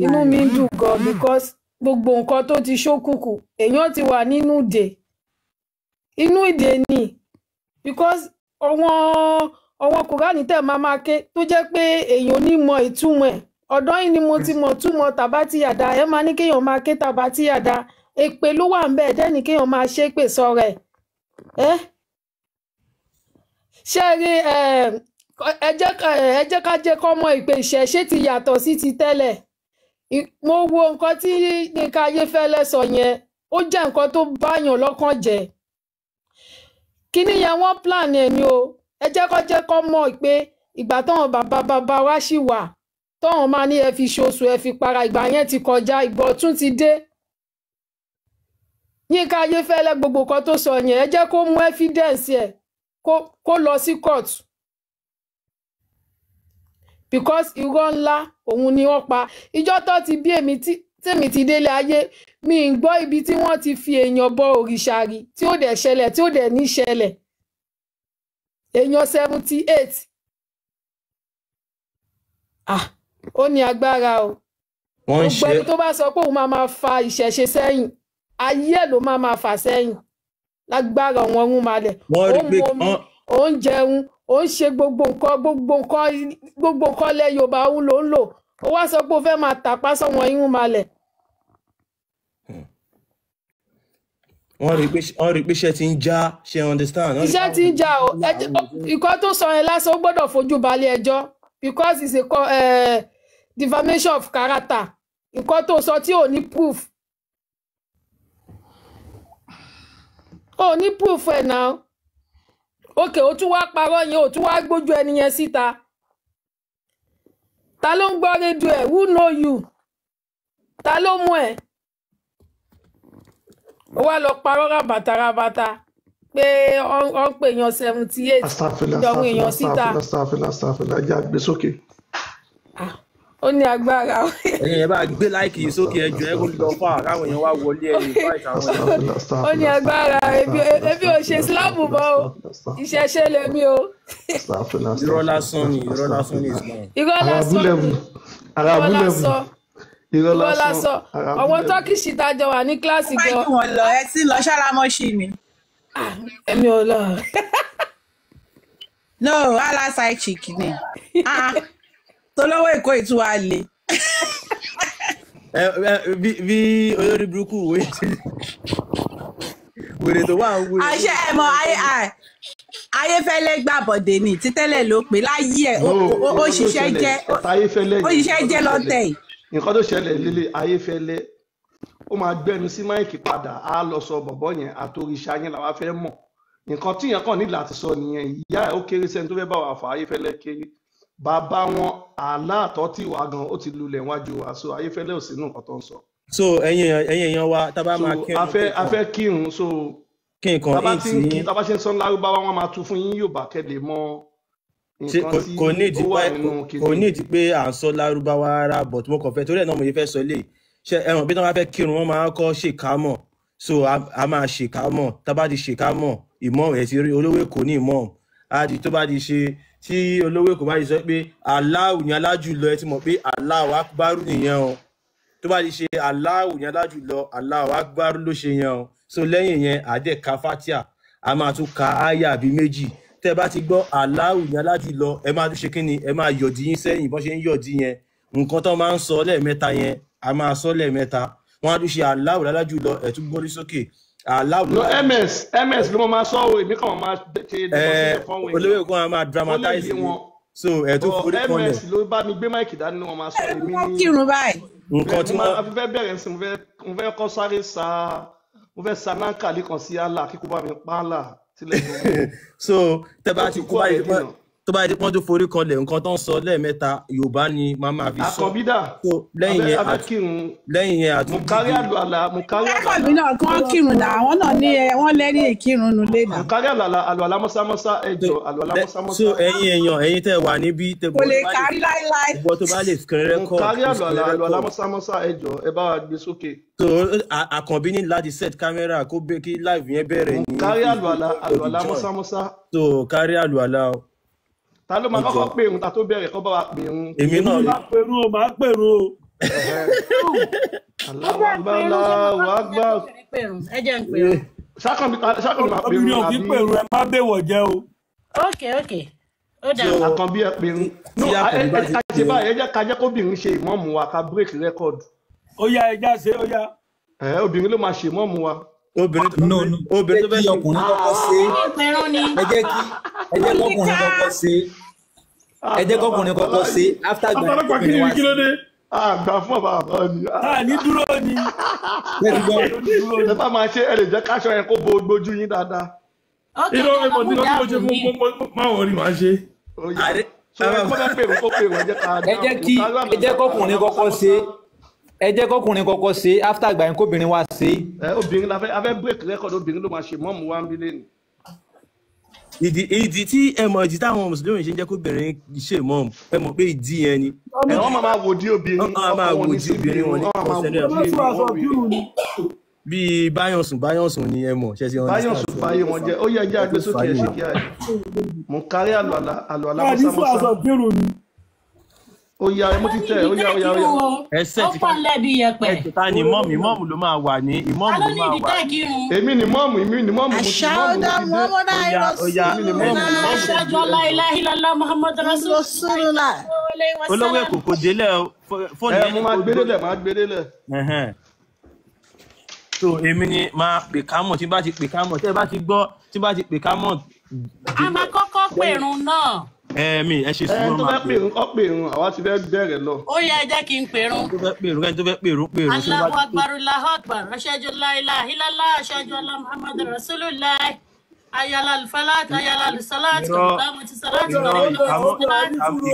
Inú mi ń dùn gan because gbogbo nǹkan tó ti ṣókùnkùn, èèyàn ti wà nínú ìdè, inú ìdè ni, because àwọn kùránì tẹ̀ máa máa ké tó jẹ́ pé èèyàn ò ní mọ ìtumọ̀ ẹ̀. Ọ̀dọ́ yìí ni mo ti mọ̀ túmọ̀ tàbátìyàdá. Ẹ máa ní kéèyàn máa ké tàbátìyàdá, èpè ló wà ń bẹ̀ dẹ́ni kéèyàn máa ṣépè sọ̀rọ̀ ẹ̀. Ẹ́ ṣé ẹ rí, ẹ jẹ́ ká jẹ́ kọ́ mọ̀ ìpè ìṣẹ̀ṣe ti yàtọ̀ sí ti tẹ́lẹ̀. Mo wo nǹkan tí Yínká Ayéfẹ́lẹ́ sọ yẹn, ó jẹ́ nǹkan tó báyàn lọ́kàn jẹ́. Kíní yẹn wọ́n plan ẹ̀ ni o. Ẹ jẹ́ kó mọ̀ pé ìgbà táwọn bàbá bàbá wa ṣì wà, táwọn máa ní ẹ fi ṣoṣù, ẹ fi para, ìgbà yẹn ti kọjá, ìgbà ọ̀tún ti dé. Yínká Ayéfẹ́lẹ́, gbogbo nǹkan tó sọ yẹn, ẹ jẹ́ kó mú evidence ẹ̀, kó lọ sí court, because irọ́ ńlá òun ni wọ́n pa. Ìjọ́ tó ti bí èmi tèmi ti délé ayé, mi ń gbọ́ ibi tí wọ́n ti fi èèyàn bọ òrìṣà rí tí ó dẹ̀ ṣẹlẹ̀, tí ó dẹ̀ ní ṣẹlẹ̀. Èèyàn 78, ah, ó ní agbára o. Wọ́n ń Gbogbo ṣe ẹni tó bá sọ pé òun máa máa fa ìṣẹ̀ṣe sẹ́yìn, ayé ẹ̀ ló máa máa fà sẹ́yìn, lágbára wọn ọ̀run malẹ̀. Wọ́n Ó rí ń pé momi, wọ́n ó ń jẹun, ó ń ṣe gbogbo nǹkan, gbogbo nǹkan, gbogbo nǹkan lẹ Yorùbá òun ló ń lò. Ó wá sọ pé ó fẹ́ máa tàpá sọ́wọ́n irun malẹ̀. Wọ́n rí pé iṣẹ́ ti ń já ṣe, understand. Wọ́n rí Iṣẹ́ tí ń jà o. Nǹkan tó sọ yẹn lásán, ó gbọ́dọ̀ fojú balẹ̀ ẹjọ́ because it's a defamation of character. Nǹkan tó sọ tí ò ní proof, ò ní proof ẹ̀ náà. Ok, ó tún wá parọ́ yẹn, ó tún wá gbójú ẹni yẹn síta. Ta ló ń gbọ́ rédíò ẹ̀? Who know you? Ta ló mú ẹ̀? Ó wá lọ parọ́ rabata rabata pé ó ń pè yan 78 Astagfirullah, ìjọ̀hún èèyàn astagfirullah, síta. astagfirullah, astagfirullah, ẹ jẹ́ á gbé sókè. Ó ní agbára o. Ẹ̀yin ẹ bá gbé like yìí sókè, ẹ jọ̀ọ́, ẹ kó lọ fà káwọn èèyàn wá wọlé, ẹ invite àwọn èèyàn. Ó ní agbára. Ebi ò ṣe Islam mọ́ o, ìṣẹ̀ṣe lèmi o. Irọ́ lásán ni, irọ́ lásán ni Islam. Irọ́ Ara lásán abúlẹ̀bù, ni, ara irọ́ abúlẹ̀bù, lásán. Irọ́ Irọ́ lásán, lásán. ara Àwọn bílẹ̀. Turkish tá a jọ wà ní kíláàsì Bá gan. jù wọn lọ, ẹ ti lọ ṣálámọṣì ni. Èmi ò lọ. No, ala side chick ni. Ah, tolówó Èkó ìtura le. Ẹ ẹ bí olórí burúkú wo wèrè tó wà ń wèrè. Àṣẹ ẹ mọ ayé Ayéfẹ́lẹ́ gbàbọ̀dé ni títẹ́lẹ̀ ló pé láyé ẹ̀ No, ó nǹkan tó ṣiṣẹ́ ṣẹlẹ̀ jẹ́ Ayéfẹ́lẹ́ ó yẹn, ṣiṣẹ́ nǹkan tó jẹ́ lọ́tẹ̀ ṣẹlẹ̀ yìí. nǹkan tó ṣẹlẹ̀ lélẹ̀ Ayéfẹ́lẹ́ ó máa gbẹnu sí máìkì padà á lọ sọ bọ̀bọ̀ yẹn àtòrìṣà yẹn làwa fẹ́ mọ̀. Nǹkan tí yẹn kàn ní láti sọ nìyẹn. Ìyá ẹ̀ ó kéré sẹ́ni tó fẹ́ bá wa fà, Ayéfẹ́lẹ́ kéré. Bàbá wọn aláàtọ̀ tí wà gan ó ti lulẹ̀ wájú wa, so Ayéfẹ́lẹ́ ò sínú nǹkan tó ń sọ. So ẹ̀yin èèyàn wa tá a bá So máa kírun a fẹ́ kírun, so kí nǹkan tá bá hint ti ń kí yín tá bá ṣe ń sọ lárúbáwá wọn máa tú fún yín Yorùbá kẹ́ lè mọ ṣe nǹkan kò tí kò ní ìdí ó wà pé nínú kò kinní. ní ìdí pé à ń sọ lárúbáwá rárá, but mo kàn fẹ́ torí ẹ̀ náà mo yẹ fẹ́ sọ eléyìí. Ṣe ẹ mọ̀ bí tí wọ́n bá fẹ́ kírun wọ́n máa kọ́ ṣèkámọ̀, so a máa ṣèkámọ̀. Tá a bá ti ṣèkámọ̀ ìmọ̀ ẹ̀ ti rí olówó Èkó ní ìmọ̀ á di tó bá ti ṣe tí olówó Èkó bá ti sọ pé Allahu ní alájùlọ, ẹ ti mọ̀ pé Allahu akbaru nìyẹn o. Tó bá ti ṣe Allahu ní alájùlọ, Allahu akbaru ló ṣe yẹn o. So lẹ́yìn yẹn àdẹ ka fatia, a máa tún ka aya àbí méjì. Tẹ́ bá ti gbọ́ Allahu ní alájùlọ, ẹ máa tún ṣe kí ni, ẹ máa yọ̀dí yín sẹ́yìn bọ́n ṣe ń yọ̀dí yẹn. Nǹkan tó máa ń sọ lẹ́ẹ̀mẹ́ta yẹn a máa sọ lẹ́ẹ̀mẹ́ta. Wọ́n á tún ṣe Allahu lálájùlọ, ẹ̀ tún gbórí sókè Allahu No, lálájùlọ. ms ló máa sọ o, èmi kàn máa ṣe Ẹ demonstration fáwọn olówó èèyàn Èkó máa kó lè dramatize yé ni, wọn. so ẹ̀ tún But forí kanlẹ̀. ms ló bá mi gbé máìkì dání ni wọn máa sọ, èmi Wọ́n ní kírun báyìí. Nǹkan tí mo wọ́n máa fẹ́ bẹ̀rẹ̀ sí, mo fẹ́ kọ́ sáré sa, mo fẹ́ sa náǹkàlì kan sí Allah kíkó bá mi pa Allah tilẹ̀ tó mọ́. So tẹ́ bá Ó ti ti kú kú báyìí ọ̀rẹ́dì náà. tó bá di pọ́n tó forí kanlẹ̀, nǹkan tó ń sọ lẹ́ẹ̀mẹ́ta Yorùbá ni màá máa fi sọ. Àkànbídà, So lẹ́yìn yẹn abẹ́ kírun, lẹ́yìn yẹn mo àtún kárí dìde. àlùalà, mo kárí Ẹ̀kọ́ àlùalà, mi náà kí wọ́n kírun náà, àwọn náà ní ẹ wọ́n lẹ́rìí ìkírun nulẹ̀ mo náà. kárí àlùalà, àlùalà mọ́sámọ́sá, ẹjọ́ àlùalà So mọ́sámọ́sá. ẹ̀yin èèyàn, ẹ̀yin tẹ́ wà níbí tẹ́ Kò bọ́ lè tó bá lè kárí láíláí. ìwọ tó bá lè screen Mo record kárí kó screen àlùalà, àlùalà record. mọ́sámọ́sá, ẹjọ́ ẹ bá wa gbé sókè. So Àkànbí ní láti set camera kó bẹ kí live yẹn bẹ̀rẹ̀ Mo ní kárí Facebook àlùalà, kó fi àlùalà join. mọ́sámọ́sá. So kárí àlùalà o, Ta ló máa ẹ kọ́kọ́ jọ̀ọ́. pè irun ta tó bẹ̀rẹ̀ kọ́ bá wa pè irun? Èmi Èmi náà ni máa pèrún o, máa pèrún o. Ẹ̀hẹ́n. Ó Allahu jẹ́ ń Akbar, pèrún, ṣé mo Allahu kọ́ ti jẹ́ Akbar. kóbìnrin pèrún? Ẹ jẹ́ ń pèrún. Ṣákànbí máa pè Obìnrin irun ò kí àbí pèrún, ẹ má bèwọ̀ jẹ́ o. Ok ok, ó dà. So Àkànbí ẹ pè irun. No, tí Àkànbí bá ti ká ṣe pè báyìí, ẹ jẹ́ ká jẹ́ kóbìnrin ṣe ìmọ̀ọ́mù wa, ká break record. Ó yá ẹja ṣe, ó yá. Ẹ̀ obìnrin ló máa ṣe ìmọ̀ọ́mù wa. obìnrin tó No, no, obìnrin ẹ tó jẹ́ fẹ́ kí ṣe ọkùnrin kọ́kọ́ ṣe é. Kí pèrún ni. Ẹ jẹ́ kí ẹ jẹ́ kọ́kùnrin kọ́kọ́ ṣe é. Ẹ jẹ́ Àgbà kọ́kùnrin bàbá kọ́kọ́ ṣe yìí. é. After ìgbà yẹn Àtàlọ́pàá kí kóbìnrin ni wá kí ló ṣe é. dé? Àgbà fún bàbá bàbá ni. A ní dúró ni. Ṣé ti gbọ́? Dúró Ẹ ni. bá máa ṣe, ẹ lè jẹ́ káṣọ yẹn kó bo gbójú yín dáadáa. Ok, Irọ́ ẹ ìmọ̀ lọ tí mú wọ́n tí mo ìdáàbò ṣe fún mi. máa wọrí màá ṣe. Ó yá. àrẹ So ẹ kọ́ fẹ́ pè irun kó pè irun, ẹ jẹ́ ká Ẹ jẹ́ dáhùn. Mo kí kárí ẹ jẹ́ àlùalà, kọ́kùnrin àlùalà kọ́kọ́ ṣe mọ́sámọ́sá. é. Ẹ jẹ́ kọ́kùnrin kọ́kọ́ ṣe é. After ìgbà yẹn kóbìnrin wá ṣe é. Ẹ obìnrin la fẹ́, a fẹ́ break record, obìnrin ló máa ṣe ìmọ̀ọ́mù wa ń bí lẹ́nu. Ìdí tí ẹ mọ̀ ìdí táwọn mùsùlùmí ṣe ń jẹ́ kóbìnrin ṣe mọ̀, ẹ mọ̀ pé ìdí yẹn ni. Ẹ wọ́n máa máa wò dí obìnrin, Wọ́n máa ọkàn máa wọn wò ní di sí obìnrin obìnrin, wọn ní wọ́n máa máa wò concentrate. dí Ẹ má tún obìnrin, aṣọ wọ́n wèrè. kírun ni. Bíi báyọ̀sùn báyọ̀sùn ni ẹ mọ̀ ṣe ti Báyọ̀ understand. sùn báyé wọn jẹ́, ó yẹ ẹjẹ́ Ẹ tó àgbésókè ẹ fàyè ṣe kíá ẹ̀. Mo kárí àlùalà, àlùalà A ní tún mọ́sámọ́sá. aṣọ kírun ni. Ó yá, ẹ mú Ó ní títẹ̀, ìdí ó yá, tẹ́ ó yá, ó kírun yá. o. ẹ Ó set pọ̀ ńlẹ̀ bí yẹpẹ̀. ẹ ta ni mọ́ọ̀mù ìmọ̀ọ̀mù ló máa wà ní Ta ìmọ̀ọ̀mù ló ló ní máa ìdí wà tẹ́ kírun? Èmi ni mọ́ọ̀mù, èmi ni mọ́ọ̀mù, mo ti mọ́ọ̀mù, mo Ashhadu ti dé. Muhammadu Ó yá ó yá Èmi ni mọ́ọ̀mù, Rasulullah. mọ́ọ̀mù ti Aṣáájú dé, ẹ ọlá jọ̀ọ́. ilaha illallah Muhammadu Rasulullah Rasulullah. sallallahu alaihi Olówó wasallam. Èkó kò délẹ̀ o, fóònù Ẹ yẹn mo ní máa kó gbé gbó. délẹ̀, máa gbé délẹ̀. Ẹhẹ́n. So èmi ni máa pè kámọ̀ tí bá ti pè kámọ̀ tẹ́ ẹ bá ti gbọ́ tí bá ti pè kámọ̀ A délẹ̀ máa kọ́kọ́ pèrún náà. ẹ mi ẹ ṣe Ẹ sùúrù tó máa fẹ́ pè pè irun kọ́ pè irun, àwa ti fẹ́ bẹ̀rẹ̀ lọ. Ó yá ẹ jẹ́ kí n pèrún. tó fẹ́ pèrún kẹ́ni tó fẹ́ pèrún pèrún tó bá Allahu ti pè akbar, Allahu akbar. Ashhadu an la ilaha illallah, ashhadu anna Muhammadan Rasulullah. Ayala al-falat, ayala al-salat, irọ́ qamati salat, irọ́ qamati ìkámọ̀ salat.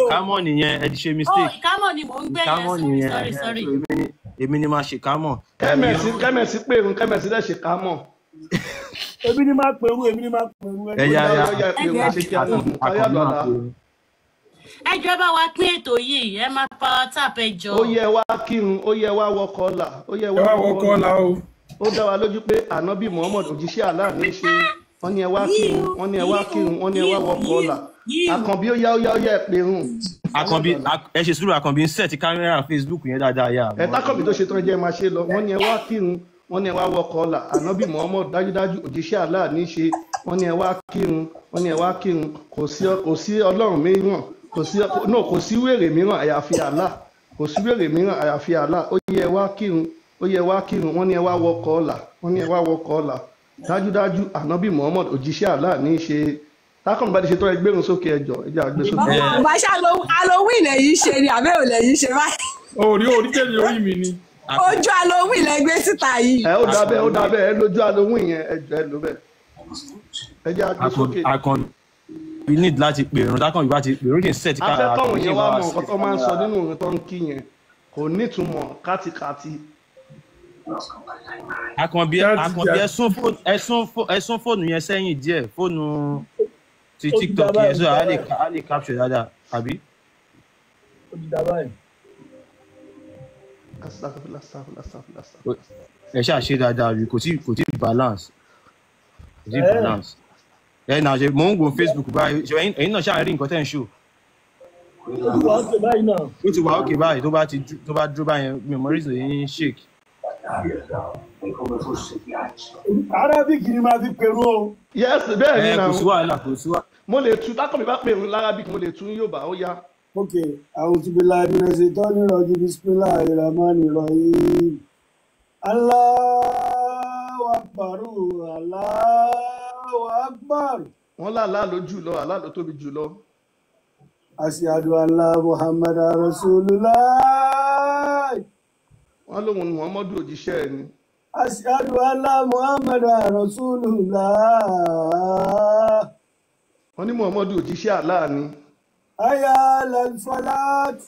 ìkámọ̀ nìyẹn, ẹ ti ṣe Oh, mistake. ìkámọ̀ ni mò ń gbé yẹn. Ìkámọ̀ Sorry, nìyẹn. sorry, Ẹhẹ́n. sorry. So èmi ni máa ṣe kámọ̀. Kẹ́mẹ̀sì kẹ́mẹ̀sì pè irun, kẹ́mẹ̀sì dẹ̀ ṣe ká mọ̀. Èmi ni máa pèrún, èmi ni máa pèrún. Ẹ Ó yá yá, yá ó yá, ẹ pè irun, ẹ ṣe kíá náà. Àkànbí Mo kárí Àkànbí máa àlùalà. pèrún. Ẹ jọ̀ọ́ ẹ bá wa pín ètò yìí, ẹ máa power tap ẹ Ó jọ̀ọ́. yẹ wá kírun, ó yẹ wá wọkọ̀ ọ̀la, ó yẹ Ẹ wá wá wọkọ̀ wọkọ̀ ọ̀la. ọ̀la o. Ó dá wa lójú pé ànábì Muhammad òjíṣẹ́ Allah ní í ṣe. Wọ́n ní ẹ wá kírun, wọ́n ní ẹ wá kírun, wọ́n ní ẹ wá wọkọ̀ ọ̀la. Àkànbí ó yá ó yá ó yá ẹ pé rùn. Àkànbí ẹ ṣe sùúrù, Àkànbí ń set kámẹ́rà Facebook yẹn dáadáa yà. Ẹ tákànbí tó ṣe tán jẹ́ máa ṣe lọ. Wọ́n ní ẹ wá kírun, wọ́n ní ẹ wá wọkọ̀ ọ̀la. Ànábì Muhammad dájúdájú òjíṣẹ́ Allah ní í ṣe. Wọ́n ní ẹ wá kírun, wọ́n ní ẹ wá kírun. Kò sí ọlọ́run mìíràn, kò sí no kò sí wèrè mìíràn àyàfi Allah. Kò sí wèrè mìíràn àyàfi Allah. Ó yẹ ẹ wá kírun, ó yẹ ẹ wá kírun. Wọ́n ní ẹ wá wọkọ̀ ọ̀la, wọ́n ní ẹ wá wọkọ̀ ọ̀la. Dájúdájú Ànábì Muhammad òjíṣẹ́ Allah ní í ṣe. Tákànbí bá ti ṣe tán ẹ gbérun sókè, ẹjọ ẹ jẹ́ àgbé sókè. Bàbá ṣe Halloween lẹ́yìn ṣe ni àbẹ́ ò lẹ́yìn ṣe báyìí? Orí orí tẹ̀lé orí mi ni. Ojú Halloween lẹ gbé síta yìí. Ẹ ó dábẹ́, ó dábẹ́, ẹ lójú Halloween yẹn, ẹjọ ẹ ló bẹ̀. Ẹ jẹ́ àgbé sókè. Àkànbí need láti pèrún. Tákànbí bá ti pèrún kì í set A fẹ́ kọ́wọn yẹn wá mọ nǹkan tó máa ń sọ nínú òun tó ń kí yẹn, kò nítumọ̀ kátikàti. Àkànbí, Àkànbí, ẹ sún fóònù yẹn sẹ́yìn díẹ̀, fóònù ti Ó ti TikTok dá yẹn, báyìí, so ó ti a lè dá a lè capture dáadáa àbí. Ó ti dá báyìí. Astaghfirullah, astaghfirullah, astaghfirullah, astaghfirullah. Ẹ ṣáà ṣe dáadáa rí, kò tí balance, kò tí Ẹ balance. Ẹ náà ṣe mò ń wo Facebook báyìí, ṣe ẹ̀yin náà ṣáà rí nǹkan tẹ́ ń ṣò. Ó ti wà ókè báyìí náà. Ó ti wà ókè báyìí, tó bá ti tó bá dúró báyẹn, mi ò mọ reason yín shake. Arabic ni máa fi pèrú o. Yes, bẹ́ẹ̀ ni Ẹ náà. kò sí wàhálà, kò sí wàhálà. Mo lè tu tákànbí bá pèrún l'Arabic, mo lè tu ní Yorùbá, ó yá. Ok, a'udhu billahi minash shaitani rajim, bismillahir rahmanir rahim. Allahu akbar, Allahu akbar. Wọ́n lálá ló jù lọ, àlá ló tóbi jù lọ. Ashhadu an la Muhammadan rasulullah. Wọ́n lóun ni Muhammadu òjíṣẹ́ ẹ̀ ni. Ashhadu an la Muhammadan rasulullah. Wọ́n ní Muhammadu òjíṣẹ́ Allah ni. Hayya alal falat.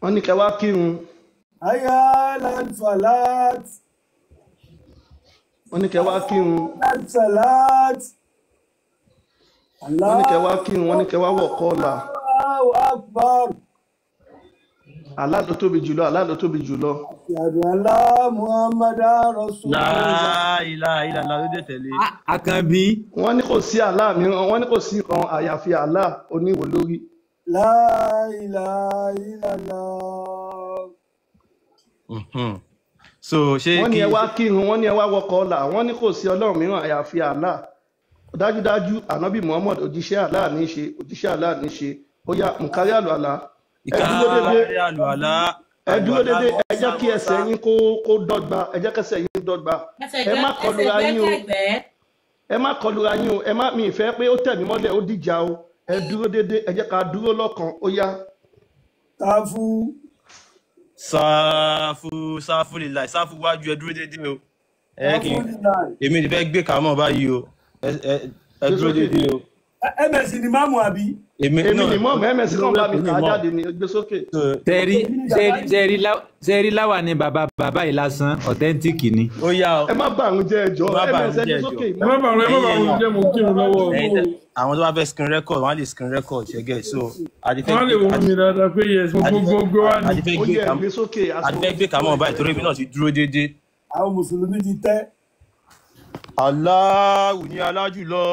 Wọ́n ní kẹ́ wá kírun. Hayya alal falat. Wọ́n ní kẹ́ wá kírun. Alal salat. Wọ́n ní kẹ́ wá kírun, wọ́n ní kẹ́ wá wọ̀kọ́ ọ̀la. Allahu akbar. Àlá ló tóbi jù lọ, àlá ló tóbi jù lọ. Ashhadu an la Muhammadan rasulullah. La ilaha illallah ló dé tẹ̀lé. Àkànbí. Wọ́n ní kò sí àlá mìíràn, wọ́n ní kò sí kan àyàfi àlá oníwò lórí. La ilaha illallah. So ṣé Wọ́n ní kí ẹ wá kírun, wọ́n ní ẹ wá wọkọ̀ ọ̀la, wọ́n ní kò sí ọlọ́run mìíràn àyàfi àlá. Dájúdájú Ànábì Muhammad òjíṣẹ́ àlá ní í ṣe, òjíṣẹ́ àlá ní í ṣe. Ó yá mùkárí àlọ́ àlá. Ẹ dúró dédé, ìkárí àlùalá ẹ dúró àlùalá dédé, ẹ jẹ́ kí ẹsẹ̀ yín kó dọ́gba, ẹ jẹ́ kẹsẹ̀ yín dọ́gba. Ẹ má kọlura yín o, ẹ má kọlura yín o, ẹ má mi ìfẹ́ pé ó tẹ̀ mí mọ́lẹ̀ ó dìjà o. Ẹ dúró dédé, ẹ jẹ́ ká dúró lọ́kàn, ó yá. Táfù. Sáfù sáfù lìlà sáfù wájú, ẹ dúró dédé o. Ẹ kì í Táfù lìlà. èmi ti fẹ́ gbé kàmọ́ báyìí o. Ẹ Gbé dúró sókè. dédé o. ms ni máàmù àbí. Èmi Èmi náà ni mọ́ọ̀mù ms kan bá mi olówó kà á ní mọ́. jáde ni, gbé sókè. Sẹ́rí èmi ni sẹ́rí dàdáni. sẹ́rí sẹ́rí láwà ní bàbá bàbá yìí lásán authentic ni. Ó yá o, Ẹ má bà àrùn jẹ́, ẹjọ́ ẹ má bà ms àrùn ẹ jẹ́ gbé ẹjọ́. sókè. Ẹ má bàa ẹ má Ẹ̀yin bàa èèyàn, jẹ́, mo ń kírun lọ́wọ́ o. ẹ̀yin tẹ àwọn tó bá fẹ́ screen record, wọ́n á lè screen record ṣẹ́gẹ̀. So a ti fẹ́ Wọ́n á lè gbé wo mi dáadáa pé yes, mo a ti gbogbo fẹ́ gbé wá a ní. ti fẹ́ Ó gbé yẹ ẹ kàmọ́ gbé sókè a ti àsìkò fẹ́ gbé ti tó kàmọ́ báyìí ẹjọ́. torí èmi náà ti dúró dédé. Àwọn mùsùlùmí ti tẹ́. Allahu ní alájùlọ.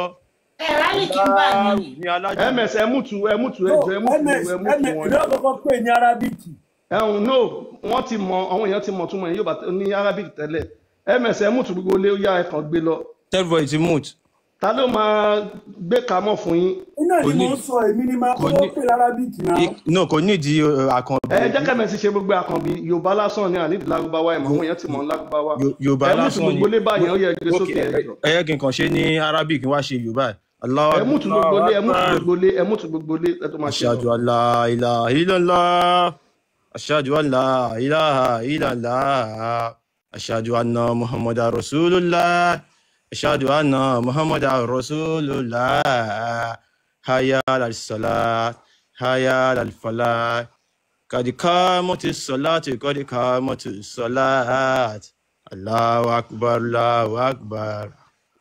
Ẹ rálì kí n bá mi Allahu ni. ní alájùlọ. Ms ẹ mútu, ẹ mútu, No ẹjọ́ ẹ mútu ms ẹ mútu ms wọn ìlú ẹjọ́. àkọ́kọ́ pè ní arábíkì. Ẹ̀hún no, wọ́n ti mọ, àwọn èèyàn ti mọ̀ túmọ̀ yóò bá ní Arabic tẹ́lẹ̀. Ms ẹ mútu gbogbo lé, ó yá ẹ kàn gbé lọ. Everybody ti mute. Ta ló máa gbé kamọ́ fún yín? Iná Kò ni ní mò ń sọ, èmi ni máa kò kọ́kọ́ ní pè lárábíkì náà. No, kò ní ìdí Àkànbí. Ẹ jẹ́ kẹ́mẹ̀ sí ṣe gbogbo Àkànbí, Yorùbá lásán ni àníbi Lárúbáwá, ẹ̀ mọ̀ àwọn èèyàn ti mọ̀ ní Lárúbáwá. Yorùbá Ẹ mútu lásán ni. gbogbo lé báyẹn, ó yẹ ẹ gbé Ok, sókè ẹjọ́. ẹ yẹ kí n kàn ṣe ní Arabic wá ṣe Yorùbá ẹ̀. Allahu Ẹ mútu gbogbo lé, ẹ mútu Akbar. gbogbo lé, ẹ mútu gbogbo lé, ẹ tó máa ṣe lọ. Ashhadu an la ilaha illallah. Ashhadu an la ilaha illallah. Ashhadu anna Muhammadan Rasulullah. Ashhadu anna Muhammadan Rasulullah. Hayya ala salat. Hayya ala falah. Qad qamatis salatu, qad qamatis salat. Allahu akbar, Allahu akbar.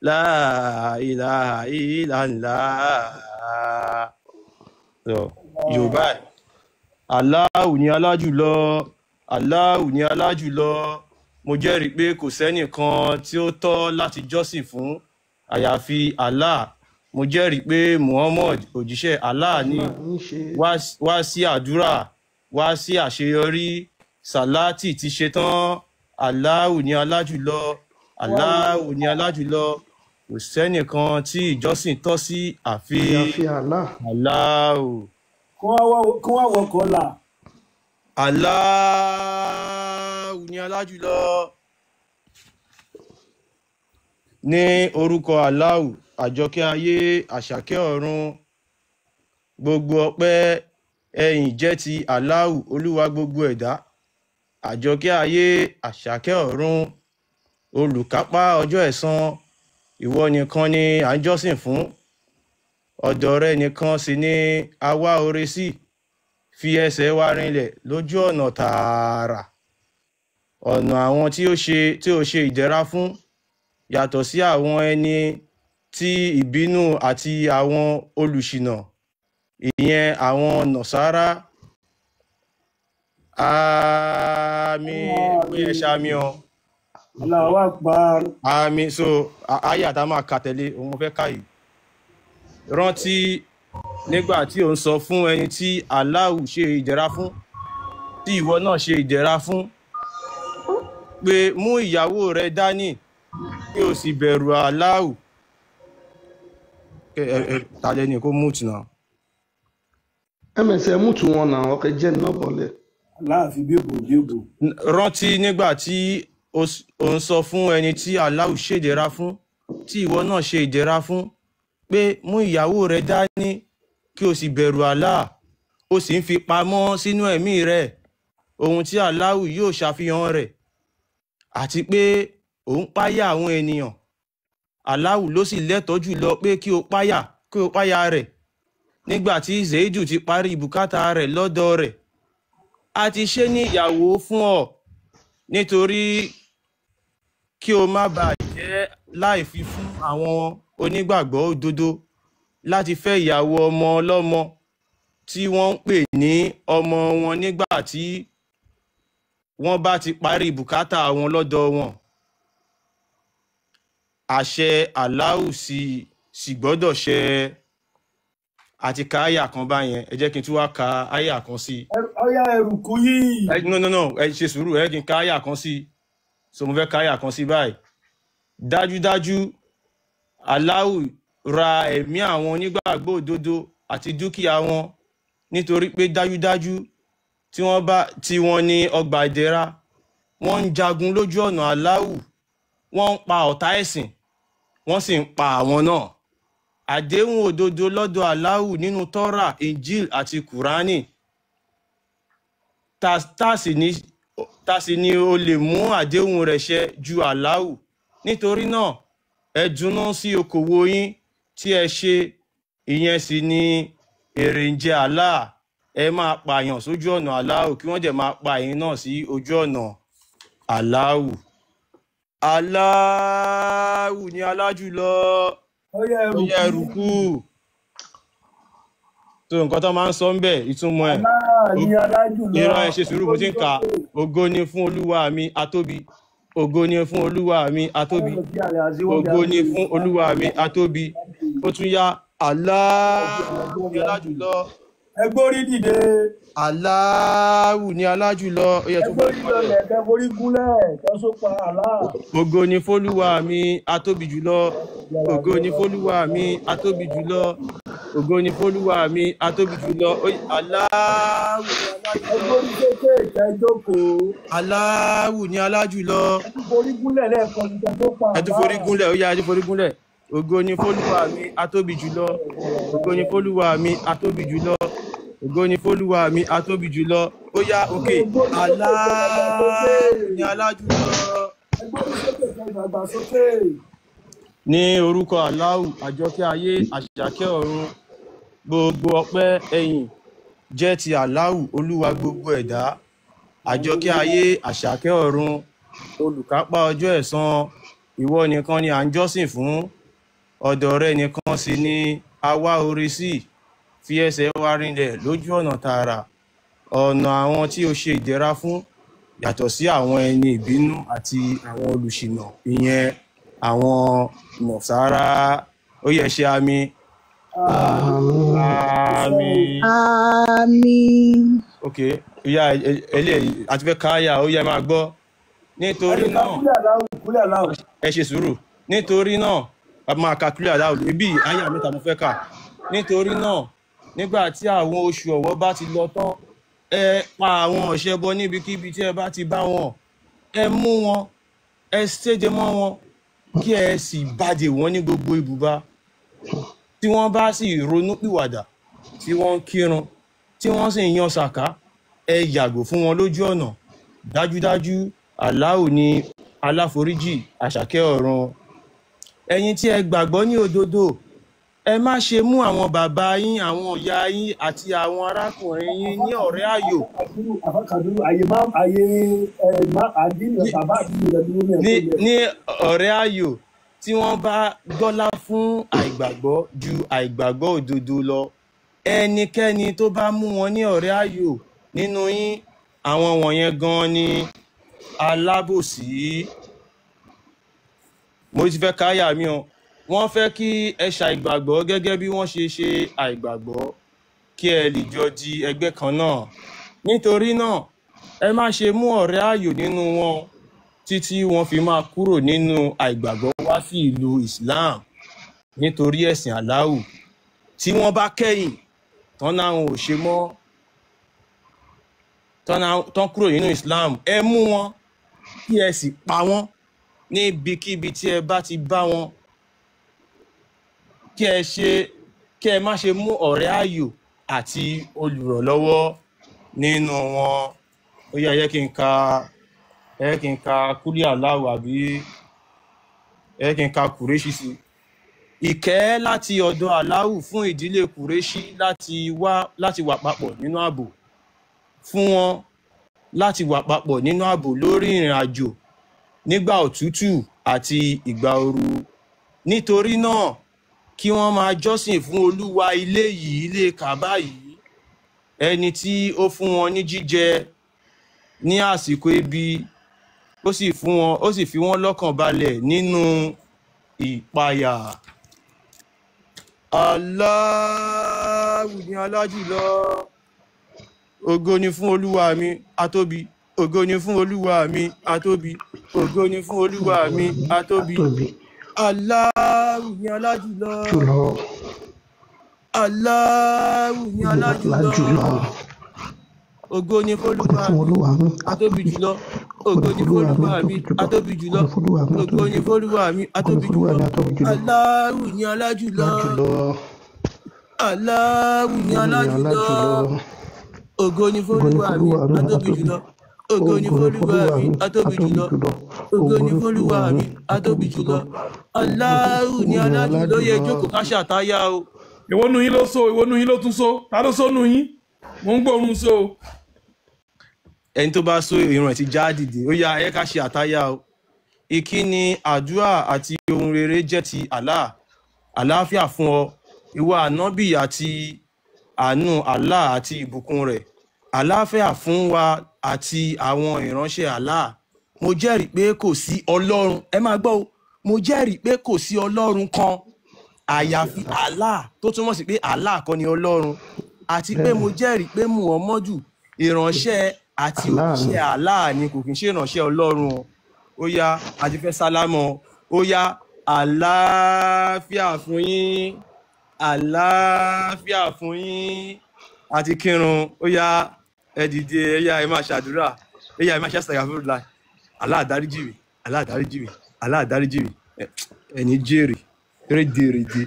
La ilaha illallah. So, Yorùbá ẹ̀. Allahu ni alájùlọ, Allahu ni alájùlọ. Mo jẹ́rìí pé kò sẹ́nìkan tí ó tọ́ láti jọ́sìn fún àyàfi Allah. Mo jẹ́rìí pé Muhammad òjíṣẹ́ Allah ni. Wá sí àdúrà, wá sí àṣeyọrí. Sàlátì ti ṣetán. Allahu ni alájùlọ, Allahu ni alájùlọ. Kò sẹ́nìkan tí ìjọsìn tọ́ sí àfi Àyàfi Allah. Allahu. Kí wọ́n wọkọ̀ là. Allahu ni alájùlọ. Ní orúkọ Allahu, àjọkẹ́ ayé, àṣàkẹ́ ọ̀run, gbogbo ọpẹ́ ẹ̀yìn jẹ́ ti Allahu, olúwa gbogbo ẹ̀dá. Àjọkẹ́ ayé, àṣàkẹ́ ọ̀run, olùkápá ọjọ́ ẹ̀san, ìwọ nìkan ni à ń jọ́sìn fún. Ọ̀dọ̀ rẹ nìkan sì ni a wá oore sí. Fi ẹsẹ̀ wa rinlẹ̀ lójú ọ̀nà tààrà, ọ̀nà àwọn tí ó ṣe ìdẹ̀ra fún, yàtọ̀ sí àwọn ẹni tí ìbínú àti àwọn olùṣìnà, ìyẹn àwọn Nọ̀sárá. Àmín. Ó yẹ ṣàmì ọ. Allahu Akbar. Àmín. So àyà tá a máa kà tẹ̀lé òun mo fẹ́ kà yìí. Rántí nígbà tí ò ń sọ fún ẹni tí Allahu ṣe ìdẹ̀ra fún, tí ìwọ náà ṣe ìdẹ̀ra fún, pé mú ìyàwó rẹ dání kí o sì bẹ̀rù Allahu. Ta lẹni kó mute náà. Ms ẹ mú tù wọn náà, ọkẹ jẹ́ iná bọ̀lẹ̀. Láàfin bíbò bíbò. Rántí nígbà tí ò ń sọ fún ẹni tí Allahu ṣèdẹ̀ra fún, tí ìwọ náà ṣe ìdẹ̀ra fún, pé mú ìyàwó rẹ dání kí o sì bẹ̀rù Allah. O sì ń fi pamọ́ sínú ẹ̀mí rẹ ohun tí Allahu yóò ṣàfihàn rẹ̀, àti pé ò ń páyà àwọn ènìyàn. Allahu ló sì lẹ́tọ̀ọ́ jùlọ pé kí o páyà rẹ̀. Nígbà tí Zaidu ti parí bùkátà rẹ̀ lọ́dọ̀ rẹ̀, a ti ṣe ní ìyàwó fún ọ, nítorí kí o má bàa jẹ́ láì fi fún àwọn onígbàgbọ́ òdodo láti fẹ́ ìyàwó ọmọ ọlọ́mọ tí wọ́n ń pè ní ọmọ wọn nígbà tí wọ́n bá ti parí bùkátà wọn lọ́dọ̀ wọn. Àṣẹ Allahu sì gbọ́dọ̀ ṣẹ. Àti ka àyà kan báyẹn, ẹ jẹ́ kí n tún wá ka àyà kan sí i. Ọyá ẹrùkú yìí. No no no, ẹ ṣe sùúrù, ẹ kí n ka àyà kan sí i. So mo fẹ́ ka àyà kan sí i báyìí. Dájúdájú, Allahu ra ẹ̀mí àwọn onígbàgbọ́ òdodo àti dúkìá wọn, nítorí pé dájúdájú tí wọ́n ní ọgbà ìdẹ̀ra, wọ́n ń jagun lójú ọ̀nà Allahu, wọ́n ń pa ọ̀tá ẹ̀sìn, wọ́n sì ń pa àwọn náà. Àdéhùn òdodo lọ́dọ̀ Allahu nínú Tọ́rà, Injil àti Kùránì. Ta sì ni o lè mú àdéhùn rẹ̀ ṣẹ ju Allahu. Nítorí náà, ẹ dúnná sí okòwò yín tí ẹ ṣe, ìyẹn sì ni èrè ń jẹ Allah. Ẹ máa pààyàn sójú ọ̀nà Allahu, kí wọ́n dẹ̀ máa pa ẹ̀yin náà sí ojú ọ̀nà Allahu. Allahu ni alájùlọ. Ọyá Ó yẹ ẹrùkú. ẹrùkú. So nǹkan tó máa ń sọ ń bẹ̀, ìtumọ̀ ẹ̀. Allah ni alájùlọ. Irọ́, ẹ ṣe sùúrù, mo ti ń kà. Ògo ni fún olúwa mi atóbi. Ògo ni fún olúwa mi atóbi. Ògo ni fún olúwa mi atóbi. Ó tún yá. Allahu ni alájùlọ. Ẹ gbórí dìde. Allahu ni alájùlọ. Ó yẹ Ẹ tó forí gbórí mọ́lẹ̀. lọlẹ̀ kẹ forí gúnlẹ̀ kẹ sópa Allah. Ògo ni fólúwa mi atóbi jùlọ. Ògo ni fólúwa mi atóbi jùlọ. Ògo ni fólúwa mi atóbi jùlọ. Allahu ni Ẹ alájùlọ. gbórí sókè kẹ jókòó. Allahu ni alájùlọ. Ẹ tún forí gúnlẹ̀ lẹ́ẹ̀kan sí kẹ sópa Ẹ tún forí Allah. gúnlẹ̀, ó yá, ẹ tún forí gúnlẹ̀. Ògo ni fólúwa mi atóbi jùlọ. Ògo ni fólúwa mi atóbi jùlọ. Ògo ni fólúwa mi atóbi jùlọ. Ó yá, òkè. Ẹ gbórí sókè kẹ dàgbà sókè. Allahu ni alájùlọ. Ẹ gbórí sókè kẹ dàgbà sókè. Ní orúkọ Allahu, àjọkẹ́ ayé, àṣàkẹ́ ọ̀run, gbogbo ọpẹ́ ẹ̀yìn jẹ́ ti Allahu, olúwa gbogbo ẹ̀dá. Àjọkẹ́ ayé, àṣàkẹ́ ọ̀run, olùkápá ọjọ́ ẹ̀san, ìwọ nìkan ni à ń jọ́sìn fún, ọ̀dọ̀ rẹ nìkan sì ni a wá oore sí. Fi ẹsẹ̀ wa rinlẹ̀ lójú ọ̀nà tààrà, ọ̀nà àwọn tí o ṣe ìdẹ̀ra fún, yàtọ̀ sí àwọn ẹni ìbínú àti àwọn olùṣìnà, ìyẹn Àwọn Nọ̀sárá. Ó yẹ ṣe àmì. Àmín. Àmín. Ok, ó yá eléyìí àti fẹ́ káyà, ó yá máa gbọ́. Nítorí Ẹni ká náà, kúlẹ̀ aláwù, kúlẹ̀ aláwù. ẹ ṣe sùúrù. Nítorí náà, a máa ka kúlẹ̀ aláwù. Ibi àyà mẹ́ta mo fẹ́ kà. Nítorí náà, nígbà tí àwọn oṣù ọ̀wọ̀ bá ti lọ tán, ẹ pa àwọn ọ̀ṣẹbọ níbikíbi tí ẹ bá ti bá wọn. Ẹ mú wọn, ẹ séde mọ́ wọn, kí ẹ sì bàjẹ́ wọn ní gbogbo ibùba. Tí wọ́n bá sì ronúpìwàdà, tí wọ́n ń kírun, tí wọ́n sì ń yan sàká, ẹ yàgò fún wọn lójú ọ̀nà. Dájúdájú, Allahu ni aláforíjì àṣàkẹ́ ọ̀run. Ẹ̀yin tí ẹ gbàgbọ́ ní òdodo, ẹ má ṣe mú àwọn bàbá yín, àwọn ìyá yín àti àwọn arákùnrin yín ní ọ̀rẹ́ ààyò Àfàkàdúró àyè má àyè ẹ má àdínì bàbá àdínì rẹ dúró ní ní ẹ̀kọ́ yẹn. ní ọ̀rẹ́ ààyò tí wọ́n bá gbọ́lá fún àìgbàgbọ́ ju àìgbàgbọ́ òdodo lọ. Ẹnikẹ́ni tó bá mú wọn ní ọ̀rẹ́ ààyò nínú yín, àwọn wọ̀nyẹn gan-an ni alábòsí. Mo ti fẹ́ káyà mi o. Wọ́n fẹ́ kí ẹ ṣàìgbàgbọ́ gẹ́gẹ́ bí wọ́n ṣe ṣe àìgbàgbọ́, kí ẹ lè jọ di ẹgbẹ́ kan náà. Nítorí náà, ẹ má ṣe mú ọ̀rẹ́ ààyò nínú wọn títí wọ́n fi máa kúrò nínú àìgbàgbọ́ wá sí ìlú Islam nítorí ẹ̀sìn Allahu. Tí wọ́n bá kẹ́yìn tán náà ò ṣe mọ́, tán kúrò nínú Islam, ẹ mú wọn kí ẹ sì pa wọ́n níbikíbi tí ẹ bá ti bá wọn. Kí ẹ ṣe kí ẹ má ṣe mú ọ̀rẹ́ ààyò àti olùrànlọ́wọ́ nínú wọn. Ó yá, ẹ jẹ́ kí n ka, ẹ jẹ́ kí n ka kúlí aláwọ̀ àbí ẹ jẹ́ kí n ka kùrẹ́ṣì sí. Ìkẹ́ láti ọ̀dọ̀ Aláwù fún ìdílé kùrẹ́ṣì láti wà papọ̀ nínú ààbò, fún wọn láti wà papọ̀ nínú ààbò lórí ìrìn àjò nígbà òtútù àti ìgbà ooru. Nítorí náà, kí wọ́n máa jọ́sìn fún Olúwa ilé yìí, ilé Kàbá yìí, ẹni tí ó fún wọn ní jíjẹ ní àsìkò ebi, ó sì fún wọn, ó sì fi wọ́n lọ́kàn balẹ̀ nínú ìpayà. Allahu ni alájùlọ. Ògo ni fún Olúwa mi, atóbi. Ògo ni fún Olúwa mi, atóbi. Ògo ni fún Olúwa mi, atóbi. Tóbi Allahu ni alájùlọ. jùlọ. Allahu ni alájùlọ. Lájùlọ. Ògo ni Ògo ni f'Olúwa fún mi, Olúwa mi, atóbi atóbi. jùlọ. Ògo Ògo ni ni fún Olúwa mi, f'Olúwa mi, atóbi atóbi jùlọ. jùlọ. Ògo ni fún Olúwa mi, Ògo atóbi ni jùlọ. f'Olúwa mi, Ògo ni atóbi fún Olúwa jùlọ. mi, atóbi jùlọ. Allahu ni alájùlọ. Lájùlọ. Allahu ni Olúwa ni alájùlọ. alájùlọ. Ògo ni Ògo ni f'Olúwa fún mi, Olúwa mi, atóbi atóbi. jùlọ. Ògo ni Ògo ni fún f'Olúwa Olúwa mi, mi, atóbi atóbi jùlọ. jùlọ. Ògo Ògo ni ni fún f'Olúwa Olúwa mi, mi, atóbi atóbi jùlọ. jùlọ. Allahu ni Olúwa ni alájùlọ. Yẹ alájùlọ. jókòó ká ṣàtáyà o. Ìwọ nu yín ló so, ìwọ nu yín ló tún so, ta ló so nu yín? Mo ń gbóòórùn so. Ẹni tó bá so irun ẹ̀ ti já dìde. Ó yá, ẹ ká ṣe àtáyà o. Ìkíni àdúrà àti ohun rere jẹ́ ti Allah. Àlàáfíà fún ọ, ìwọ ànábì, àti àánú Allah àti ìbùkún rẹ̀. Àlàáfíà fún wa àti àwọn ìránṣẹ́ Allah. Mo jẹ́rìí pé kò sí Ọlọ́run. Ẹ máa gbọ́ o. Mo jẹ́rìí pé kò sí Ọlọ́run kan àyàfi Allah, tó túmọ̀ sí pé Allah kọ́ ni Ọlọ́run. Àti pé mo Bẹ́ẹ̀ni, jẹ́rìí pé Muhammadu ìránṣẹ́ àti Allah ni. òjíṣẹ́ Allah ni, kò kì í ṣe ìránṣẹ́ Ọlọ́run o. Ó yá, a ti fẹ́ sálámọ̀. Ó yá, àlàáfíà fún yín, àlàáfíà fún yín. Àti kírun. Ó yá, ẹ dìde. Ẹ yá, ẹ máa ṣàdúrà. Ẹ yá, ẹ máa ṣe àṣàyàfúrúlà. Allah dáríjì mi, Allah dáríjì mi, Allah dáríjì mi. Ẹni jèrè rédèrèdè.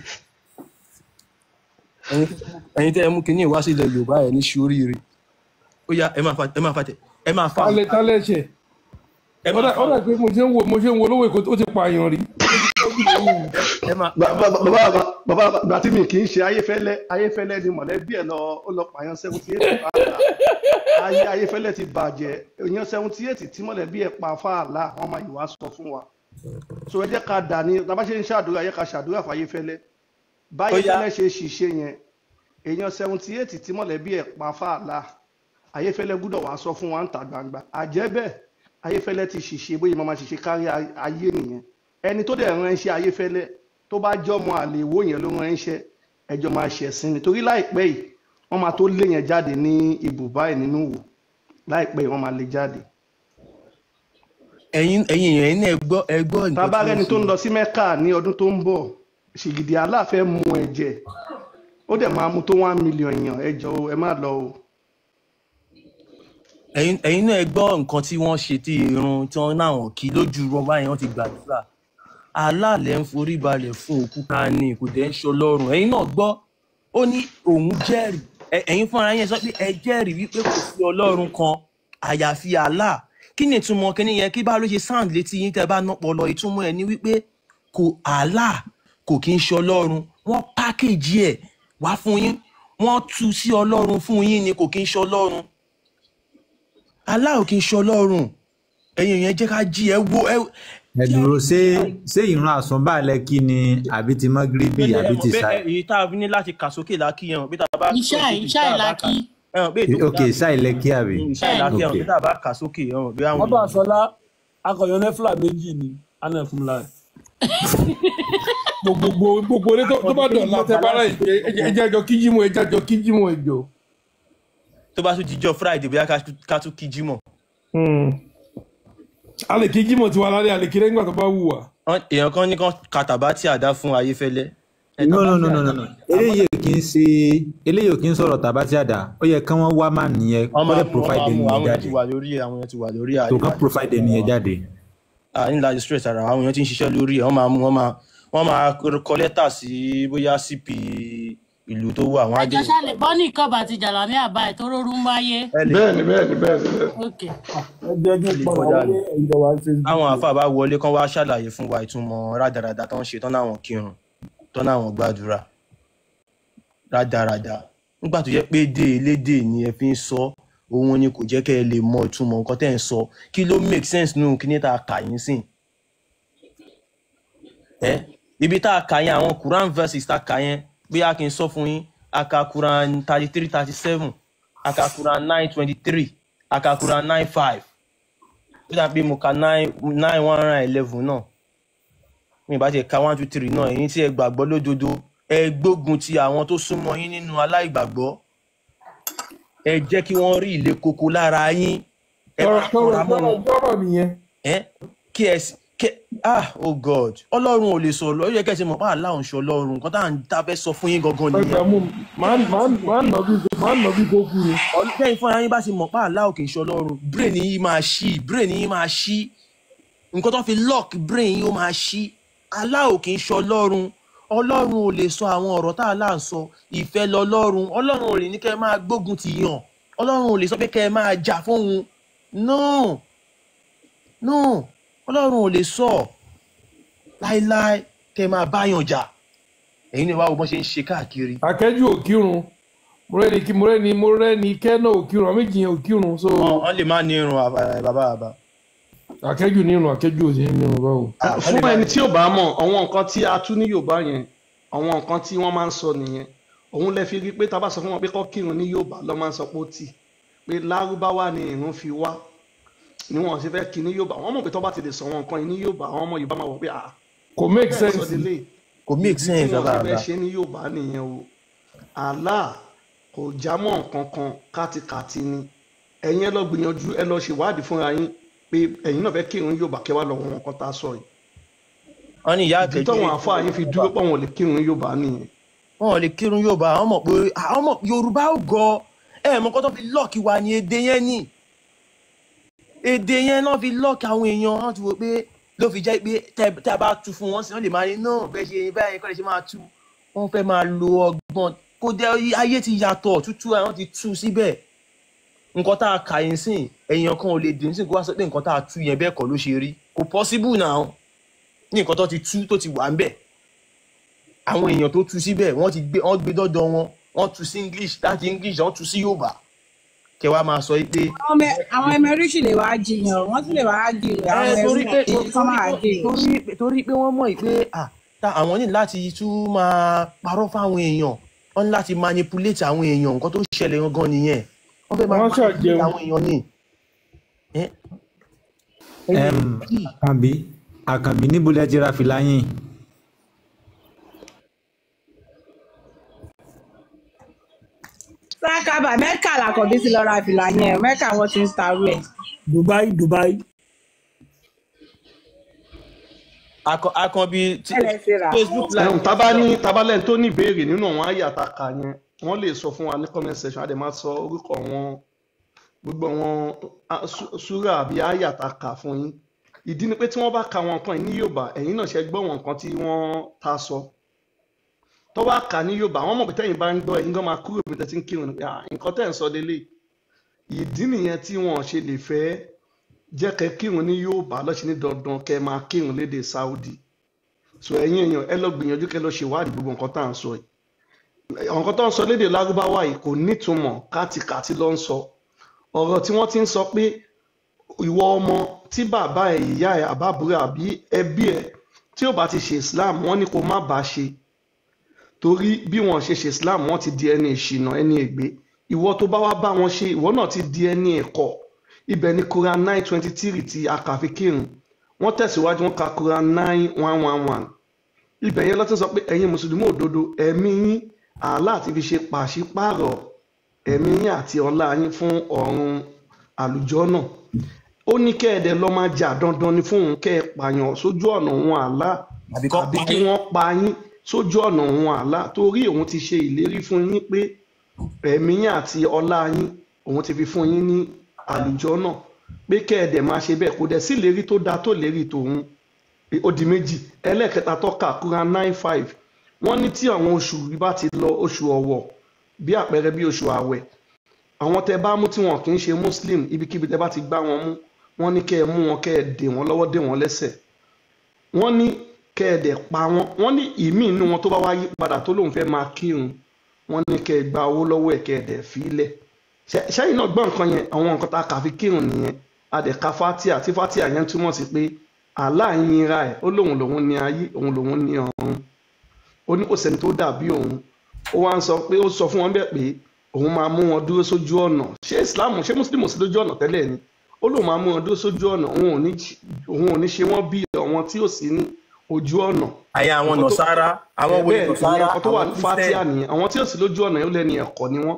Ẹ̀yin tẹ́ ẹ mú kinní ìwá sí ilẹ̀ Yorùbá, ẹ ní ṣoríire. Ó yá, ẹ máa fa, ẹ máa fa tẹ, ẹ máa fa Tálẹ̀ tálẹ̀ ṣẹ̀. Ẹ Ó máa dà fa ó dà pé mo ṣe ń wo olówó Èkó, ó ti pààyàn rí. Ẹ máa Bàbá bàbá bàbá bàbá tí mi kì í ṣe Ayéfẹ́lẹ́, Ayéfẹ́lẹ́ ni mọ̀lẹ́bí ẹ̀ lọ, ó lọ pààyàn 78 fàálà. Ayé Ayéfẹ́lẹ́ ti bàjẹ́. Èèyàn 78 tí mọ̀lẹ́bí ẹ̀ pa fàálà, wọ́n máa yìí wá sọ fún wa. So ẹ jẹ́ ká dà ní tá a bá ṣe ń ṣàdúrà, ẹ jẹ́ ká ṣàdúrà fún Ayéfẹ́lẹ́. Ó yá. Báyéfẹ́lẹ́ ṣe ṣìṣe yẹn, èèyàn 78 tí mọ̀lẹ́bí ẹ̀ pa fàálà, Ayéfẹ́lẹ́ gbúdọ̀ wá sọ fún wa ń ta gbangba. Àjẹ́ bẹ́ẹ̀, Ayéfẹ́lẹ́ ti ṣìṣe, bóyá máa ṣìṣe kárí ayé nìyẹn. Ẹni tó dẹ̀ ránṣẹ́ Ayéfẹ́lẹ́, tó bá jẹ́ ọmọ àlè Ìwó yẹn ló ránṣẹ́, ẹjọ́ máa ṣẹ̀sín ni, torí láìpẹ́ yìí wọ́n máa tó lé yẹn jáde ní ibùbá ẹ̀ nínú Ìwó. Láìpẹ́ yìí wọ́n máa lé jáde. Ẹ̀yin èèyàn, ẹ̀yin náà ẹ gbọ́, ẹ gbọ́ nǹkan Tá tí bá wọ́n rẹ́ni tó ṣe. ń lọ sí Mẹ́kà ní ọdún tó ń bọ̀, ṣìgìdì aláàfẹ́ mu ẹ̀jẹ̀, ó dẹ̀ máa mu tó 1 million èèyàn. Ẹ jọ̀ọ́, ẹ má lọ o. Ẹ̀yin náà ẹ gbọ́ nǹkan tí wọ́n ṣe, tí irun tí wọ́n náà wọ̀n kí lójú wọn báyìí, wọ́n ti gbàdúrà. Alálẹ̀ ń forí balẹ̀ fún òkúta ni, kò dẹ̀ ń ṣọlọ́run. Ẹ̀yin náà gbọ́, ó ní òun jẹ́rìí. Ẹ̀yin fúnra yín sọ pé ẹ jẹ́rìí wípé kò sí ọlọ́run kan àyàfi Allah. Kí ni ìtumọ̀ kíní yẹn? Kí bá ló ṣe sound létí yín tẹ́ bá nọpọlọ? Ìtumọ̀ ẹ̀ ni wípé kò Allah kò kí ń ṣọlọ́run. Wọ́n pákéjì ẹ̀ wá fún yín, wọ́n tú sí ọlọ́run fún yín ni, kò kí ń ṣọlọ́run. Allah ò kí ń ṣọlọ́run. Ẹ̀yin èèyàn, jẹ́ ká jí. Ẹ wo ẹ. Ẹ dúró, ṣé ìran àsùnbàlẹ̀ kí ni, àbí ti mọ́gíríbì, Pé ẹ àbí mọ̀ ti pé ṣáì? èyí tá a ní láti kà sókè lákì yẹn, pé tá a bá kà Ìṣá sókè, ìṣá tá a bá kà ìlàkí. Ẹ mọ̀ pé ètò Ok, ṣáì lẹ́kí àbí? Ìṣá ìlàkì, ẹ mọ̀ Ok. pé tá a bá kà sókè, ẹ mọ̀ pé àwọn Bàbá èèyàn. Sọlá akọ̀yọ̀ nẹ́fìlà méjì ni anẹ́fúnla Gbogbo ilé tó bá dọ̀la, tẹ bá ráyè, ẹ jẹ́ àjọ kíjímọ̀, ẹ jẹ́ àjọ kíjímọ̀, ẹ jọ. Tó bá tún dijọ́ Friday, bóyá ká tún kí jímọ̀. A lè kíjímọ̀ tiwa lálẹ́, a lè kí lẹ́yìn ìgbà tó bá wù wá. Èèyàn kan ní kán ka tàbátì àdá fún Ayéfẹ́lẹ́. Ẹ No, no, tàbátì no, no, àdá. no, no, eléyìí ò kí ń ṣe, eléyìí ò kí ń sọ̀rọ̀ tàbátì àdá. Ó yẹ kí wọ́n wá má nìyẹn Wọ́n kó máa dẹ̀ mú, wọ́n provide máa ẹni mú yẹn àwọn èèyàn ti jáde wà lórí ẹ̀, àwọn èèyàn ti wà lórí tó àyè kán provide ẹni yẹn jáde. À ní láti stress ara. Àwọn èèyàn ti ń ṣiṣẹ́ lórí ẹ̀. Wọ́n máa mú, wọ́n máa kọ lẹ́tà sí bóyá CP ìlú tó wà, wọ́n á Ẹjọ dé. ṣáà lè bọ́ ní ìkọ́bà àti jàlámí àbá ẹ̀ tó rọrùn ń wáyé. Ẹ lè Bẹ́ẹ̀ni, bẹ́ẹ̀ni, bẹ́ẹ̀ni, bẹ́ẹ̀ni. Ok. Ẹ jẹ́ kí ẹ n lè padà kọjá wọlé lọ. ìjọba Facebook. Àwọn àáfàá bá wọlé kán wá ṣàlàyé fún wa ìtumọ̀ rádaràda tó ń ṣe, tán náwọn kírun, tán náwọn gbàdúrà, rádaràda. Nígbà tó jẹ́ pé èdè elédè ni ẹ fi ń sọ, òun ni kò jẹ́ kẹ́ ẹ lè mọ ìtumọ̀ nǹkan tẹ́ ẹ ń sọ. Kí ló make sense nínú kíní tá a kà yín sìn? Ẹ ibi tá a kà yẹn, àwọn Quran verses tá a kà yẹn, bí a kì í sọ fún yín, a kà Quran 33:37, a kà Quran 9:23, a kà Quran 9:5, ó dà pé mo ka nine nine 111 náà, mi bá ti ka 1 2 3 náà. Ẹ̀yin tí ẹ gbàgbọ́ lódodo, ẹ gbógun ti àwọn tó súnmọ́ yín nínú aláìgbàgbọ́, ẹ jẹ́ kí wọ́n rí ilé koko lára yín, ẹ má Tọrọ kanra mọ́ tọrọ wọn. Tọrọ nìyẹn. Ẹ kí ẹ sì kẹ, ah, oh God, Ọlọ́run ò lè sọ̀rọ̀. Ó yẹ kẹ́ ẹ ṣe mọ̀ pé Allah ń ṣe Ọlọ́run. Nǹkan tá à ń tá a fẹ́ sọ fún yín gangan nìyẹn. Ẹgbàá mú, máa ń nà bí kò kú ni. Ọlọ́run fúnra yín bá ṣe mọ̀ pé Allah ò kì í ṣe Ọlọ́run, brain yín máa ṣí, brain yín máa ṣí. Nǹkan tó fi lock brain yín, ó máa ṣí. Allah ò kì í ṣe Ọlọ́run. Ọlọ́run ò lè sọ àwọn ọ̀rọ̀ tá Allah ń sọ. Ìfẹ́ lọ́lọ́run. Ọlọ́run ò lè ní kẹ́ ẹ máa gbógun ti yàn. Ọlọ́run ò lè sọ pé kẹ́ ẹ máa jà fóun. No, no, Ọlọ́run ò lè sọ láéláé kẹ́ ẹ máa báyàn jà. Ẹ̀yin ni wàá wo bọ́n ṣe ń ṣe káàkiri. Akẹ́jù ò kírun, mo rẹ́ni kẹ́ náà ò kírun, àwọn méjì yẹn ò kírun so. Wọ́n lè má ní irun, bàbá bàbá. Akẹ́jù ní irun, akẹ́jù ò sí ní irun báwo. Wọ́n lè Fún má ẹni ní. tí ò bá mọ̀ àwọn nǹkan tí a tú ní Yorùbá yẹn, àwọn nǹkan tí wọ́n máa ń sọ nìyẹn. Òun lẹ fi rí pé tá a bá sọ fún wọn pé kọ́ kírun ní Yorùbá, lọ́ máa ń sọ pé ó tì pé Lárúbáwá ni ìrun fi wá, ni wọn ṣe fẹ́ kí ní Yorùbá. Wọ́n mọ̀ pé tó bá ti lè sọ àwọn nǹkan yìí ní Yorùbá, àwọn ọmọ Yorùbá máa wọ̀ pé ah, Kò make bẹ́ẹ̀ sọ sense. délé. Kò make Ìdí tí sense, wọn bàbá ṣe fẹ́ bàbá. ṣe ní Yorùbá nìyẹn o. Allah kò já mọ́ nǹkan kan, kátikàti ni. Ẹ̀yin ẹ lọ gbìyànjú, ẹ lọ ṣèwádìí fúnra yín pé ẹ̀yin náà fẹ́ kírun Yorùbá, kẹ́ wá lọ wọn nǹkan tá a sọ yìí. Wọ́n ní ìyá Ìdí àkẹ́jù táwọn àáfàá yín fi dúró pé àwọn ò lè kírun Yorùbá nìyẹn. Wọn ò lè kírun Yorùbá. Àwọn mọ̀ pé àwọn mọ̀ Yorùbá ò gọ. Ẹ mọ̀ kọ́ tó fi lock wa ní èdè yẹn, ní èdè yẹn náà fi lock àwọn èèyàn. Wọn ti wò pé ló fi jẹ́ pé tẹ́ a bá tu fún wọn sí, wọ́n lè máa ní náà bẹ́ẹ̀ ṣe báyìí kọ́ lè ṣe máa tu. Wọ́n fẹ́ máa lo ọgbọ́n kó dé. Ayé ti yàtọ̀ tútù, àwọn ti tú síbẹ̀. Nǹkan tá a kà yín sìn, èèyàn kan ò lè dé nísìn kó wá sọ pé nǹkan tá a tú yẹn bẹ́ẹ̀ kọ́ ló ṣe rí. Kò possible now. Ní nǹkan tó ti tú, tó ti wà ń bẹ̀, àwọn èèyàn tó tú síbẹ̀, wọ́n ti gbé, wọ́n gbé dọ́dọ̀ wọn, wọ́n tú sí English, láti English wọ́n tú sí Yorùbá. Kẹ wá máa sọ pé Àwọn ẹmẹrú sì lè wá jiyàn, wọ́n sì lè wá jiyàn àwọn ẹ ẹrú torí pé kí kọ́ máa jiyàn. Torí pé wọ́n mọ̀ pé à ta àwọn ní láti tún máa parọ́ fáwọn èèyàn, wọ́n ní láti manipulate àwọn èèyàn. Nǹkan tó ń ṣẹlẹ̀ gangan nìyẹn, wọ́n fẹ́ máa Wọ́n manipulate ṣàjẹun. àwọn èèyàn ni. Ẹ ẹ̀yin Àbí Àkànbí, níbo lẹ ti ra fìlà yín? Sákàbà Mẹ́kà làkànbí ti lọ ra fìlà yẹn, Mẹ́kà wọn ti ń tarú ẹ̀. Dubai, Dubai. Àkànbí tí Ẹlẹ́ ti rà. Facebook live. Ẹ̀hún tábà ní tábàlẹ̀ tó ní ìbéèrè nínú àwọn àyà àtàkà yẹn, wọ́n lè sọ fún wa ní comment section, a dẹ̀ máa sọ orúkọ wọn, gbogbo àwọn súrà àbí àyà àtàkà fún yín. Ìdí ni pé tí wọ́n bá ka àwọn nǹkan yìí ní Yorùbá, ẹ̀yin náà ṣe gbọ́ àwọn nǹkan tí wọ́n ta sọ. Tó bá kà ní Yorùbá, wọ́n mọ̀ pé tẹ́yin bá ń gbọ́, ẹ̀yin gan máa kúrò bí tẹ́ ti ń kírun ni pé, "Ah, nǹkan tẹ́ ń sọ lélẹ̀." Ìdí nìyẹn tí wọ́n ṣe lè fẹ́ jẹ́ kẹ́ kírun ní Yorùbá lọ́sẹ̀ ní dandan kẹ́ máa kírun lédè Saudi. So ẹ̀yin èèyàn, ẹ lọ gbìyànjú kẹ́ lọ ṣèwádìí gbogbo nǹkan tá à ń sọ yìí. Nǹkan tó ń sọ lédè Lárúbáwá yìí kò nítumọ̀, kátikàti ló ń sọ. Ọ̀rọ̀ tí wọ́n ti ń sọ pé ìwọ ọmọ tí bàbá ẹ̀, ìyá ẹ̀, àbábúrò àbí ẹbí ẹ̀ tí ò bá ti ṣe Islam, wọ́n ní kó má bàa ṣe, torí bí wọ́n ṣe ṣe Islam, wọ́n ti di ẹni ìṣìnà, ẹni ègbé. Ìwọ tó bá wá bá wọn ṣe, ìwọ náà ti di ẹni ẹ̀kọ́. Ibẹ̀ ni Quran 9:23 tí a kà fi kírun. Wọ́n tẹ̀síwájú, wọ́n ka Quran 9:111. Ibẹ̀ yẹn ló ti sọ pé ẹ̀yin mùsùlùmí òdodo, ẹ̀mí yín Allah ti fi ṣe pàṣípààrọ̀ ẹ̀mí yín àti ọlá yín fún ọ̀run àlùjọ́nà. Ó ní kẹ́ ẹ dẹ̀ lọ máa jà, dandan ni fún òun kẹ́ ẹ pààyàn sójú ọ̀nà òun Allah, àbí kọ́ àbí pa kí yín. wọ́n pa yín sójú ọ̀nà òun Allah, torí òun ti ṣe ìlérí fún yín pé ẹ̀mí yín àti ọlá yín òun ti fi fún yín ní àlùjọ́nà, pé kẹ́ ẹ dẹ̀ máa ṣe bẹ́ẹ̀. Kò dẹ̀ sí ìlérí tó dáa tó lérí tòun. Ó di méjì. Ẹlẹ́ẹ̀kẹta tọ́ka Quran 9:5, wọ́n ní tí àwọn oṣù bá ti lọ, oṣù ọ̀wọ̀ bí àpẹẹrẹ bí oṣù àwẹ̀, àwọn tẹ bá mú tí wọn kì í ṣe muslim, ibikíbi tẹ bá ti gbá wọn mú, wọ́n ní kẹ́ ẹ mú wọn, kẹ́ ẹ dè wọ́n lọ́wọ́, dè wọ́n lẹ́sẹ̀, wọ́n ní kẹ́ ẹ dẹ̀ pa wọ́n. Wọ́n ní ìmí inú wọn tó bá wá yí padà tó lóun fẹ́ máa kírun, wọ́n ní kẹ́ ẹ gba owó lọ́wọ́ ẹ̀, kẹ́ ẹ dẹ̀ fi í lẹ̀. Ṣẹ́yìn náà gbọ́ nǹkan yẹn? Àwọn nǹkan tá a kà fi kírun nìyẹn. A dẹ̀ ka fatia, tí fatia yẹn túmọ̀ sí pé Allah ń yinra ẹ̀, ó lóun lòun ní ayé, òun lòun ní ọ̀run, ó ní kò sẹ́ni tó dàbí òun. Ó wá ń sọ pé ó sọ fún wọn bẹ́ẹ̀ pé òun máa mú wọn dúró sójú ọ̀nà. Ṣé Islam, ṣé Muslim ò sí lójú ọ̀nà tẹ́lẹ̀ ni? Ó lóun máa mú wọn dúró sójú ọ̀nà, òun ò ní ṣe wọ́n bí àwọn tí ò sí ní ojú ọ̀nà. Àyà àwọn Nǹkan tó Nọ̀sára, àwọn ẹ wo ni bẹ́ẹ̀ ni, ìyẹn Nọ̀sára, nǹkan tó wà àwọn ní fatia Christian. nìyẹn. Àwọn tí ò sí lójú ọ̀nà yóò lẹ́ni ẹ̀kọ́ ni wọ́n.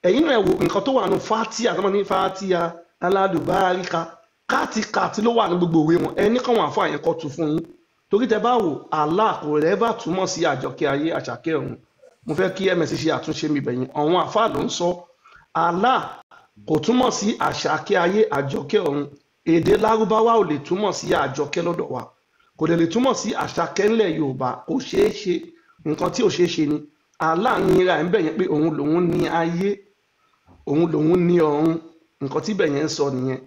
Ẹ̀yin náà ẹ wo nǹkan tó wà ní fatia, tó máa ní fatia aládùbáríkà, káàtìkàtì ló wà ní gbogbo òwe wọn. Ẹni kàn wọ́n àfọ àyẹn kọ́ tu fún yín, torí tẹ bá wò, Allah kò rẹ́bà túmọ̀ sí àjọkẹ́ ayé àṣàkẹ́ ọ̀run. Mo fẹ́ kí ms ṣe àtúnṣe mi bẹ̀yìn. Àwọn àfáà ló ń sọ Allah kò túmọ̀ sí àṣàkẹ́ ayé àjọkẹ́ ọ̀run. Èdè Lárúbáwá ò lè túmọ̀ sí àjọkẹ́ lọ́dọ̀ wa, kò dẹ̀ lè túmọ̀ sí àṣàkẹ́ ńlẹ̀ Yorùbá. Kò ṣeé ṣe, nǹkan tí ò ṣeé ṣe ni. Allah ń yinra ẹ̀ ń bẹ̀ yẹn pé òun lòun ní ayé, òun lòun ní ọ̀run. Nǹkan tí bẹ̀ yẹn ń sọ nìyẹn.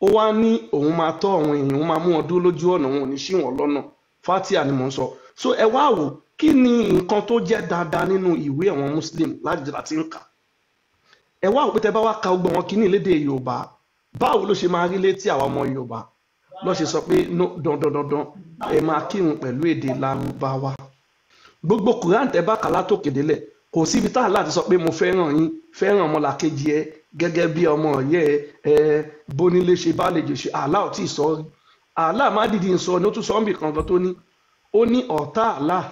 Ó wá ní òun máa tọ́ àwọn èèyàn, òun máa mú wọn dúró lójú ọ̀nà, òun ò ní ṣì wọ́n lọ́nà. Fatia ni mò ń sọ. So ẹ wá wò, kí ni nǹkan tó jẹ́ dáadáa nínú ìwé àwọn Muslim láti ń kà? Ẹ wá wò pé tẹ bá wá ka gbogbo àwọn kíní lédè Yorùbá, báwo ló ṣe máa rí létí àwa ọmọ Yorùbá? Lọ́ ṣe sọ pé no, dandan dandan ẹ máa kírun pẹ̀lú èdè Lárúbáwá. Gbogbo Quran tẹ bá kà látòkè délẹ̀, kò síbi tá Allah ti sọ pé mo fẹ́ràn yín, fẹ́ràn ọmọlàkejì ẹ gẹ́gẹ́ bí ọmọ ọ̀yẹ́ ẹ, bónílé ṣe bá lè jò ṣe. Allah ò tí ì sọ rí. Allah má dìdí ń sọ ni, ó tún sọ níbì kan gan tó ní, ó ní ọ̀tá Allah,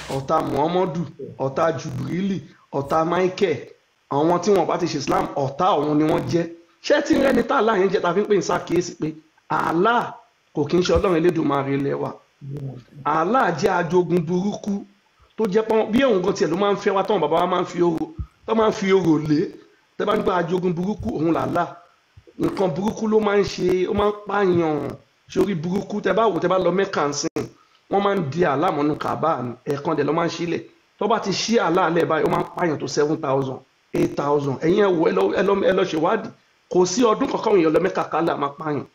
ọ̀tá Muhammadu, ọ̀tá Jubrili, ọ̀tá Michael, àwọn tí wọn bá ti ṣe Islam, ọ̀tá òun ni wọ́n jẹ́. Ṣé tí ń rẹ́ni tá Allah yẹn jẹ́ ta fi ń pè ní ṣàkíyèsí pé Allah kò kí ń ṣe Ọlọ́run Elédùmarè ilẹ̀ wa. Allah jẹ́ ajogun burúkú tó jẹ́ pọ́n bí òun gan tiẹ̀ ló máa ń fẹ́ wá, táwọn bàbá wa máa ń fi orò, tó máa ń fi orò lé. Tẹ́ bá ń gba ajogun burúkú, òun làlá. Nǹkan burúkú ló máa ń ṣe, ó máa ń pààyàn sórí burúkú. Tẹ́ bá wò, tẹ́ bá lọ Mẹ́kà ń sìn, wọ́n máa ń di Allah mọ́nú Kàbá ni, ẹ̀ẹ̀kan dẹ̀ ló máa ń sílẹ̀. Tó bá ti ṣí Allah lẹ̀ báyìí, ó máa ń pààyàn tó 7,000, 8,000. Ẹ̀yin ẹ wò, ẹ lọ ṣèwádìí. Kò sí ọdún kankan èèyàn lọ Mẹ́kà kálá máa pààyàn.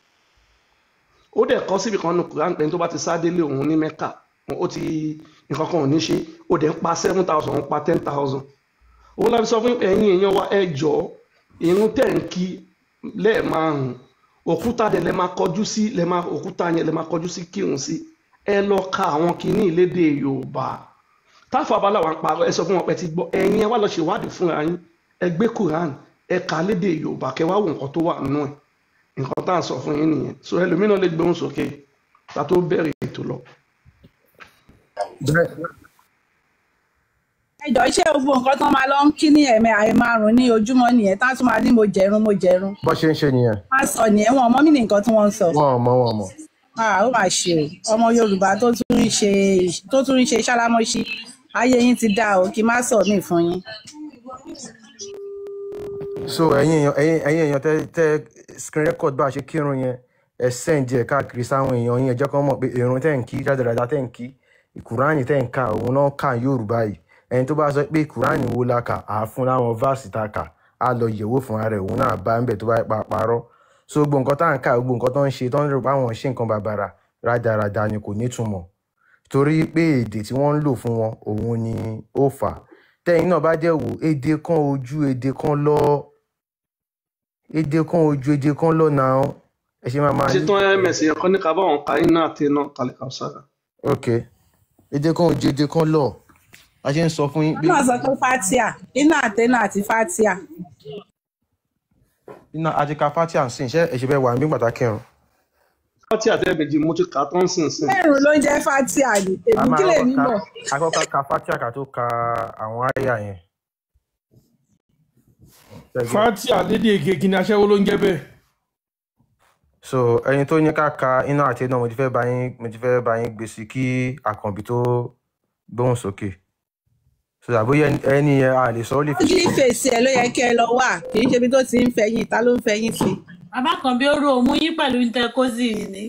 Ó dẹ̀ kọ́ síbi kan nù Quran pé tó bá ti sá délé òun ní Mẹ́kà, ó ti nǹkan kan ò ní ṣe. Ó dẹ̀ ń pa 7,000, ń pa 10,000. Òun la fi sọ fún ẹ̀yin èèyàn wa, ẹ jọ̀ọ́, irun tẹ̀ ń kí lẹ́ẹ̀márùn-ún, òkúta dẹ̀ lẹ máa kọjú sí, lẹ máa òkúta yẹn lẹ máa kọjú sí kírun sí. Ẹ lọ ka àwọn kinní ìlédè Yorùbá. Táfà bá làwọn parọ́, ẹ sọ fún wọn pé ti gbọ́. Ẹ̀yin ẹ wá lọ ṣèwádìí fúnra yín, ẹ gbé Quran, ẹ kà á lédè Yorùbá, kẹ wá wo nǹkan tó wà nínú ẹ̀. Nǹkan tá à ń sọ fún yín nìyẹn. So ẹlòmíràn lè gbóhùn sókè ta tó bẹ̀rẹ̀ ètò lọ. Ẹjọ, ṣé gbogbo nǹkan tán máa lọ ń kí ní ẹ̀mẹ àì márùn ní ojúmọ́ nìyẹn tá tún máa ní mo jẹrun mo jẹrun? Bó ṣe ń ṣe nìyẹn. Má sọ nìyẹn, wọn mọ mí ní nǹkan tí wọ́n ń sọ. Wọn ò mọ, wọn ò mọ. Ah, ó mà ṣe o, ọmọ Yorùbá tó tún ń ṣe, tó tún ń ṣe ṣálámọṣí, ayé yín ti dáa o, kí n má sọ mí fún yín. So ẹ̀yin èèyàn tẹ screen record bá a ṣe kírun yẹn, ẹ send ẹ káàkiri sáwọn èèyàn yín. Ẹ jẹ́ kán mọ̀ pé ìrun tẹ́ ń kí rádaràda tẹ́ ń kí, Kùránì tẹ́ ń kà, òun náà kà Yorùbá yìí. Ẹni tó bá sọ pé Kùránì wo la kà á fún láwọn verse tá a kà á, lọ yẹ̀wò fún ara ẹ̀, òun náà bá ń bẹ̀ tó bá pa parọ́. So gbogbo nǹkan tá à ń kà, gbogbo nǹkan tó ń ṣe, tó ń rò pé àwọn ṣe nǹkan bàbàrà, rádaràda ni, kò nítumọ̀, torí pé èdè tí wọ́n ń lò fún wọn òun ni ó fà á. Tẹ́yìn náà bá dẹ̀ wò, èdè kan ojú èdè kan lọ, èdè kan ojú èdè kan lọ náà, ẹ ṣe máa máa ní. Ṣetán ms, yẹn kọ́ ní ká bá wọn ka iná àti iná kàlẹ́kà sára. Ok, èdè kan ojú èdè kan lọ, a ṣe ń sọ fún yín pé. Wọ́n náà sọ pé fatia, iná àtẹnà àti fatia. Iná àti ka fatia ń sìn ṣé ẹ ṣe bẹ́ẹ̀ wà nígbà pàtàkì ẹ̀rùn. Fatia tẹ́ méjì mo ti kà á tán sìn sìn. Mẹ́rin ló ń jẹ́ fatia ni A èmi máa kí lè kọ́kọ́ mí ka mọ̀. Akọ́kọ́ ka fatia ká tó ka àwọn àyà yẹn. Ṣẹ́gun. Fatia lédè èké kí ni, aṣẹ́wó ló ń jẹ́ bẹ́ẹ̀. So ẹni tó ní ká ka iná àti iná, mo ti fẹ́ bá yín gbé sí kí Àkànbí tó gbóhùn sókè, so àbóyá ẹni yẹn a lè sọ, ó lè fi Ugly face ẹ ló yẹ kí ẹ lọ wà, kì í ṣe ibi tó ti ń fẹyín, ta ló ń fẹyín sí. Bàbá kan bí ó rò ó mú yín pẹ̀lú ntẹ́kọ́sì ní.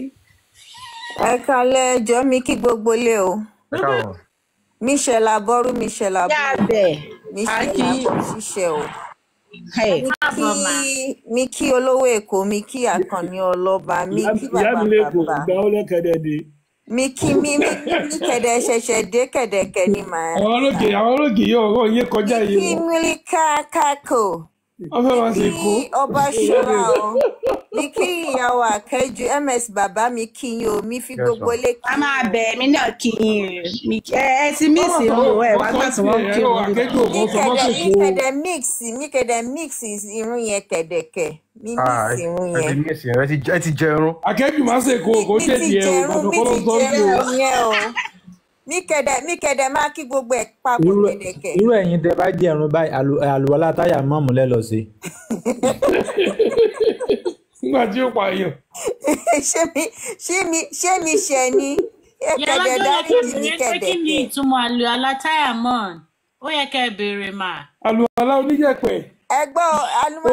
Ẹ kalẹ ẹjọ mi, kí gbogbo lé o. Ẹ káàbọ̀. Michelle Aboru, Michelle Yá Aboru. bẹ̀. Michelle Akin. Abo ṣiṣẹ o. Ẹ̀. Mi kí Káàbọ̀ mà. Mi kí olówó Èkó, mi kí Àkànní ọlọba, mi kí Ìyá bàbá mi lẹ́kọ̀ọ́, bàbá ìgbà ó lẹ́kẹ̀dẹ̀ dé. Mi kí mi kẹdẹ ṣẹṣẹ dé kẹdẹkẹ ni màá Àwọn sà. olókè, àwọn olókè yóò ọ̀rọ̀ yé Mi kọjá iye kí wọn. Mílíkà Kákò. Wọ́n fẹ́ Mi máa kí ṣe kó. ọba ṣọlá o, mi kí ìyàwó àkẹjù ms bàbá, mi kí yín o, mi fi Yes, gbogbo ma'am. lé A kí máa yín o. bẹ̀ mí náà kí yín o. Ẹ ẹ ti Wọ́n míìsì máa ń sọ o, ẹ wá wọ́n sọ gbà tí wọ́n ń tiẹ̀ ẹ̀rọ kírun bíbá. akẹ́jọ́ Mi kan sọ kẹdẹ mọ́tò mi kó. kẹdẹ mix, mi kẹdẹ mix irun yẹn kẹdẹkẹ, mi mix Ah, irun ẹ ti yẹn. miss yẹn, ẹ ti jẹrun. Akẹ́jù máa ṣe kó Mi kó mi ṣe ti tiẹ̀ o, jẹrun Ìbàdàn mi kọ́ ló ti ń sọ sí o. jẹrun yẹn o, mi kẹdẹ máa kí gbogbo ẹ papọ̀ Irú kẹdẹkẹ. irú ẹ̀yin tẹ bá jẹ ẹ̀rùn báyìí, àlùwàlá táyà mọ́ọ̀mù lẹ́ lọ sí. Nígbà tí ó pa èèyàn. Ṣé mi ṣẹ ni ẹ Ìyá kẹdẹ alájọ, yẹ kẹ́ dáríjì mi béèrè pé kí ni kẹdẹkẹ. ìtumọ̀ àlù alátàyàmọ́ọ̀n, ó yẹ kẹ́ béèrè mà. Àlùwàlá oníyẹ̀pẹ̀. Ẹ gbọ́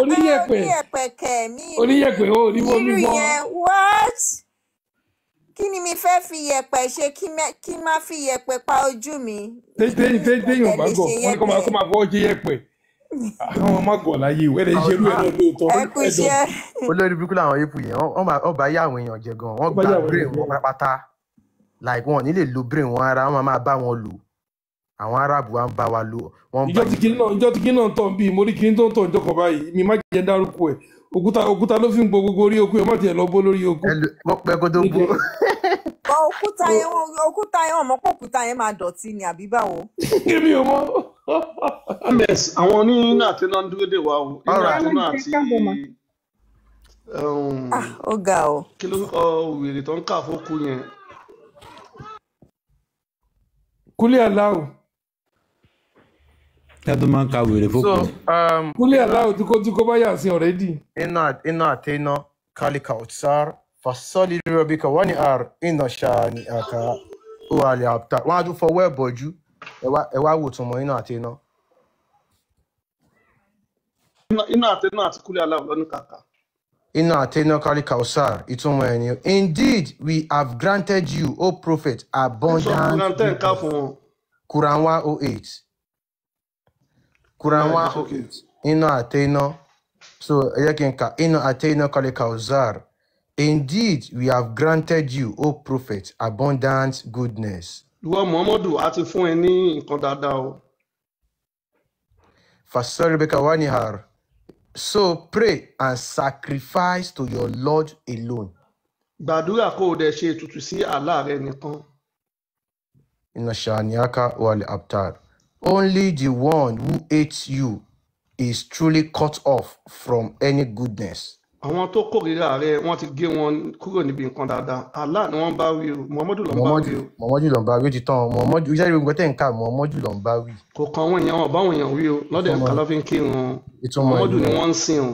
Oníyẹ̀pẹ̀. Oníyẹ̀pẹ̀ kẹ̀ mí. Oníyẹ̀pẹ̀ ó ní wọ́n Irú mímọ́. yẹn, what? Kí ni mi fẹ́ fi yẹ̀pẹ̀ ṣe? Kí má fi yẹ̀pẹ̀ pa ojú mi mi? Téèyàn Kẹdẹ bá lè gọ̀ ṣe wọ́n yẹn ní kó máa bẹ́ẹ̀. kó máa fọwọ́ ṣe yẹ̀pẹ̀. Àwọn ọmọ gọ̀ láyé ìwé ẹ̀ ṣerú ẹ̀ náà lóòótọ́. Ẹ kú Ẹ̀dọ̀. iṣẹ́. Olórí burúkú làwọn yìí yẹn, wọ́n bá yá àwọn èèyàn jẹ gan, wọ́n Ó bá gba yà wọ́n brain jẹ. wọn pátápátá, like wọn ò ní lè lo brain wọn ara wọn, máa bá wọn lò. Àwọn Arábù wa ń bá wa lò, wọ́n ń Ìjọ bá tí kinní náà, ìjọ tí kinní náà ń tàn bíi mo rí kinní tó ń tàn ìjọ kan báyìí, mi má jẹ́ dárúkọ ẹ̀. Òkúta, òkúta ló fi ń bo gbogbo orí oko ẹ̀, má tiẹ̀ lọ bó lórí oko. Wọ́n pẹ́ kó tó bó. Bọ òkúta yẹn, òkúta yẹn, wọn mọ̀ pé òkúta yẹn máa dọ̀tí ni àbí báwo? Èmi ò mọ̀. Ms, àwọn oníná àti iná ń dúró dè wá o, iná Alright. àti iná àti Ah, ó ga o. kí lórúkọ wèrè tó ń kà fókù yẹn? Kúlẹ̀ aláwọ̀. Ẹ tó máa ń ka wèrè So fókù. Kúlẹ̀ aláwọ̀ tí kò bá yà sí ọ̀rẹ́dì. Iná àti iná kálíkà ọ̀tsár fasọ́lì rọ̀bìkà wọ́n ní r iná ṣáà ní àká ó wà lè àbútà wọ́n á tún fọwọ́ ẹ̀ bọ̀jú. Ẹ wá wò tún mọ́ iná àti iná. Iná àti iná àti kúlẹ̀ aláwọ̀ lọ́ní kàkà. Iná àti iná kálíkà ọ̀tsár, ìtumọ̀ ẹ̀ ni, indeed we have granted you, O prophet, Ẹ sọ abundant Quran ten ká goodness. fún wọn. Quran 108, Quran Ẹ one gbé oh sókè. eight iná àti iná. So ẹ jẹ́ kí n kà iná àti iná kálíkà ọ̀tsár, indeed we have granted you, O prophet, abundant goodness. Ìwọ Muhammadu, a ti fún ẹ ní nǹkan dáadáa o. Fasoribeka wanihar. So pray and sacrifice to your Lord alone. Gbàdúrà kó o dẹ̀ ṣe ètùtù sí àlá rẹ nìkan. Inna shaniaka wal abtar. Only the one who hates you is truly cut off from any goodness. Àwọn tó kórìíra rẹ wọ́n ti gé wọn kúrò níbi nǹkan dáadáa. Allah ni wọ́n bá wí o, Muhammadu ló ń bá wí o. Muhammadu ló ń bá wí, ó ti tán. Muhammadu iṣẹ́ ìgbẹ́ tẹ̀ ń kà, Muhammadu ló ń bá wí. Kò kan àwọn èèyàn, wọn ò bá àwọn èèyàn wí o. Lọ́dẹ̀ Ìtumọ̀ nǹkan ló fi ń kírun o. ìtumọ̀ ẹ̀ Muhammadu ni nìyẹn. wọ́n ń sìn o.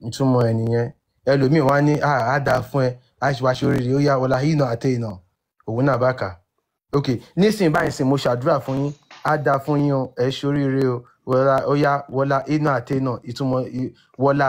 Ìtumọ̀ ẹ̀ nìyẹn. Ẹlòmíì wá ní á dáa fún ẹ, á ṣe wá ṣe oríire, ó yá wọlá yìí náà àtẹ ìnà òun náà bá kà. Ok, nísìnyí báyìí sìn, mo ṣàdúrà fún yín, á dáa fún yín o, ẹ ṣe oríire o, wọlá ó yá wọlá iná àtẹ ìnà. Ìtumọ̀ wọlá